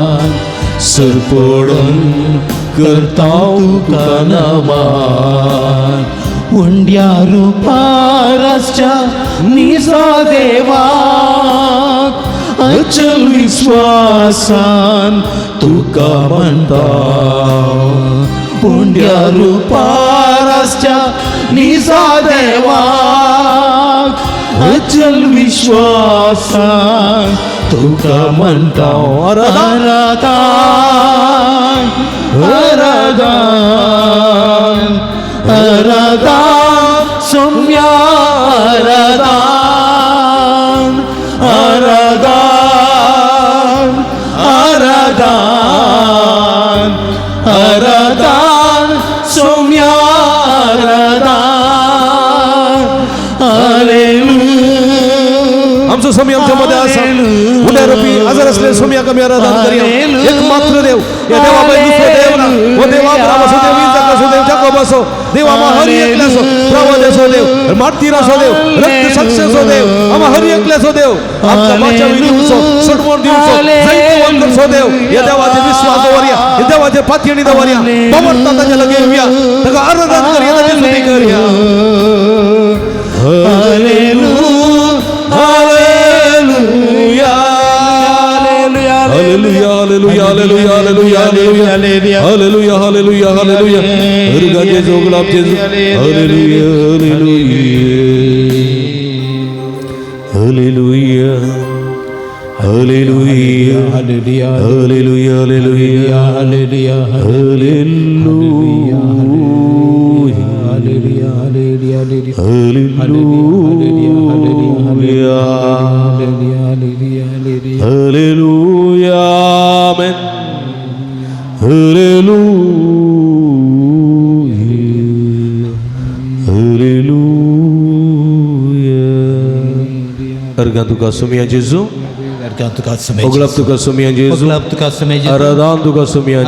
सरपडून करता तुका नमान उंड्या रुपारसच्या निजा देवाक अचल विश्वासान तुका म्हणता उंड्या रुपारसच्या निजा देवाक अचल विश्वासान तुका म्हणता आराधान आराधान आराधान सोम्या आराधान आराधान आराधान आराधान सोम्या आराधान. हालेलुया. आमचो स्वामी आमच्या मध्ये आसा. उद्या रुपी आजार असले स्वामी आमी आराधन करया. एक मात्र देव या देवा बाय दुसरो देव ना. हो देव अब्राम असो देव इजाक असो देव जाकोब असो देव आमा हरी एकले असो प्रवाद असो देव मार्तीर असो देव रक्त साक्ष असो देव आमा हरी एकले असो देव आमच्या बाचावी दिवसो सडमोड दिवसो जैतवंत असो देव. या देवाचे विश्वास दवरया, या देवाचे पातयणी दवरया, बाबडता ताच्या लागीं येवया, ताका आराधन करया, ताची स्तुती करया. Hallelujah. Hallelujah, hallelujah, hallelujah, hallelujah, hallelujah, hallelujah, hallelujah, hallelujah. हरगा जेजू, गुलाब जेजू. Hallelujah, hallelujah, hallelujah, hallelujah, hallelujah, hallelujah, hallelujah, hallelujah, hallelujah, hallelujah, hallelujah, hallelujah. Hallelujah, amen. Hallelujah, hallelujah. अर्घां तुका सुमया जेजू, ओगलाप तुका सुमया जेजू, आराधन तुका सुमया जेजू. आराधन तुका Somaiya.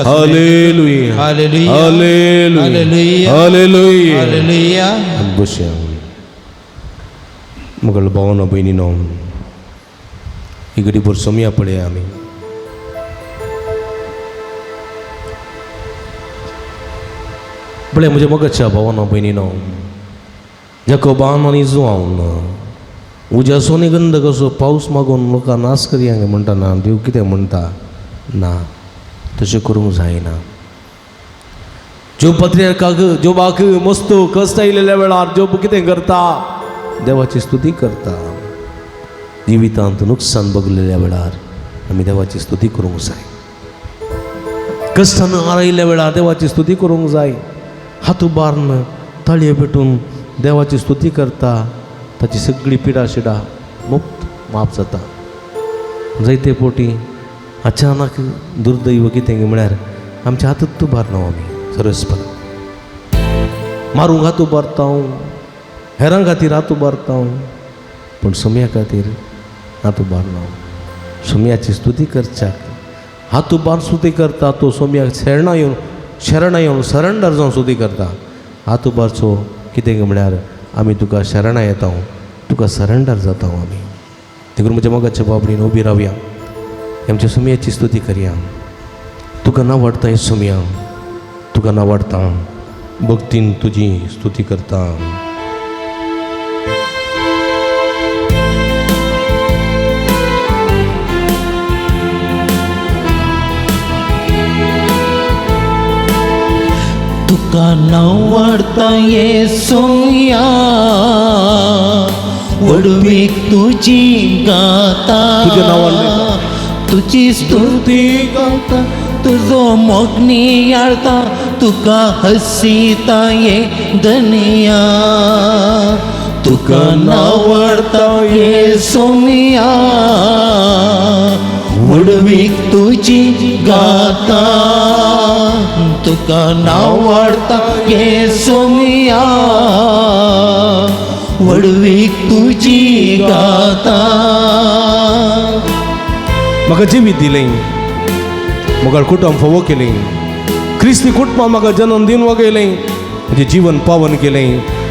Hallelujah, hallelujah. Hallelujah, hallelujah. Hallelujah. Hallelujah. बसया मगळ भावना भयणीनो, ही घडीभर सोमया पळया आमी. पळय म्हज्या मोगाच्या भावना भयणीनो, जाकोबान आनी जुआवन उज्याचो आनी गंधकाचो पावस मागून लोकां नाश करया म्हणटा ना, देव कितें म्हणटा ना, तशें करूंक जायना. जोब पत्रियार्काक जोबाक मस्त कश्ट आयिल्ल्या वेळार जोब कितें करता? देवाची स्तुती करता. जिवितांत नुकसान भोगलेल्या वेळार आमी देवाची स्तुती करूंक जाय. कश्टान आरयिल्ल्या वेळार देवाची स्तुती करूंक जाय. हात उबारून ताळये पेटून देवाची स्तुती करता, ताची सगळी पिडा शिडा मुक्त माफ जाता. जायते पोटी अचानक दुर्दैव कितें म्हळ्यार आमच्या हातूंत उबारना आमी सरसपण मारूंक हात उबारता हांव, हेरां खातीर हात उबारता हांव, पूण सोम्या खातीर हात उबारना. सोम्याची स्तुती करच्याक हात उबार स्तुती करता तो सोम्याक शरणा येवन शरणा येवन सरेंडर जावन स्तुती करता. हात उबारचो कितें म्हळ्यार आमी तुका शरणा येता, तुका सरेंडर जाता आमी. देखून म्हज्या मोगाच्या बाबडीन उबी रावया, आमच्या सोम्याची स्तुती करया. तुका नावडटा हें सोम्या, तुका नावडटा, भक्तीन तुजी स्तुती करता. तुका नावडता ये सोम्या, व्हडवीक तुजी गाता, तुज्या नांवान तुजी स्तुती गाता, तुजो मोग नियाळता, तुका हसीता ये धनिया. तुका नावडता ये सोम्या, व्हडवीक तुजी गाता, तुका नावडता ये सोम्या, व्हडवीक तुजी गाता. म्हाका जिवीत दिलें, म्हाका कुटुंब फावो केलें, क्रिस्ती कुटुंबान म्हाका जन्म दिवन वगयलें, म्हजें जीवन पावन केलें.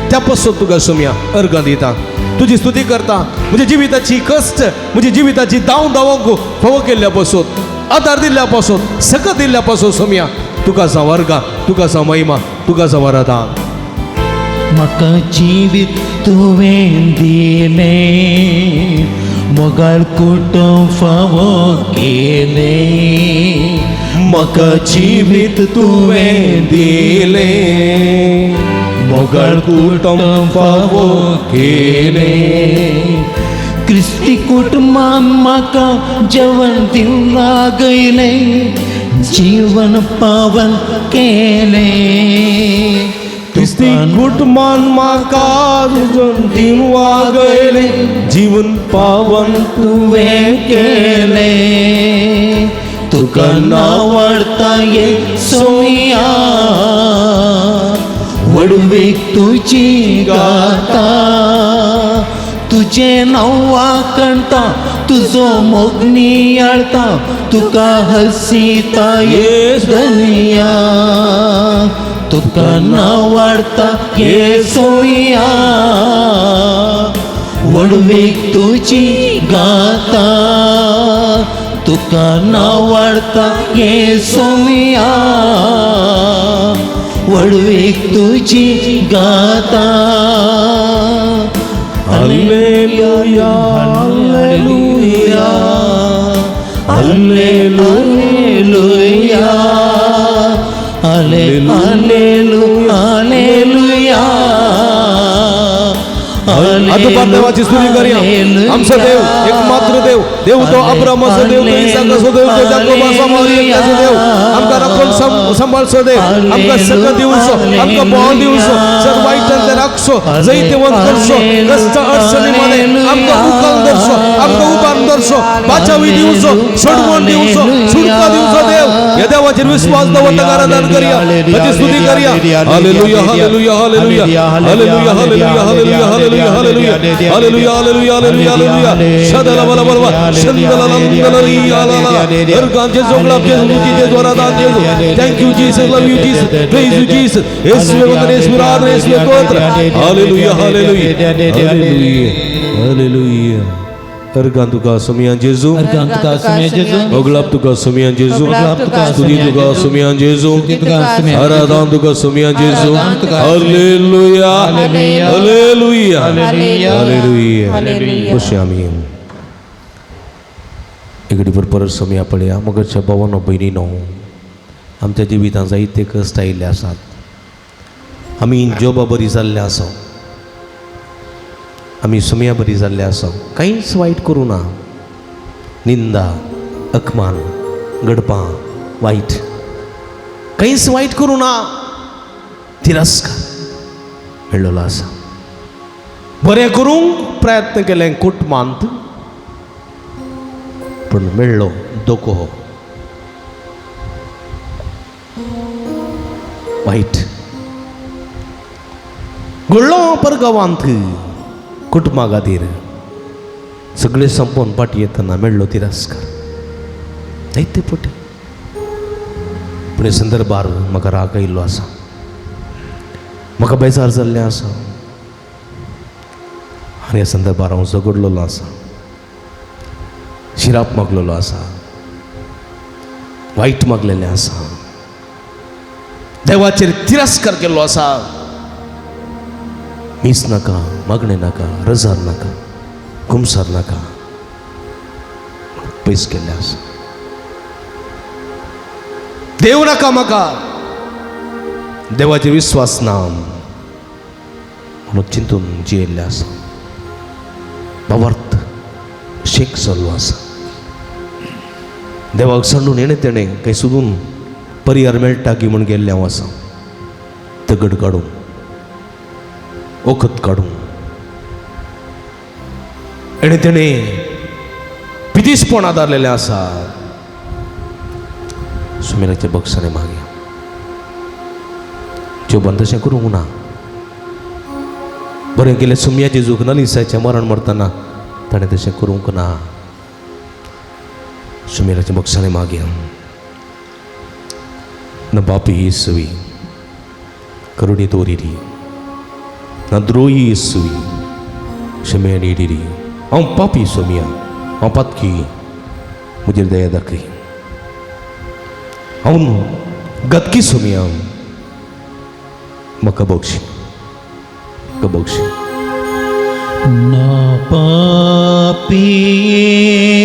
त्या पासत तुका सोम्या अर्गां दिता, तुजी स्तुती करता. म्हज्या जिविताची कश्ट, म्हज्या जिविताची धांव धांवक फावो केल्ल्या पासत, आदार दिल्ल्या पासत, सकत दिल्ल्या पासत सोम्या तुका जावं अर्गां, तुका जावं महिमा, तुका जावं आराधना. म्हाका जिवीत तुवें दिलें, मोगाळ कुटुंब फावो केलें, म्हाका जिवीत तुवें दिलें, मोगाळ कुटुंब फावो केलें. क्रिस्ती कुटुंबान म्हाका जेवण दिवंक लागयलें, जीवन पावन केलें. क्रिस्ती कुटुंबान म्हाका दिवन वागयलें, जीवन पावन तुवें केलें. तुका नावडता ये सोम्या, व्हडवीक तुजी गाता, तुजें नांव वाखणता, तुजो मोग नियाळता, तुका हसीता ये धनिया. तुका नावडता ये सोम्या, व्हडवीक तुजी गाता, तुका नावडता ये सोम्या, व्हडवीक तुजी गाता. Hallelujah, hallelujah, hallelujah, hallelujah. हात देवाची स्तुती करूया. आमचो देव एकमात्र देव, देव तो अब्रामाचो देव, तो इसाकाचो देव, तो जाकोबाचो, मरियमाचो देव, आमकां राखून सांबाळचो देव, आमकां सकत दिवचो, आमकां बळ दिवचो, सर वायटांतल्यान राखचो, जैतवंत करचो, कश्ट अडचणी मध्ये आमकां उखल धरचो, आमकां उबार धरचो, बाचावी दिवचो, सोडवण दिवचो, सुटका दिवचो देव. ह्या देवाचेर विश्वास दवरता आराधन करूया, ताची स्तुती करूया. Hallelujah, hallelujah, hallelujah, hallelujah, hallelujah, hallelujah, hallelujah, hallelujah, hallelujah, hallelujah, hallelujah, hallelujah. शदला बला बला शंदला लंदला रिया ला ला. अर्गान जेजू, गुलाब जेजू, स्तुति जेजू, आराधन जेजू. Thank you Jesus, love you Jesus, praise you Jesus. येशुवे वंदन, येशुवे आराधना, येशुवे स्तोत्र. Hallelujah, hallelujah, hallelujah, hallelujah. Organ तुका सोमियान जेजू, अर्गान तुका सोमियान जेजू, ओगलाब तुका सोमियान जेजू, स्तुति तुका सोमियान जेजू, आराधन तुका सोमियान जेजू. Hallelujah, hallelujah, hallelujah. बसया आमी इकडे परत सोमया पळया. मगरच्या भावानो भयणीनो, आमच्या जिवितांत जायते कश्ट आयिल्ले आसात. आमी जोबा बरी जाल्ले आसा, आमी सुमया बरी जाल्ले आसा, कांयच वायट करूं ना। निंदा, अकमान, गडपां, वायट कांयच वायट करूं ना, तिरस्कार मेळ्ळो आसा। बरें करूंक प्रयत्न केलें कुटुंबांत, पूण मेळ्ळो धोको हो वायट। घडलो परगांवांत कुटुंबा खातीर सगळें संपोवन फाटी येतना मेळ्ळो तिरस्कार जायते पटी। पूण हे संदर्भार म्हाका राग आयिल्लो आसा, म्हाका बेजार जाल्लें आसा आनी ह्या संदर्भार हांव झगडलेलो आसा, शिराप मागलेलो आसा, वायट मागलेलें आसा, देवाचेर तिरस्कार केल्लो आसा। मीस नाका, मागणें नाका, रजार नाका, कुमसार नाका, पयस केल्लें आसा। देव नाका म्हाका, देवाचेर विस्वास ना म्हणून चिंतून जियेल्लें आसा। भावार्थ शेक जाल्लो आसा, देवाक सांडून हेणें तेणें खंय सोदून परियार मेळटा की म्हूण गेल्लें हांव आसा। दगड काडून, वखद काडून, हेणें तेणें पिदीसपण आदारलेलें आसा। सुमेराच्या बक्षाने मागया जोबान तशें करूंक ना। बरें केलें सुमयाचें जूक नलिसाचें मरण मरतना ताणें तशें करूंक ना। सुमेराच्या बक्षाने मागया न पापी येसवी करुणी तोरिरी, न द्रोही येसवी क्षमे निडिरी। हांव पापी सोमिया, हांव पातकी, म्हजेर दया दाखय। हांव गतकी सोमिया, म्हाका बक्षी, म्हाका बक्षी। ना पापी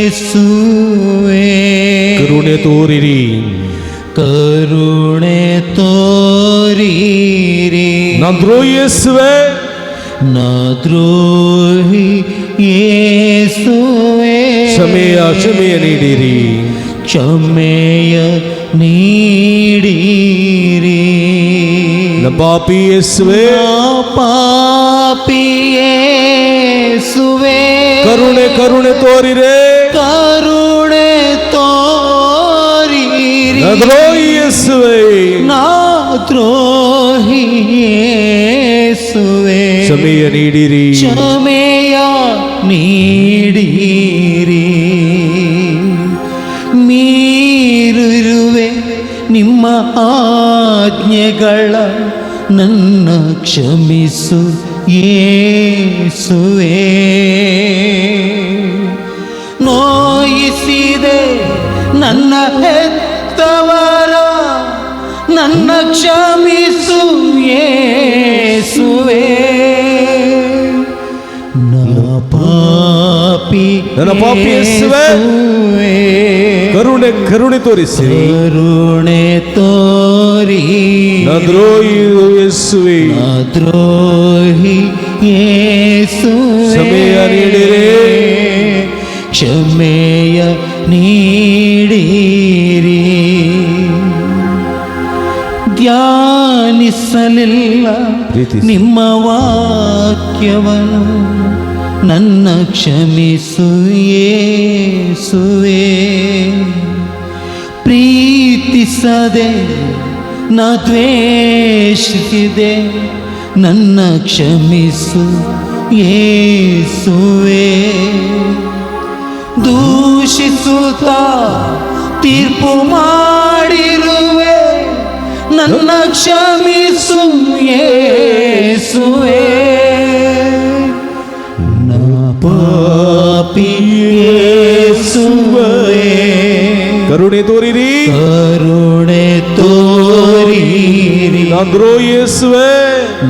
येसुवे करुणे तोरिरी, करुणे तोरिरी, न द्रोही येसुवे, न द्रोही येसुवे क्षमेय क्षमेय निडिरी, क्षमेय निडिरी, न पापी येसुवे, न पापी येसुवे करुणे करुणे तोरिरे, करुणे तोरिरी, न द्रोही येसुवे, न द्रोही येसुवे क्षमेय निडिरी, क्षमेय ನೀಡಿರಿ। ಮೀರಿರುವೆ ನಿಮ್ಮ ಆಜ್ಞೆಗಳ ನನ್ನ ಕ್ಷಮಿಸು ಯೇಸುವೆ। ನೋಯಿಸಿದೆ ನನ್ನ ಹೆತ್ತವರ ನನ್ನ ಕ್ಷಮಿಸು ಯೇಸುವೆ। ನನ್ನ ಪಾಪಿ ನನ್ನ ಪಾಪಿ ಯೇಸುವೆ, ಯೇಸುವೆ, ಕರುಣೆ ಕರುಣೆ ತೋರಿಸಿರಿ, ಕರುಣೆ ತೋರಿ, ನ ದ್ರೋಹಿ ಯೇಸುವೆ, ನ ದ್ರೋಹಿ ಯೇಸುವೆ, ಕ್ಷಮೆಯ ನೀಡಿರಿ, ಕ್ಷಮೆಯ ನೀಡಿರಿ। ಧ್ಯಾನಿಸಲಿಲ್ಲ ಪ್ರೀತಿಸಿ. ನಿಮ್ಮ ವಾಕ್ಯವನ್ನು ನನ್ನ ಕ್ಷಮಿಸು ಯೇಸುವೆ। ಪ್ರೀತಿಸದೆ ನ ದ್ವೇಷಿಸಿದೆ ನನ್ನ ಕ್ಷಮಿಸು ಯೇಸುವೆ। ದೂಷಿಸುತ್ತಾ ತೀರ್ಪು ಮಾಡಿರುವೆ ನನ್ನ ಕ್ಷಮಿಸು ಯೇಸುವೆ। ನ ಪಾಪಿ ಯೇಸುವೆ ಕರುಣೆ ತೋರಿರಿ, ಕರುಣೆ ತೋರಿರಿ, ನ ದ್ರೋಹಿ ಯೇಸುವೆ,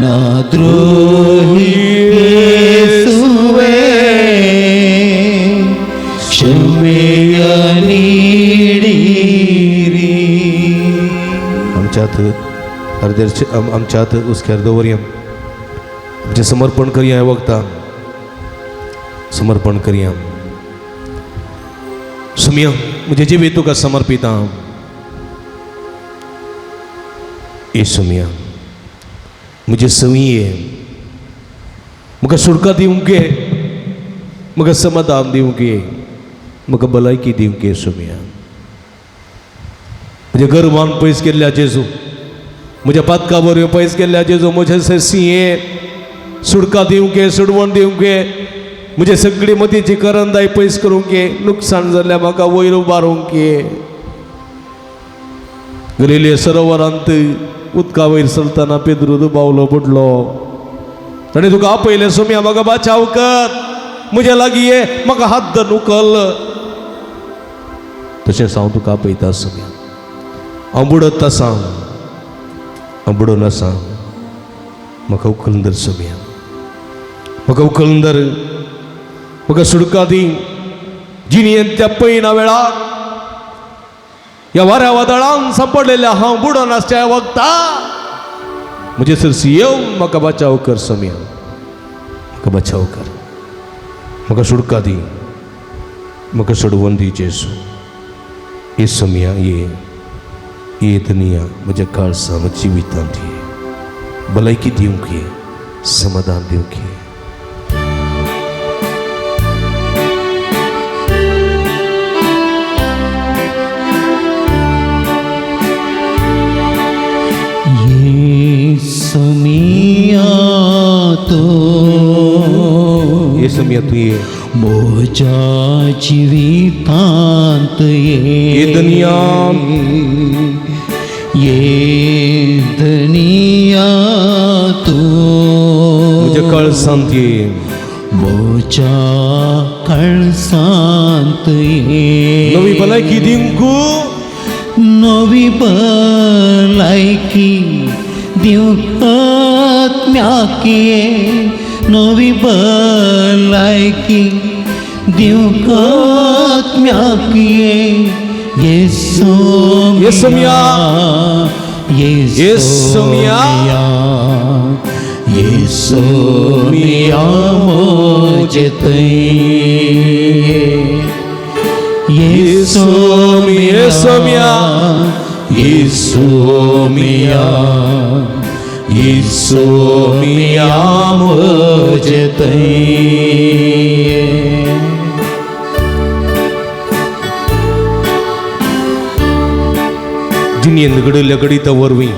ನ ದ್ರೋಹಿ ಯೇಸುವೆ ಕ್ಷಮೆಯ ನೀಡಿರಿ। आमच्यात अर्देर आमच्या हुस्क्यार दवरया. आमचें समर्पण करया ह्या वखदां समर्पण करया. सुमिया म्हजें जिवीत तुका समर्पिता. ए सुमिया म्हजे सवंय म्हाका सुटका दिवंक गे, म्हाका समाधान दिवंक गे, म्हाका भलायकी दिवंक गे सुमिया. म्हज्या गर्वान पयस केल्ल्या जेजू, म्हज्या पातका वरवीं पयस केल्ल्या जेजू, म्हज्या सिंये सुटका दिवंक गे, सुडवण दिवंक गे, म्हजे सगळी मतीची करंदाय पयस करूंक गे, नुकसान जाल्ल्या म्हाका वयर उबारूंक गे. गलिले सरोवरांत उदका वयर चलतना पेद्रू दुबावलो बुडलो. ताणें तुका आपयलें सोम्या म्हाका बाचाव कर, म्हज्या लागीं ये, म्हाका हात धरून उखल. तशेंच हांव तुका आपयता सोम्या. हांव बुडत आसा, हांव बुडून आसा, म्हाका उखलून धर सोम्या, म्हाका उखलून धर, म्हाका सुडका दी. जिणेंत त्या पयना वेळार ह्या वाऱ्या वादळान सांपडलेल्या हांव बुडोन आसच्या वखता म्हजे सरशी येवन म्हाका बचाव कर सोम्या, म्हाका बचाव कर, म्हाका सुडका दी, म्हाका सोडवून दी जेजू. ये सोम्या ये ये दुनिया म्हज्या काळसा म्हज्या जिवितांत ये, भलायकी दिवंक ये, समाधान दिवंक ये. येसुमिया तूं ये सोम्या तूं ये, म्हज्या जिवितांत ये, ये दुनिया, ये धनिया तूं म्हज्या काळसांत ये, म्हज्या कळसांत ये, नवी भलायकी दिवंक, नवी भलायकी दिवंक आत्म्याक ये, नवी भलायकी दिवंक आत्म्याक ये. येसु येसुमिया, येसुमिया, येसुमिया म्हजे थंय, येसुमिया, येसुमिया, येसुमिया म्हजे थंय. जिणेंत घडिल्ल्या घडिता वरवीं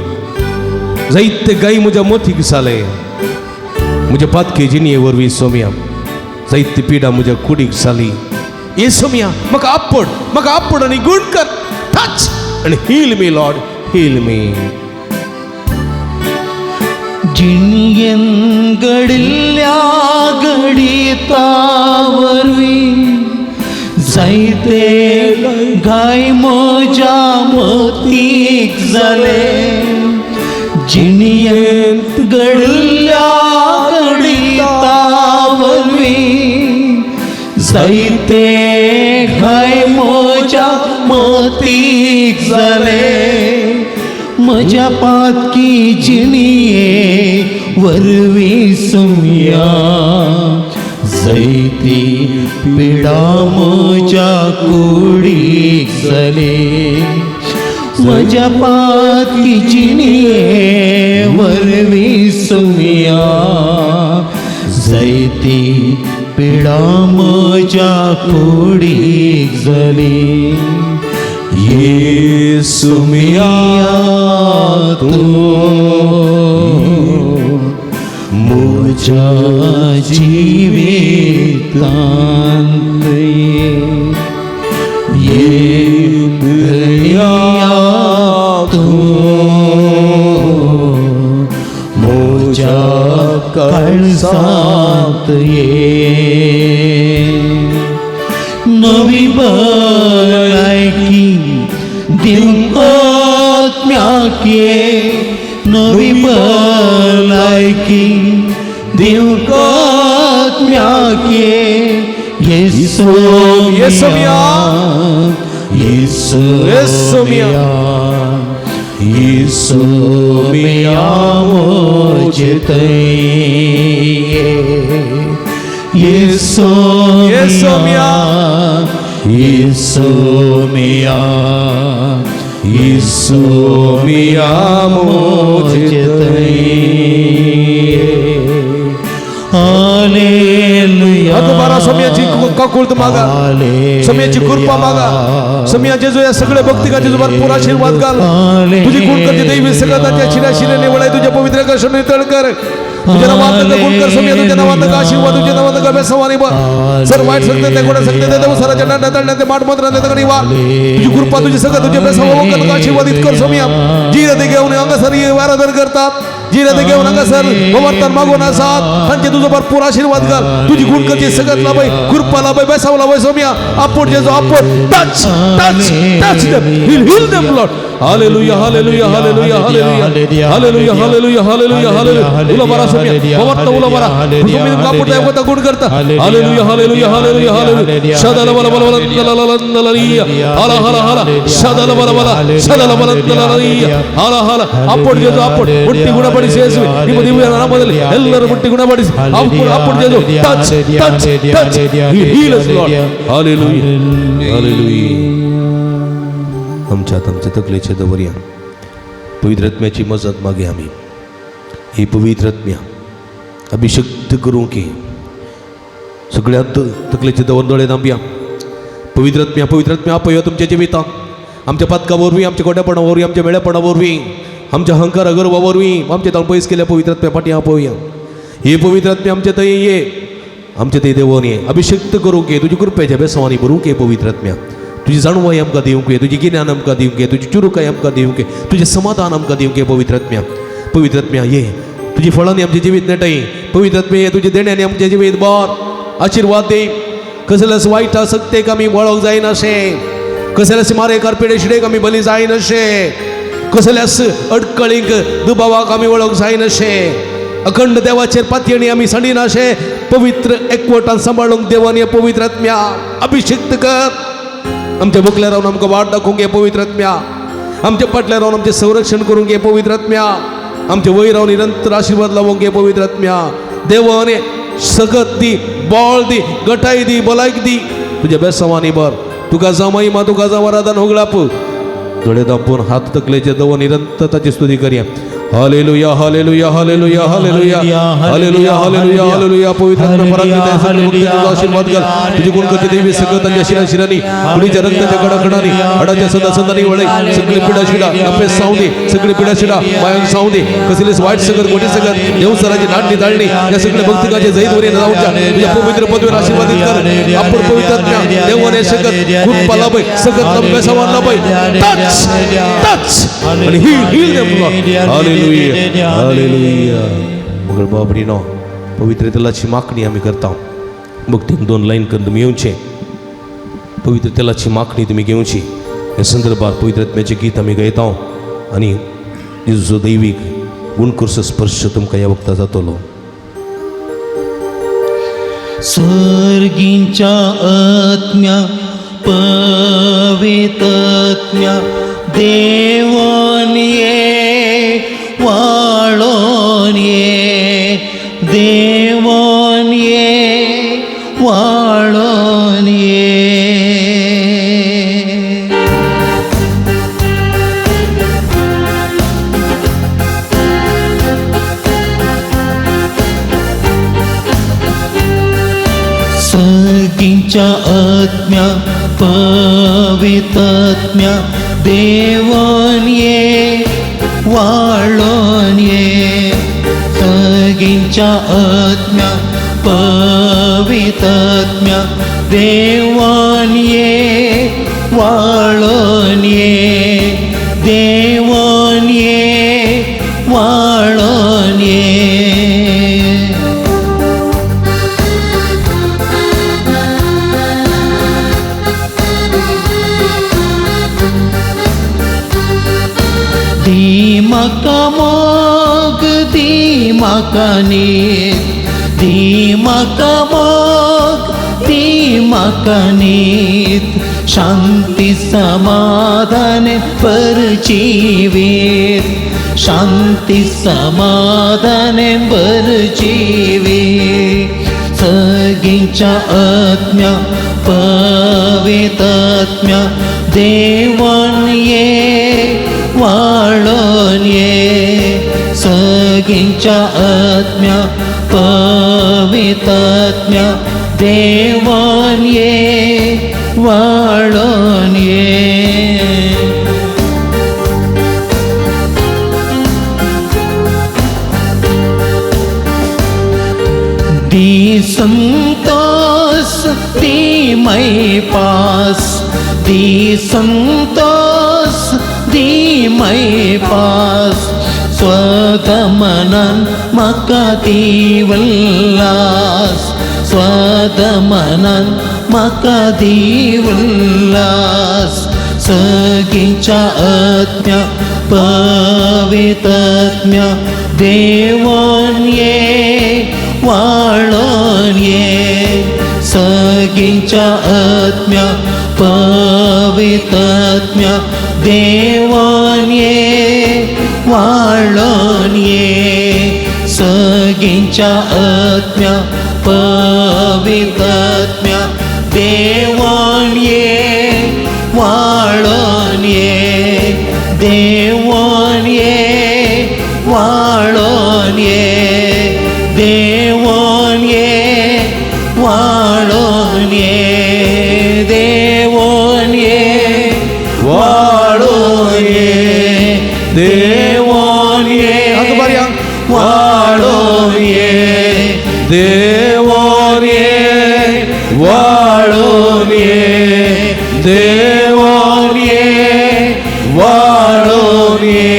जायते गाय म्हज्या मोतीक जाले, म्हज्या पातके जिणये वरवीं सोम्या जायते पिडा म्हज्या कुडीक जाली. ये सोम्या म्हाका आपड, म्हाका आपड आनी गुण कर, टच आनी heal me Lord, heal me. जिणेन घडिल्ल्या घडिता वरवीं जायते घाय म्हज्या मतीक जाले, जिणेंत घडिल्ल्या घडिता वरवीं जायते घाय म्हज्या मतीक जाले, म्हज्या पातकी जिणये वरवीं सुमया जैती पिडा म्हज्या कुडीक जाले, म्हज्या पातकी जिणये वरवीं सुमया जैती पिडा म्हज्या कुडीक जाली. येसुमिया तूं म्हज्या जिवितांत ये, ये धनिया तूं म्हज्या काळजांत ये, नवी भलायकी दिवंक आत्म्याक ये, नवी भलायकी दिवंक आत्म्याक ये. येसुमिया, येसुमिया, येसुमिया, Yesu mi amo jete Yesu mia Yesu mia Yesu mi amo jete Hallelujah. बारा स्वामीची काकुळत मागा, स्वामीची कृपा मागा. स्वामी जेजू या सगळ्या भक्तिका जेजू भरपूर आशीर्वाद घाल. तुझी गुण करते दैवी सगळं त्याच्या शिऱ्या शिऱ्याने वळाय तुझ्या पवित्र कर्षणे तळ कर. तुझ्या नावात गुण कर स्वामी, तुझ्या नावात आशीर्वाद, तुझ्या नावात बेसवानी बर सर वाईट सकते ते कोणा सकते ते देव सराच्या नांदा तळण्या ते माठ मंत्राने तगडी वा तुझी कृपा तुझी सगळं तुझ्या बेसवा आशीर्वादित कर स्वामी. जी रथे घेऊन अंगसर आराधन करतात, जी रथे घेऊन अंगसर भवर्थन मागून असात त्यांचे तुझं भरपूर आशीर्वाद कर. तुझी गुण करते सगळं लाभाय, कृपा लाभाय, बेसाव लाभाय स्वामी. आपण जेजू आपण touch touch touch them, heal heal them Lord. Hallelujah hallelujah hallelujah hallelujah hallelujah hallelujah hallelujah hallelujah. उला बारा स्वामी भवर्त उला बारा तुम्ही कापूट देवता गुण करता. Hallelujah hallelujah hallelujah hallelujah. शदल बल बल बल ललललललिया हाला हाला हाला शदल बल बल शदल बल ಲಲಲಿಯ हाला हाला. आपण जेजू आपण ಮುಟ್ಟಿ ಗುಣಪಡಿಸಿ ಯೇಸುವೆ ನಿಮ್ಮ ದಿವ್ಯ ನಾಮದಲ್ಲಿ ಎಲ್ಲರೂ ಮುಟ್ಟಿ ಗುಣಪಡಿಸಿ. आपण जेजू touch touch touch heal us Lord. Hallelujah hallelujah. आमच्यात आमच्या तकलेचे दवरया पवित्र आत्म्याची मजत मागे आम्ही. ही पवित्र आत्म्या अभिषक्त करूं की सगळ्यात तकलेचे दवर दोळे दांबया. पवित्र आत्म्या पवित्र आत्म्या आपया तुमच्या जिवितांत आमच्या पातका वरवीं, आमच्या गोड्यापणा वरवीं, आमच्या मेळेपणा वरवीं, आमच्या अहंकार अगर्वा वरवीं आमच्या ताण पयस केल्या पवित्र आत्म्या फाटीं आपोवया. हे पवित्र आत्म्या आमच्या थंय ये, आमच्या थंय देवोन ये, अभिषक्त करूंक ये, तुजी कृपेच्या बेसवानी भरूंक ये पवित्र आत्म्या. तुजी जाणवाय आमकां दिवंक ये, तुजी गिन्यान आमकां दिवंक ये, तुजी चुरुकाय आमकां दिवंक ये, तुजें समाधान आमकां दिवंक ये पवित्र आत्म्या. पवित्र आत्म्या ये, तुजी फळांनी आमचें जिवीत नेटाय. पवित्र आत्म्या ये, तुज्या देण्यांनी आमचें जिवीत बर आशिर्वाद दी. कसल्याच वायट आसक्तेक आमी वळोंक जायनाशें, कसल्याच मारे कारपेडे शिडेक आमी बली जायनाशें, कसल्याच अडकळींक दुबावाक आमी वळोंक जायनाशें. अखंड देवाचेर पातयेणी आमी सांडिनाशें. पवित्र एकवटान सांबाळूंक देवान पवित्र आत्म्या अभिषिक्त कर. आमच्या बुकल्या रावन आमकां वाट दाखोवंक ये पवित्र आत्म्या. आमच्या पाटल्या रावन आमचें संरक्षण करूंक ये पवित्र आत्म्या. आमचे वयर रावन निरंतर आशिर्वाद लावंक ये पवित्र आत्म्या. देवान सगत दी, बळ दी, गटाय दी, भलायक दी. तुज्या बेसवानी बर तुका जावं महिमा, तुका जावं आराधन होगळाप. दोळे दांपून हात तकलेचे दवर निरंतर ताची स्तुती करया. Hallelujah hallelujah hallelujah hallelujah hallelujah hallelujah hallelujah. पवित्र आत्मा पराक्रमी सगळे भक्त तुझा आशीर्वाद घाल. तुझी गुण करते देवी सगळं त्यांच्या शिरा शिरांनी कुडीच्या रक्ताच्या कडाकडांनी हाडाच्या सदा सदांनी वळय. सगळी पिडा शिडा अपेस सावं दे, सगळी पिडा शिडा मायांक सावं दे. कसलीच वाईट सगळं गोटी सगळं देवसराची नाटणी दाळणी या सगळ्या भक्तिकाचे जैत वरी जावच्या तुझ्या पवित्र पदवीवर आशीर्वादित कर. आपण पवित्र आत्म्या देवाने सगळं कृपा लाभय, सगळं बेसावान लाभय. टच टच आणि heal heal them Lord. Hallelujah hallelujah. मगर बाबरीनो पवित्र तेलाची मागणी आमी करता. भक्तीन दोन लायन करून तुमी येवचे. पवित्र तेलाची मागणी तुमी घेवची. ह्या संदर्भात पवित्र आत्म्याचें गीत आमी गायता आनी जेजूचो दैवीक गुणकुर्स स्पर्श तुमकां ह्या वखदा जातलो. सर्गींच्या आत्म्या पवित्रात्म्या देवान ये वाळोन ये, देवान ये वाळोन ये. सगींच्या आत्म्या पवित्रात्म्या देवान ये वाळोन ये. सगींच्या आत्म्या पवित्रात्म्या देवान ये वाळोन ये, देवान ये वाळोन ये. दी म्हाका मोग, दी म्हाका नीत, दी म्हाका मोग, दी म्हाका नीत. शांती समाधान परजीवीत शांती समाधान परजीवीत सगींच्या आत्म्या पवितात्म्या देवान ये वाळोन ये सगींच्या आत्म्या पवितात्म्या देवान ये वाळोन ये. दी संतोष दी मै पास दी संतोष दी मै पास स्वदमनन म्हाका दी उल्लास स्वदमनन म्हाका दी उल्लास सगींच्या आत्म्या पवितात्म्या देवान ये वाळोन ये सगींच्या आत्म्या पवितात्म्या देवान ये वाळोन ये सगींच्या आत्म्या पवितात्म्या देवान ये वाळोन ये देवान ये वाळोन ये देवान ये वाळोन ये देवान ये वाळोन ये देवान ये वाळोन ये देवोन ये वाळोन ये देवोन ये वाळोन ये.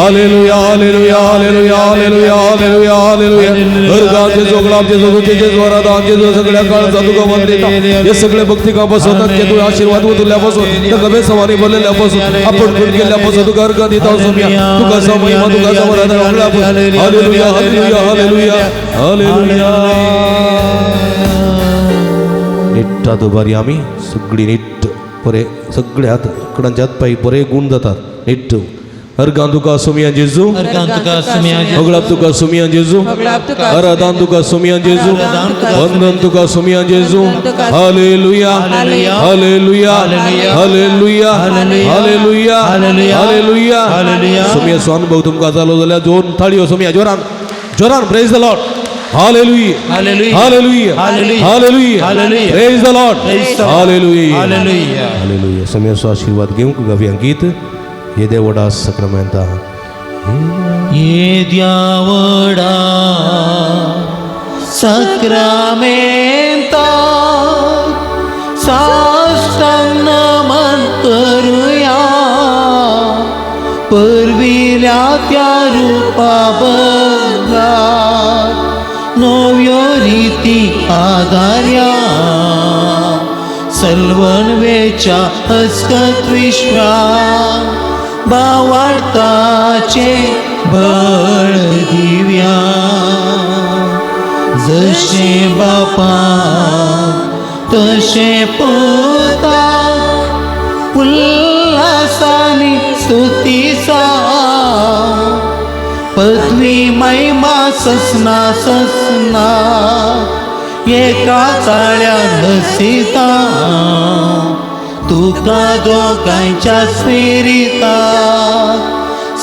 Hallelujah hallelujah hallelujah hallelujah hallelujah hallelujah. अर्गाचे जोगलाम जेजू जेजू वरदान जेजू सगळ्या काळाचा तुका वंदिता. हे सगळे भक्ती का बसवतात की तू आशीर्वाद तुल्यापासून त्या सवारी बोललेल्यापासून आपण गुण केल्यापासून तुका अर्घ दिता सोम्या तुका महिमा तुका वरदान. Hallelujah hallelujah hallelujah hallelujah. नीट दुबारी आम्ही सगळी नीट बरे सगळे हात कडांचे हात पाय बरे गुण जातात नीट. अर्गान तुका सोमिया जेजू अर्गान तुका सुमिया होगळाप तुका सोमिया जेजू अरादान तुका सोमिया जेजू वंदन तुका सोमिया जेजू. Hallelujah hallelujah hallelujah hallelujah hallelujah. Somiya स्वानुभव तुमका जालो जाल्यार दोन थाळयो सोमिया जोरान जोरान. Praise the Lord. Hallelujah hallelujah hallelujah hallelujah hallelujah. Hallelujah. Praise the Lord. Praise the Lord. Hallelujah hallelujah. Hallelujah. सोमियाचो आशीर्वाद घेवंक गावया गीत येदे वडा सक्रामेंता. येद्या वडा सक्रामेंता साष्टांग नमन करुया परविल्या त्या रुपा बदला नव्यो रिती आदार्या सलवणवेच्या हसकत विश्वा बावार्थाचे बळ दिव्या जशे बापा तशे पुता उल्हासानी स्तुतीसा पदवी महिमा ससना ससना एका चाळ्या नसिता तुका दोगांच्या स्पिरिता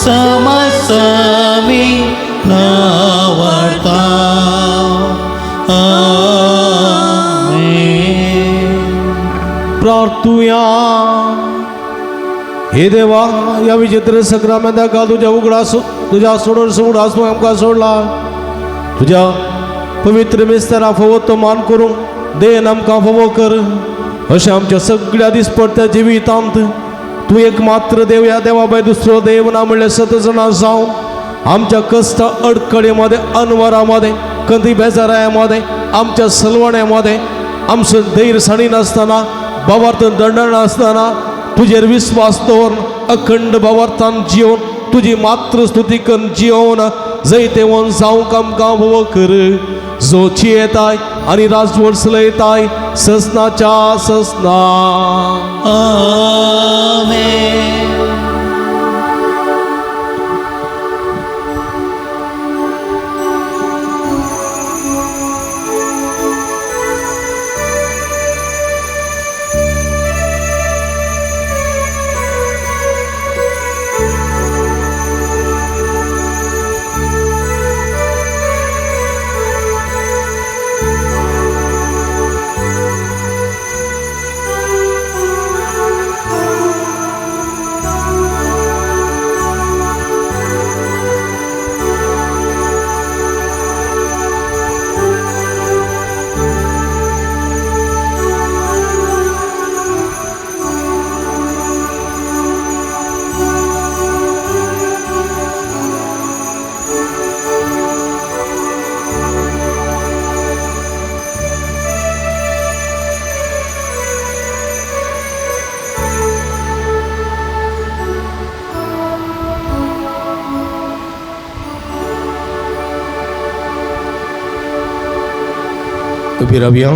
समसमी नावडता. आमेन. प्रार्थुया. हे देवा या विचित्र सक्रामेंता तुझ्या उगडास तुझ्या सोडून उगडास तूं आमकां सोडला तुझ्या पवित्र मिस्तरा फावो तो मान करूंक देन आमकां फावो कर अशें आमच्या सगळ्या दिसपडत्या जिवितांत तूं एक मात्र देव ह्या देवा भायर दुसरो देव ना म्हणल्यार सतजणां जावन आमच्या कश्ट अडकळे मदें अनवरा मदें कंदी बेजाराया मदें आमच्या सलवण्या मदें आमचो धैर्य सांडिनासतना भावार्थान दंडनासतना तुजेर विस्वास दवरून अखंड भावार्थान जिवन तुजी मात्र स्तुती करून जिवन जैतेवन जावंक आमकां भोव कर. जो जियेताय आनी राजवट चलयताय ससनाच्या ससना. आमेन. उबी रावया.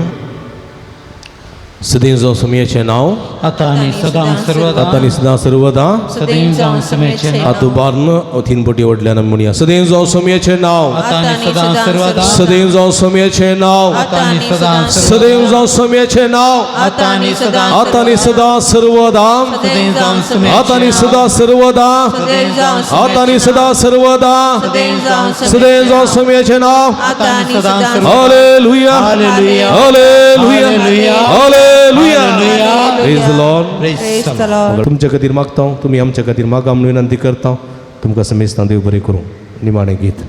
सदैव जावं सोमयाचें नांव, आता आनी सदां सर्वदा, आतां आनी सदां सर्वदा, सदैव जावं सोम्याचें नांव. आतां उबारून तीन पटी व्हडल्यान आमी म्हणया, सदैव जावं सोमयाचें नांव, आता आनी सदां सर्वदा, सदैव जावं सोमयाचें नांव, आता आनी सदां, सदैव जावं सोमयाचें नांव, आता आनी सदां, आतां आनी सदां सर्वदा, सदैव जावं सोम्याचें आतां आनी सदां सर्वदा, आतां आनी सदां सर्वदा, सदैव जावं सोमयाचें नांव. Hallelujah, hallelujah, hallelujah, hallelujah, hallelujah. Hallelujah. Praise the Lord. Praise the Lord. तुमच्या खातीर मागता, तुमी आमच्या खातीर मागा म्हणून विनंती करता. तुमकां समेस्तां देव बरें करूं. निमाणें गीत.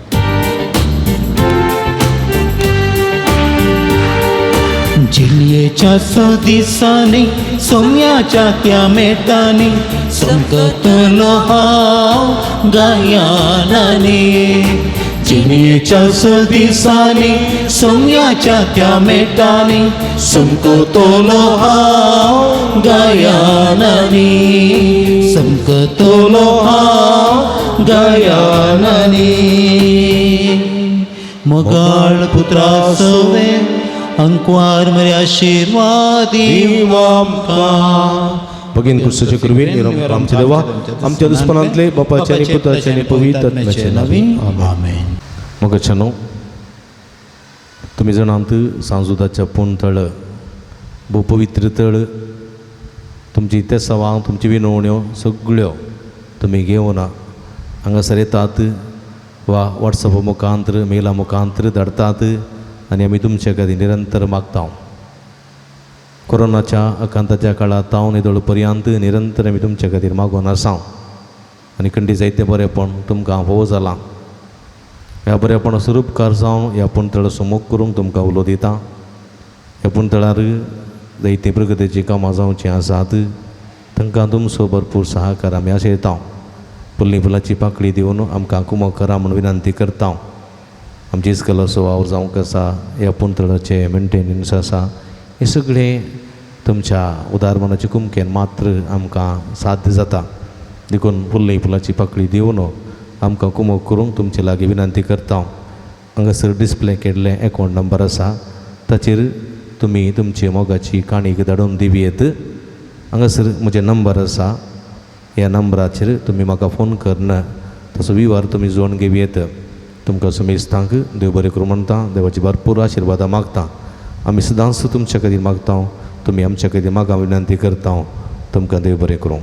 जिणयेच्या स दिसांनी सोम्याच्या त्या मेटांनी समकतलो हांव गायनांनी. जिणयेच्या स दिसांनी सोम्याच्या त्या मेटांनी समकतलो हांव गायनांनी, समकतलो हांव गायनांनी. मोगाळ पुत्रा सवे अंकवार मरे आशिर्वादी आमकां भगीन क्रिस्ताचे कृपेन आमच्या देवा, आमच्या दुस्पनांतले बापाचे आनी पुताचे आनी पवित्र आत्म्याचे नांवान आमेन. मोगाच्यानो, तुमी जाणात सांजुदाच्या पूण तळ भोव पवित्र तळ. तुमची तेसावां, तुमची विनवण्यो सगळ्यो तुमी घेवन हांगासर येतात वा वॉट्सॅपा मुखांतर, मेला मुखांतर धाडटात आनी आमी तुमचे खातीर निरंतर मागता. कोरोनाच्या आकांताच्या काळांत हांव निदळ पर्यंत निरंतर आमी तुमचे खातीर मागून आसा आनी खंडी जायते बरेपण तुमकां भोव जालां. ह्या बरेपणाचो उपकार जावन ह्या पुणतळ सोमोक करूंक तुमकां उलो दिता. ह्या पुणतळार जायतीं प्रगतीचीं कामां जावचीं आसात, तांकां तुमचो भरपूर सहाकार आमी आशयता. फुल्ली फुलाची पाकळी दिवन आमकां कुमक करा म्हूण विनंती करता. आमची इस्कलाचो वावर जावंक आसा, ह्या पुणतळाचें मेंटेनन्स आसा, हें सगळें तुमच्या उदार मनाचे कुमकेन मात्र आमकां साध्य जाता. देखून फुल्ली फुलाची पाकळी दिवन आमकां कुमक करूंक तुमचे लागीं विनंती करता. हांगासर डिस्प्ले केल्लें एकावंट नंबर आसा, ताचेर तुमी तुमची मोगाची काणीक धाडून दिवयेत. हांगासर म्हजें नंबर आसा, ह्या नंबराचेर तुमी म्हाका फोन करून तसो विवार तुमी जोडून घेवयेत. तुमकां समेस्तांक देव बरें करूं म्हणटा, देवाची भरपूर आशिर्वादां मागता. आमी सदांच तुमच्या खातीर मागता, तुमी आमच्या खातीर मागा विनंती करता. तुमकां देव बरें करूं.